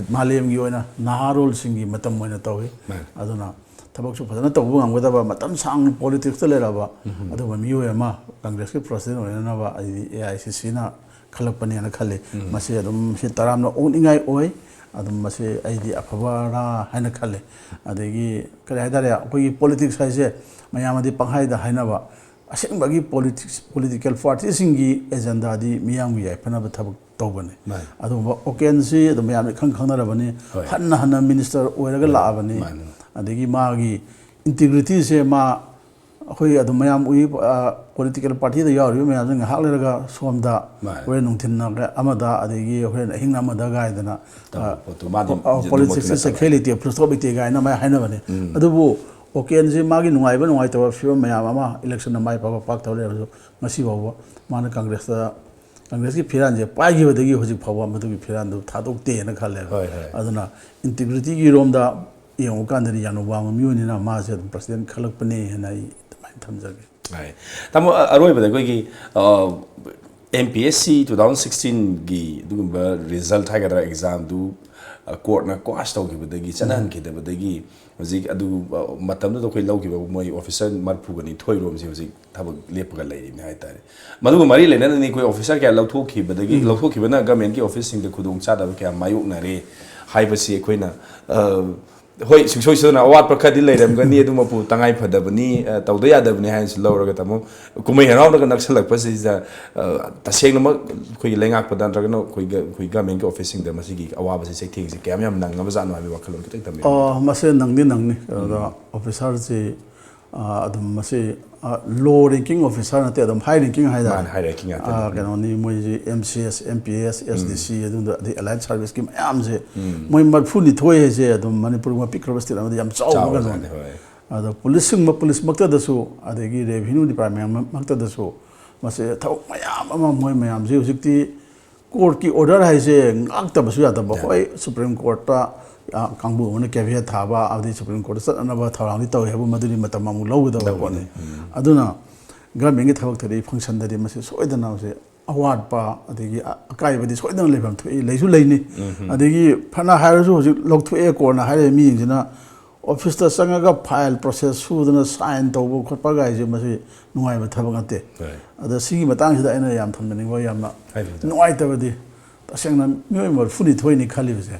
ꯃꯥꯂꯦꯝꯒꯤ ꯑꯣꯏꯅ ꯅꯍꯥꯔꯣꯜꯁꯤꯡꯒꯤ ꯃꯇꯝ ꯑꯣꯏꯅ ꯇꯧꯏ꯫ ꯃꯥꯅꯤ꯫ ꯑꯗꯨꯅ ꯊꯕꯛꯁꯨ ꯐꯖꯅ ꯇꯧꯕ ꯉꯝꯒꯗꯕ, ꯃꯇꯝ ꯁꯥꯡꯅ ꯄꯣꯂꯤꯇꯤꯛꯁꯇ ꯂꯩꯔꯛꯑꯕ ꯎꯝ꯫ ꯑꯗꯨꯒꯨꯝꯕ ꯃꯤꯑꯣꯏ ꯑꯃ ꯀꯪꯒ꯭ꯔꯦꯁꯀꯤ ꯄ꯭ꯔꯁꯤꯗꯦꯟ ꯑꯣꯏꯅꯅꯕ ꯑꯩꯗꯤ ꯑꯦ ꯑꯥꯏ ꯁꯤ ꯁꯤꯅ ꯈꯜꯂꯛꯄꯅꯦꯅ ꯈꯜꯂꯤ꯫ ꯎꯝ꯫ ꯃꯁꯤ ꯑꯗꯨꯝ ꯁꯤ ꯇꯔꯥꯝꯅ ꯑꯣꯛꯅꯤꯡꯉꯥꯏ ꯑꯣꯏ꯫ ꯑꯗꯨꯝ ꯃꯁꯤ ꯑꯩꯗꯤ ꯑꯐꯕꯔꯥ ꯍꯥꯏꯅ ꯈꯜꯂꯤ꯫ ꯑꯗꯒꯤ ꯀꯔꯤ ꯍꯥꯏꯇꯥꯔꯦ, ꯑꯩꯈꯣꯏꯒꯤ ꯄꯣꯂꯤꯇꯤꯛꯁ ꯍꯥꯏꯁꯦ ꯃꯌꯥꯝꯅꯗꯤ ꯄꯪꯍꯥꯏꯗ ꯍꯥꯏꯅꯕ, ꯑꯁꯦꯡꯕꯒꯤ ꯄꯣꯂꯤꯇꯤꯛꯁ, ꯄꯣꯂꯤꯇꯤꯀꯦꯜ ꯄꯥꯔꯇꯤꯁꯤꯡꯒꯤ ꯑꯦꯖꯦꯟꯗꯥꯗꯤ ꯃꯤꯌꯥꯝꯒꯤ ꯌꯥꯏꯐꯅꯕ ꯊꯕꯛ ꯇꯧꯕꯅꯤ꯫ ꯃꯥꯅꯤ꯫ ꯑꯗꯨꯒꯨꯝꯕ ꯑꯣꯀꯦꯟꯁꯤ ꯑꯗꯨꯝ ꯃꯌꯥꯝꯅ ꯏꯈꯪ ꯈꯪꯅꯔꯕꯅꯤ꯫ ꯍꯣꯏ꯫ ꯍꯟꯅ ꯍꯟꯅ ꯃꯤꯅꯤꯁꯇꯔ ꯑꯣꯏꯔꯒ ꯂꯥꯛꯑꯕꯅꯤ꯫ ꯃꯥꯅꯤ꯫ ꯑꯗꯒꯤ ꯃꯥꯒꯤ ꯏꯟꯇꯤꯒ꯭ꯔꯤꯇꯤꯁꯦ ꯃꯥ ꯑꯩꯈꯣꯏ ꯑꯗꯨꯝ ꯃꯌꯥꯝ ꯎꯏ, ꯄꯣꯂꯤꯇꯤꯀꯦꯜ ꯄꯥꯔꯇꯤꯗ ꯌꯥꯎꯔꯤꯕ ꯃꯌꯥꯝꯁꯦ ꯉꯥꯏꯍꯥꯛ ꯂꯩꯔꯒ ꯁꯣꯝꯗ ꯃꯥꯅꯤ꯫ ꯍꯣꯔꯦꯟ ꯅꯨꯡꯊꯤꯜ ꯑꯃꯗ ꯑꯗꯒꯤ ꯍꯣꯔꯦꯟ ꯑꯍꯤꯡ ꯑꯃꯗ ꯀꯥꯏꯗꯅ ꯇꯧꯕ ꯑ, ꯄꯣꯠꯇꯨ ꯃꯥꯗꯤ ꯑ, ꯑꯗꯨꯃꯛꯇꯤ ꯄꯣꯂꯤꯇꯤꯛꯁꯇ ꯅꯠꯇꯕ꯫ ꯆꯠꯈꯩ ꯂꯩꯇꯦ, ꯐꯨꯜ ꯁ꯭ꯇꯣꯞ ꯂꯩꯇꯦ ꯀꯥꯏꯅ ꯃꯌꯥꯝ ꯍꯥꯏꯅꯕꯅꯤ꯫ ꯑꯗꯨꯕꯨ ꯑꯣꯀꯦꯟꯁꯤ ꯃꯥꯒꯤ ꯅꯨꯡꯉꯥꯏꯕ ꯅꯨꯡꯉꯥꯏꯇꯕ ꯐꯤꯕꯝ ꯃꯌꯥꯝ ꯑꯃ ꯏꯂꯦꯛꯁꯟꯗ ꯃꯥꯏ ꯄꯥꯛꯄ ꯄꯥꯛꯇꯕ ꯂꯩꯔꯁꯨ ꯉꯁꯤ ꯐꯥꯎꯕ ꯃꯥꯅ ꯀꯪꯒ꯭ꯔꯦꯁꯇ, ꯀꯪꯒ꯭ꯔꯦꯁꯀꯤ ꯐꯤꯔꯥꯟꯁꯦ ꯄꯥꯏꯈꯤꯕꯗꯒꯤ ꯍꯧꯖꯤꯛ ꯐꯥꯎꯕ ꯃꯗꯨꯒꯤ ꯐꯤꯔꯥꯟꯗꯨ ꯊꯥꯗꯣꯛꯇꯦꯅ ꯈꯜꯂꯦꯕ꯫ ꯍꯣꯏ, ꯍꯣꯏ꯫ ꯑꯗꯨꯅ ꯏꯟꯇꯤꯒ꯭ꯔꯤꯇꯤꯒꯤ ꯔꯣꯝꯗ ꯌꯦꯡꯉꯨꯀꯥꯟꯗꯗꯤ ꯌꯥꯝꯅ ꯋꯥꯡꯕ ꯃꯤꯑꯣꯏꯅꯤꯅ ꯃꯥꯁꯦ ꯑꯗꯨꯝ ꯄ꯭ꯔꯁꯤꯗꯦꯟ ꯈꯜꯂꯛꯄꯅꯦ ꯍꯥꯏꯅ ꯑꯩ ꯑꯗꯨꯃꯥꯏꯅ ꯊꯝꯖꯒꯦ꯫ ꯍꯥꯏ꯫ ꯇꯥꯃꯣ, ꯑ-, ꯑꯔꯣꯏꯕꯗ ꯑꯩꯈꯣꯏꯒꯤ, ꯑ, M P S C two thousand ꯁꯤꯛꯁꯇꯤꯟꯒꯤ ꯑꯗꯨꯒꯨꯝꯕ ꯔꯤꯖꯜꯠ ꯍꯥꯏꯒꯗ꯭ꯔꯥ, ꯑꯦꯛꯖꯥꯝꯗꯨ, ꯑ, ꯀꯣꯔꯠꯅ ꯀ꯭ꯋꯥꯁ ꯇꯧꯈꯤꯕꯗꯒꯤ, ꯆꯠꯅꯍꯟꯈꯤꯗꯕꯗꯒꯤ ꯍꯧꯖꯤꯛ ꯑꯗꯨ, ꯑ, ꯃꯇꯝꯗꯨꯗ ꯑꯩꯈꯣꯏ ꯂꯧꯈꯤꯕ ꯃꯣꯏ ꯑꯣꯐꯤꯁꯔ ꯃꯔꯤꯐꯨꯒ ꯅꯤꯊꯣꯏ ꯔꯣꯝꯁꯤ ꯍꯧꯖꯤꯛ ꯊꯕꯛ ꯂꯦꯞꯄꯒ ꯂꯩꯔꯤꯅꯤ ꯍꯥꯏꯇꯥꯔꯦ꯫ ꯃꯗꯨꯒ ꯃꯔꯤ ꯂꯩꯅꯅꯅꯤ ꯑꯩꯈꯣꯏ ꯑꯣꯐꯤꯁꯔ ꯀꯌꯥ ꯂꯧꯊꯣꯛꯈꯤꯕꯗꯒꯤ, ꯂꯧꯊꯣꯛꯈꯤꯕꯅ ꯒꯃꯦꯟꯒꯤ ꯑꯣꯐꯤꯁꯁꯤꯡꯗ ꯈꯨꯗꯣꯡꯆꯥꯗꯕ ꯀꯌꯥ ꯃꯥꯌꯣꯛꯅꯔꯦ ꯍꯥꯏꯕꯁꯤ ꯑꯩꯈꯣꯏꯅ, ꯑ, ꯍꯣꯏ, ꯁꯨꯡꯁꯣꯏ ꯁꯣꯏꯗꯅ ꯑꯋꯥꯠꯄ ꯈꯔꯗꯤ ꯂꯩꯔꯝꯒꯅꯤ, ꯑꯗꯨꯃꯛꯄꯨ ꯇꯉꯥꯏ ꯐꯗꯕꯅꯤ, ꯑ, ꯇꯧꯗ ꯌꯥꯗꯕꯅꯤ ꯍꯥꯏꯅꯁꯨ ꯂꯧꯔꯒ, ꯇꯥꯃꯣ, ꯀꯨꯝꯍꯩ ꯍꯔꯥꯎꯅꯒ ꯅꯛꯁꯜꯂꯛꯄꯁꯤꯗ, ꯑ, ꯇꯁꯦꯡꯅꯃꯛ ꯑꯩꯈꯣꯏꯒꯤ ꯂꯩꯉꯥꯛꯄꯗ ꯅꯠꯇ꯭ꯔꯒꯅ ꯑꯩꯈꯣꯏꯒ, ꯑꯩꯈꯣꯏ ꯒꯃꯦꯟꯒꯤ ꯑꯣꯐꯤꯁꯁꯤꯡꯗ ꯃꯁꯤꯒꯤ ꯑꯋꯥꯕꯁꯤ ꯆꯩꯊꯦꯡꯁꯤ ꯀꯌꯥꯝ ꯌꯥꯝ ꯅꯪꯉꯕꯖꯥꯠꯅꯣ ꯍꯥꯏꯕꯒꯤ ꯋꯥꯈꯜꯂꯣꯟ ꯈꯤꯇꯪ ꯊꯝꯕꯤꯌꯨ꯫ ꯑꯣ, ꯃꯁꯦ ꯅꯪꯗꯤ ꯅꯪꯅꯤ꯫ ꯑꯗꯨꯗ ꯑꯣꯐꯤꯁꯥꯔꯁꯤ, ꯑ, ꯑꯗꯨꯝ ꯃꯁꯤ, ꯑ, ꯂꯣ ꯔꯦꯡꯀꯤꯡ ꯑꯣꯐꯤꯁꯥꯔ ꯅꯠꯇꯦ, ꯑꯗꯨꯝ ꯍꯥꯏ ꯔꯦꯡꯀꯤꯡ ꯍꯥꯏꯇꯥꯔꯦ꯫ ꯃꯥꯅꯦ, ꯍꯥꯏ ꯔꯦꯡꯀꯤꯡ ꯉꯥꯛꯇꯅꯤ꯫ ꯑ, ꯀꯩꯅꯣꯅꯤ, ꯃꯣꯏꯁꯤ M C S, M P S, S D ꯁꯤ, ꯑꯗꯨꯗ ꯑꯗꯩ ꯑꯦꯂꯥꯏꯠ ꯁꯥꯔꯚꯤꯁꯀꯤ ꯃꯌꯥꯝꯁꯦ, ꯃꯣꯏ ꯃꯔꯤꯐꯨꯅꯤꯊꯣꯏ ꯍꯥꯏꯁꯦ ꯑꯗꯨꯝ ꯃꯅꯤꯄꯨꯔꯒꯨꯝꯕ ꯄꯤꯛꯈ꯭ꯔꯕ ꯁ꯭ꯇꯦꯠ ꯑꯃꯗ ꯌꯥꯝ ꯆꯥꯎꯕ ꯆꯥꯎꯔꯖꯥꯠꯅꯤ, ꯀꯩꯅꯣꯅꯤ꯫ ꯍꯣꯏ꯫ ꯑꯗꯣ ꯄꯨꯂꯤꯁꯁꯤꯡ, ꯄꯨꯂꯤꯁꯃꯛꯇꯗꯁꯨ, ꯑꯗꯒꯤ ꯔꯦꯚꯤꯅ꯭ꯌꯨ ꯗꯤꯄꯥꯔꯠꯃꯦꯟꯃꯛꯇꯗꯁꯨ ꯃꯁꯤ ꯊꯕꯛ ꯃꯌꯥꯝ ꯑꯃ, ꯃꯣꯏ ꯃꯌꯥꯝꯁꯦ ꯍꯧꯖꯤꯛꯇꯤ ꯀꯣꯔꯠꯀꯤ ꯑꯣꯔꯗꯔ ꯍꯥꯏꯁꯦ ꯉꯥꯛꯇꯕꯁꯨ ꯌꯥꯗꯕ꯫ ꯌꯥꯗꯦ꯫ ꯍꯣꯏ, ꯁꯨꯄ꯭ꯔꯤꯝ ꯀꯣꯔꯠꯇ, ꯑ, ꯀꯥꯡꯕꯨ ꯑꯃꯅ ꯀꯦꯚꯤꯌꯦꯠ ꯊꯥꯕ, ꯑꯗꯩ ꯁꯨꯄ꯭ꯔꯤꯝ ꯀꯣꯔꯠꯇ ꯆꯠꯅꯅꯕ ꯊꯧꯔꯥꯡꯗꯤ ꯇꯧꯏ ꯍꯥꯏꯕꯨ ꯃꯗꯨꯗꯤ ꯃꯇꯝ ꯑꯃꯨꯛ ꯂꯧꯒꯗꯕ ꯂꯧꯒꯅꯤ꯫ ꯄꯣꯠꯅꯤ꯫ ꯑꯗꯨꯅ ꯒꯚꯔꯟꯃꯦꯟꯒꯤ ꯊꯕꯛꯇꯗꯤ, ꯐꯪꯁꯟꯗꯗꯤ ꯃꯁꯤ ꯁꯣꯏꯗꯅ ꯃꯁꯤ ꯑꯋꯥꯠꯄ ꯑꯗꯒꯤ ꯑ-, ꯑꯀꯥꯏꯕꯗꯤ ꯁꯣꯏꯗꯅ ꯂꯩꯐꯝ ꯊꯣꯛꯏ, ꯂꯩꯁꯨ ꯂꯩꯅꯤ꯫ ꯑꯗꯒꯤ ꯐꯅ ꯍꯥꯏꯔꯁꯨ ꯍꯧꯖꯤꯛ ꯂꯧꯊꯣꯛꯑꯦ ꯀꯣꯔꯠꯅ ꯍꯥꯏꯔꯤꯕ ꯃꯤꯁꯤꯡꯁꯤꯅ ꯑꯣꯐꯤꯁꯇ ꯆꯪꯉꯒ ꯐꯥꯏꯜ ꯄ꯭ꯔꯣꯁꯦꯁ ꯁꯨꯗꯅ ꯁꯥꯏꯟ ꯇꯧꯕ ꯈꯣꯠꯄ ꯀꯥꯏꯁꯦ ꯃꯁꯤ ꯅꯨꯡꯉꯥꯏꯕ ꯊꯕꯛ ꯅꯠꯇꯦ꯫ ꯍꯣꯏ꯫ ꯑꯗ ꯁꯤꯒꯤ ꯃꯇꯥꯡꯁꯤꯗ ꯑꯩꯅ ꯌꯥꯝ ꯊꯝꯖꯅꯤꯡꯕ ꯌꯥꯝꯅ ꯍꯥꯏꯕꯤꯌꯨ, ꯗꯣꯛꯇꯔ꯫ ꯅꯨꯡꯉꯥꯏꯇꯕꯗꯤ ꯇꯁꯦꯡꯅ ꯃꯤꯑꯣꯏ ꯃꯔꯤꯐꯨꯅꯤꯊꯣꯏꯅꯤ ꯈꯜꯂꯤꯕꯁꯦ,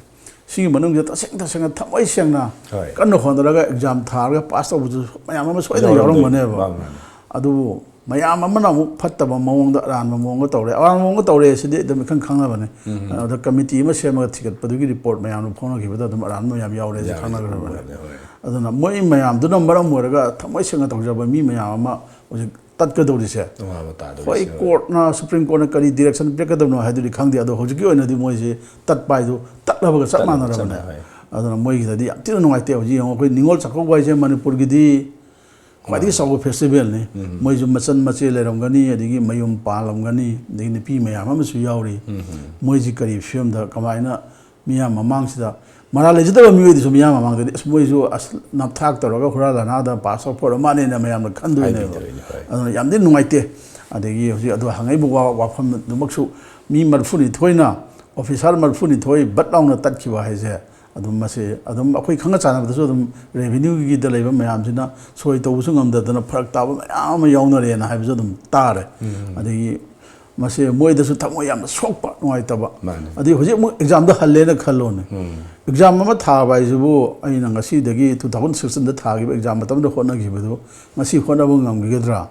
ꯁꯤꯒꯤ ꯃꯅꯨꯡꯁꯤꯗ ꯇꯁꯦꯡ ꯇꯁꯦꯡꯅ ꯊꯃꯣꯏ ꯁꯦꯡꯅ ꯍꯣꯏ꯫ ꯀꯟꯅ ꯍꯣꯠꯅꯔꯒ ꯑꯦꯛꯖꯥꯝ ꯊꯥꯔꯒ ꯄꯥꯁ ꯇꯧꯕꯁꯨ ꯃꯌꯥꯝ ꯑꯃ ꯁꯣꯏꯗꯅ ꯌꯥꯎꯔꯝꯗꯣꯏꯅꯤ꯫ ꯌꯥꯎꯔꯝꯒꯅꯦꯕ꯫ ꯃꯥꯅꯤ, ꯃꯥꯅꯤ꯫ ꯑꯗꯨꯕꯨ ꯃꯌꯥꯝ ꯑꯃꯅ ꯑꯃꯨꯛ ꯐꯠꯇꯕ ꯃꯑꯣꯡꯗ, ꯑꯔꯥꯟꯕ ꯃꯑꯣꯡꯗ ꯇꯧꯔꯦ꯫ ꯑꯔꯥꯟꯕ ꯃꯑꯣꯡꯗ ꯇꯧꯔꯦ ꯁꯤꯗꯤ ꯑꯗꯨꯝ ꯏꯈꯪ ꯈꯪꯅꯕꯅꯦ꯫ ꯑꯗ ꯀꯃꯤꯇꯤ ꯑꯃ ꯁꯦꯝꯃꯒ ꯊꯤꯒꯠꯄꯗꯨꯒꯤ ꯔꯤꯄꯣꯔꯠ ꯃꯌꯥꯝꯗꯣ ꯐꯣꯡꯅꯈꯤꯕꯗ ꯑꯗꯨꯝ ꯑꯔꯥꯟꯕ ꯃꯌꯥꯝ ꯌꯥꯎꯔꯦ ꯍꯥꯏꯁꯦ ꯈꯪꯅꯈ꯭ꯔꯕꯅꯦ꯫ ꯑꯗꯨꯅ ꯃꯣꯏ ꯃꯌꯥꯝꯗꯨꯅ ꯃꯔꯝ ꯑꯣꯏꯔꯒ ꯊꯃꯣꯏ ꯁꯦꯡꯅ ꯇꯧꯖꯕ ꯃꯤ ꯃꯌꯥꯝ ꯑꯃ ꯍꯧꯖꯤꯛ ꯇꯠꯀꯗꯧꯔꯤꯁꯦ꯫ ꯍꯣꯏ, ꯀꯣꯔꯠꯅ, ꯁꯨꯄ꯭ꯔꯤꯝ ꯀꯣꯔꯠꯅ ꯀꯔꯤ ꯗꯤꯔꯦꯛꯁꯟ ꯄꯤꯔꯛꯀꯗꯕꯅꯣ ꯍꯥꯏꯗꯨꯗꯤ ꯈꯪꯗꯦ, ꯑꯗꯣ ꯍꯧꯖꯤꯛꯀꯤ ꯑꯣꯏꯅꯗꯤ ꯃꯣꯏꯁꯦ ꯇꯠꯄ ꯍꯥꯏꯗꯨ ꯇꯠꯂꯕꯒ ꯆꯞ ꯃꯥꯟꯅꯔꯕꯅꯦ꯫ ꯑꯗꯨꯅ ꯃꯣꯏꯒꯤꯗꯗꯤ ꯌꯥꯝ ꯊꯤꯅ ꯅꯨꯡꯉꯥꯏꯇꯦ꯫ ꯍꯧꯖꯤꯛ ꯌꯦꯡꯉꯣ, ꯑꯩꯈꯣꯏ ꯅꯤꯉꯣꯜ ꯆꯥꯛꯀꯧꯕ ꯍꯥꯏꯁꯦ ꯃꯅꯤꯄꯨꯔꯒꯤꯗꯤ ꯈ꯭ꯋꯥꯏꯗꯒꯤ ꯆꯥꯎꯕ ꯐꯦꯁꯇꯤꯚꯦꯜꯅꯤ꯫ ꯃꯣꯏꯁꯨ ꯃꯆꯟ ꯃꯆꯦ ꯂꯩꯔꯝꯒꯅꯤ, ꯑꯗꯒꯤ ꯃꯌꯨꯝ ꯄꯥꯜꯂꯝꯒꯅꯤ, ꯑꯗꯒꯤ ꯅꯨꯄꯤ ꯃꯌꯥꯝ ꯑꯃꯁꯨ ꯌꯥꯎꯔꯤ꯫ ꯃꯣꯏꯁꯤ ꯀꯔꯤ ꯐꯤꯕꯝꯗ, ꯀꯃꯥꯏꯅ ꯃꯤꯌꯥꯝ ꯃꯃꯥꯡꯁꯤꯗ, ꯃꯔꯥꯜ ꯂꯩꯖꯗꯕ ꯃꯤꯑꯣꯏꯗꯁꯨ ꯃꯤꯌꯥꯝ ꯃꯃꯥꯡꯗꯗꯤ ꯑꯁ ꯃꯣꯏꯁꯨ ꯑꯁ ꯅꯝꯊꯥꯛ ꯇꯧꯔꯒ ꯍꯨꯔꯥꯜ ꯂꯥꯟꯅꯥꯗ ꯄꯥꯁ ꯇꯧꯊꯣꯔꯛꯑ ꯃꯥꯅꯦꯅ ꯃꯌꯥꯝꯅ ꯈꯟꯗꯣꯏꯅꯦꯕ꯫ ꯑꯗꯨꯅ ꯌꯥꯝꯗꯤ ꯅꯨꯡꯉꯥꯏꯇꯦ꯫ ꯑꯗꯒꯤ ꯍꯧꯖꯤꯛ ꯑꯗꯨ ꯍꯪꯉꯛꯏꯕ ꯋꯥ-, ꯋꯥꯐꯝꯗꯨꯃꯛꯁꯨ ꯃꯤ ꯃꯔꯤꯐꯨꯅꯤꯊꯣꯏꯅ, ꯑꯣꯐꯤꯁꯥꯔ ꯃꯔꯤꯐꯨꯅꯤꯊꯣꯏ ꯕꯠ ꯂꯥꯎꯅ ꯇꯠꯈꯤꯕ ꯍꯥꯏꯁꯦ, ꯑꯗꯨꯝ ꯃꯁꯤ ꯑꯗꯨꯝ ꯑꯩꯈꯣꯏ ꯈꯪꯅ ꯆꯥꯟꯅꯕꯗꯁꯨ ꯑꯗꯨꯝ ꯔꯦꯚꯤꯅ꯭ꯌꯨꯒꯤꯗ ꯂꯩꯕ ꯃꯌꯥꯝꯁꯤꯅ ꯁꯣꯏ ꯇꯧꯕꯁꯨ ꯉꯝꯗꯗꯅ ꯐꯔꯛ ꯇꯥꯕ ꯃꯌꯥꯝ ꯑꯃ ꯌꯥꯎꯅꯔꯦꯅ ꯍꯥꯏꯕꯁꯨ ꯑꯗꯨꯝ ꯇꯥꯔꯦ꯫ ꯑꯗꯒꯤ ꯃꯁꯤ ꯃꯣꯏꯗꯁꯨ ꯊꯃꯣꯏ ꯌꯥꯝꯅ ꯁꯣꯛꯄ, ꯅꯨꯡꯉꯥꯏꯇꯕ꯫ ꯑꯗꯩ ꯍꯧꯖꯤꯛ ꯑꯃꯨꯛ ꯑꯦꯛꯖꯥꯝꯗꯣ ꯍꯜꯂꯦꯅ ꯈꯜꯂꯣꯅꯦ꯫ ꯑꯦꯛꯖꯥꯝ ꯑꯃ ꯊꯥꯕ ꯍꯥꯏꯁꯤꯕꯨ ꯑꯩꯅ ꯉꯁꯤꯗꯒꯤ two thousand sixteen ꯊꯥꯈꯤꯕ ꯑꯦꯛꯖꯥꯝ ꯃꯇꯝꯗ ꯍꯣꯠꯅꯈꯤꯕꯗꯨ ꯉꯁꯤ ꯍꯣꯠꯅꯕ ꯉꯝꯈꯤꯒꯗ꯭ꯔꯥ?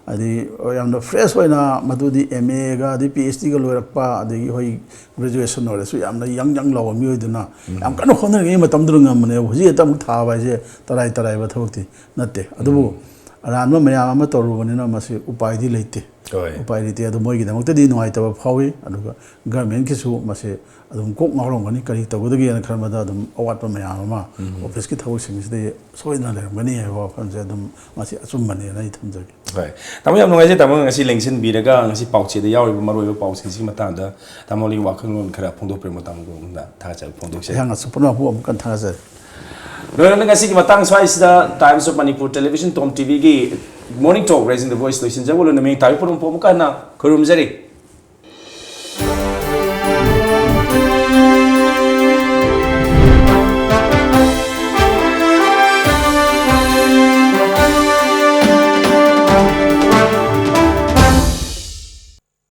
ꯍꯥꯏꯗꯤ ꯌꯥꯝꯅ ꯐ꯭ꯔꯦꯁ ꯑꯣꯏꯅ, ꯃꯗꯨꯗꯤ ꯑꯦꯝ ꯑꯦꯒ ꯑꯗꯩ ꯄꯤ ꯑꯩꯆ ꯗꯤꯒ ꯂꯣꯏꯔꯛꯄ, ꯑꯗꯒꯤ ꯑꯩꯈꯣꯏ ꯒ꯭ꯔꯦꯖꯨꯑꯦꯁꯟ ꯑꯣꯏꯔꯁꯨ ꯌꯥꯝꯅ ꯌꯪ ꯌꯪ ꯂꯥꯎꯕ ꯃꯤꯑꯣꯏꯗꯨꯅ ꯌꯥꯝ ꯀꯟꯅ ꯍꯣꯠꯅꯔꯤꯉꯩ ꯃꯇꯝꯗꯨꯗ ꯉꯝꯕꯅꯦꯕ꯫ ꯍꯧꯖꯤꯛ ꯍꯦꯛꯇ ꯑꯃꯨꯛ ꯊꯥꯕ ꯍꯥꯏꯁꯦ ꯇꯔꯥꯏ ꯇꯔꯥꯏꯕ ꯊꯕꯛꯇꯤ ꯅꯠꯇꯦ꯫ ꯑꯗꯨꯕꯨ ꯑꯔꯥꯟꯕ ꯃꯌꯥꯝ ꯑꯃ ꯇꯧꯔꯨꯕꯅꯤꯅ ꯃꯁꯤ ꯎꯄꯥꯏꯗꯤ ꯂꯩꯇꯦ꯫ ꯎꯄꯥꯏ ꯂꯩꯇꯦ꯫ ꯑꯗꯨ ꯃꯣꯏꯒꯤꯗꯃꯛꯇꯗꯤ ꯅꯨꯡꯉꯥꯏꯇꯕ ꯐꯥꯎꯏ꯫ ꯑꯗꯨꯒ ꯒꯔꯃꯦꯟꯒꯤꯁꯨ ꯃꯁꯤ ꯑꯗꯨꯝ ꯀꯣꯛ ꯉꯥꯎꯔꯝꯒꯅꯤ, ꯀꯔꯤ ꯇꯧꯒꯗꯒꯦꯅ ꯈꯟꯕꯗ ꯑꯗꯨꯝ ꯑꯋꯥꯠꯄ ꯃꯌꯥꯝ ꯑꯃ ꯑꯣꯐꯤꯁꯀꯤ ꯊꯕꯛꯁꯤꯡꯁꯤꯗ ꯁꯣꯏꯗꯅ ꯂꯩꯔꯝꯒꯅꯤ ꯍꯥꯏꯕ ꯋꯥꯐꯝꯁꯦ ꯑꯗꯨꯝ ꯃꯁꯤ ꯑꯆꯨꯝꯕꯅꯦꯅ ꯑꯩ ꯊꯝꯖꯒꯦ꯫ ꯍꯣꯏ꯫ ꯇꯥꯃꯣ, ꯌꯥꯝ ꯅꯨꯡꯉꯥꯏꯖꯩ, ꯇꯥꯃꯣ ꯉꯁꯤ ꯂꯦꯡꯁꯤꯟꯕꯤꯔꯒ ꯉꯁꯤ ꯄꯥꯎꯆꯦꯗ ꯌꯥꯎꯔꯤꯕ ꯃꯔꯨꯑꯣꯏꯕ ꯄꯥꯎꯁꯤꯡꯁꯤꯒꯤ ꯃꯇꯥꯡꯗ ꯇꯥꯃꯣꯒꯤ ꯋꯥꯈꯜꯂꯣꯟ ꯈꯔ ꯐꯣꯡꯗꯣꯛꯄꯤꯔꯝꯕ ꯃꯇꯥꯡꯗ ꯊꯥꯒꯠꯆꯕ ꯐꯣꯡꯗꯣꯛꯆꯔꯤ꯫ ꯑꯩꯍꯥꯛꯅꯁꯨ ꯄꯨꯝꯅꯃꯛꯄꯨ ꯑꯃꯨꯛꯀ ꯊꯥꯒꯠꯆꯔꯤ꯫ ꯂꯣꯏꯅꯅ ꯉꯁꯤꯒꯤ ꯃꯇꯥꯡ ꯁ꯭ꯋꯥꯏꯁꯤꯗ Times of Manipur Television, Tom T V ꯒꯤ Morning Talk Raising the Voice ꯂꯣꯏꯁꯤꯟꯖꯕ ꯂꯣꯏꯅ ꯃꯤꯡ ꯇꯥꯕꯤ ꯄꯨꯝꯅꯃꯛꯄꯨ ꯑꯃꯨꯛꯀ ꯍꯟꯅ ꯈꯨꯔꯨꯝꯖꯔꯤ꯫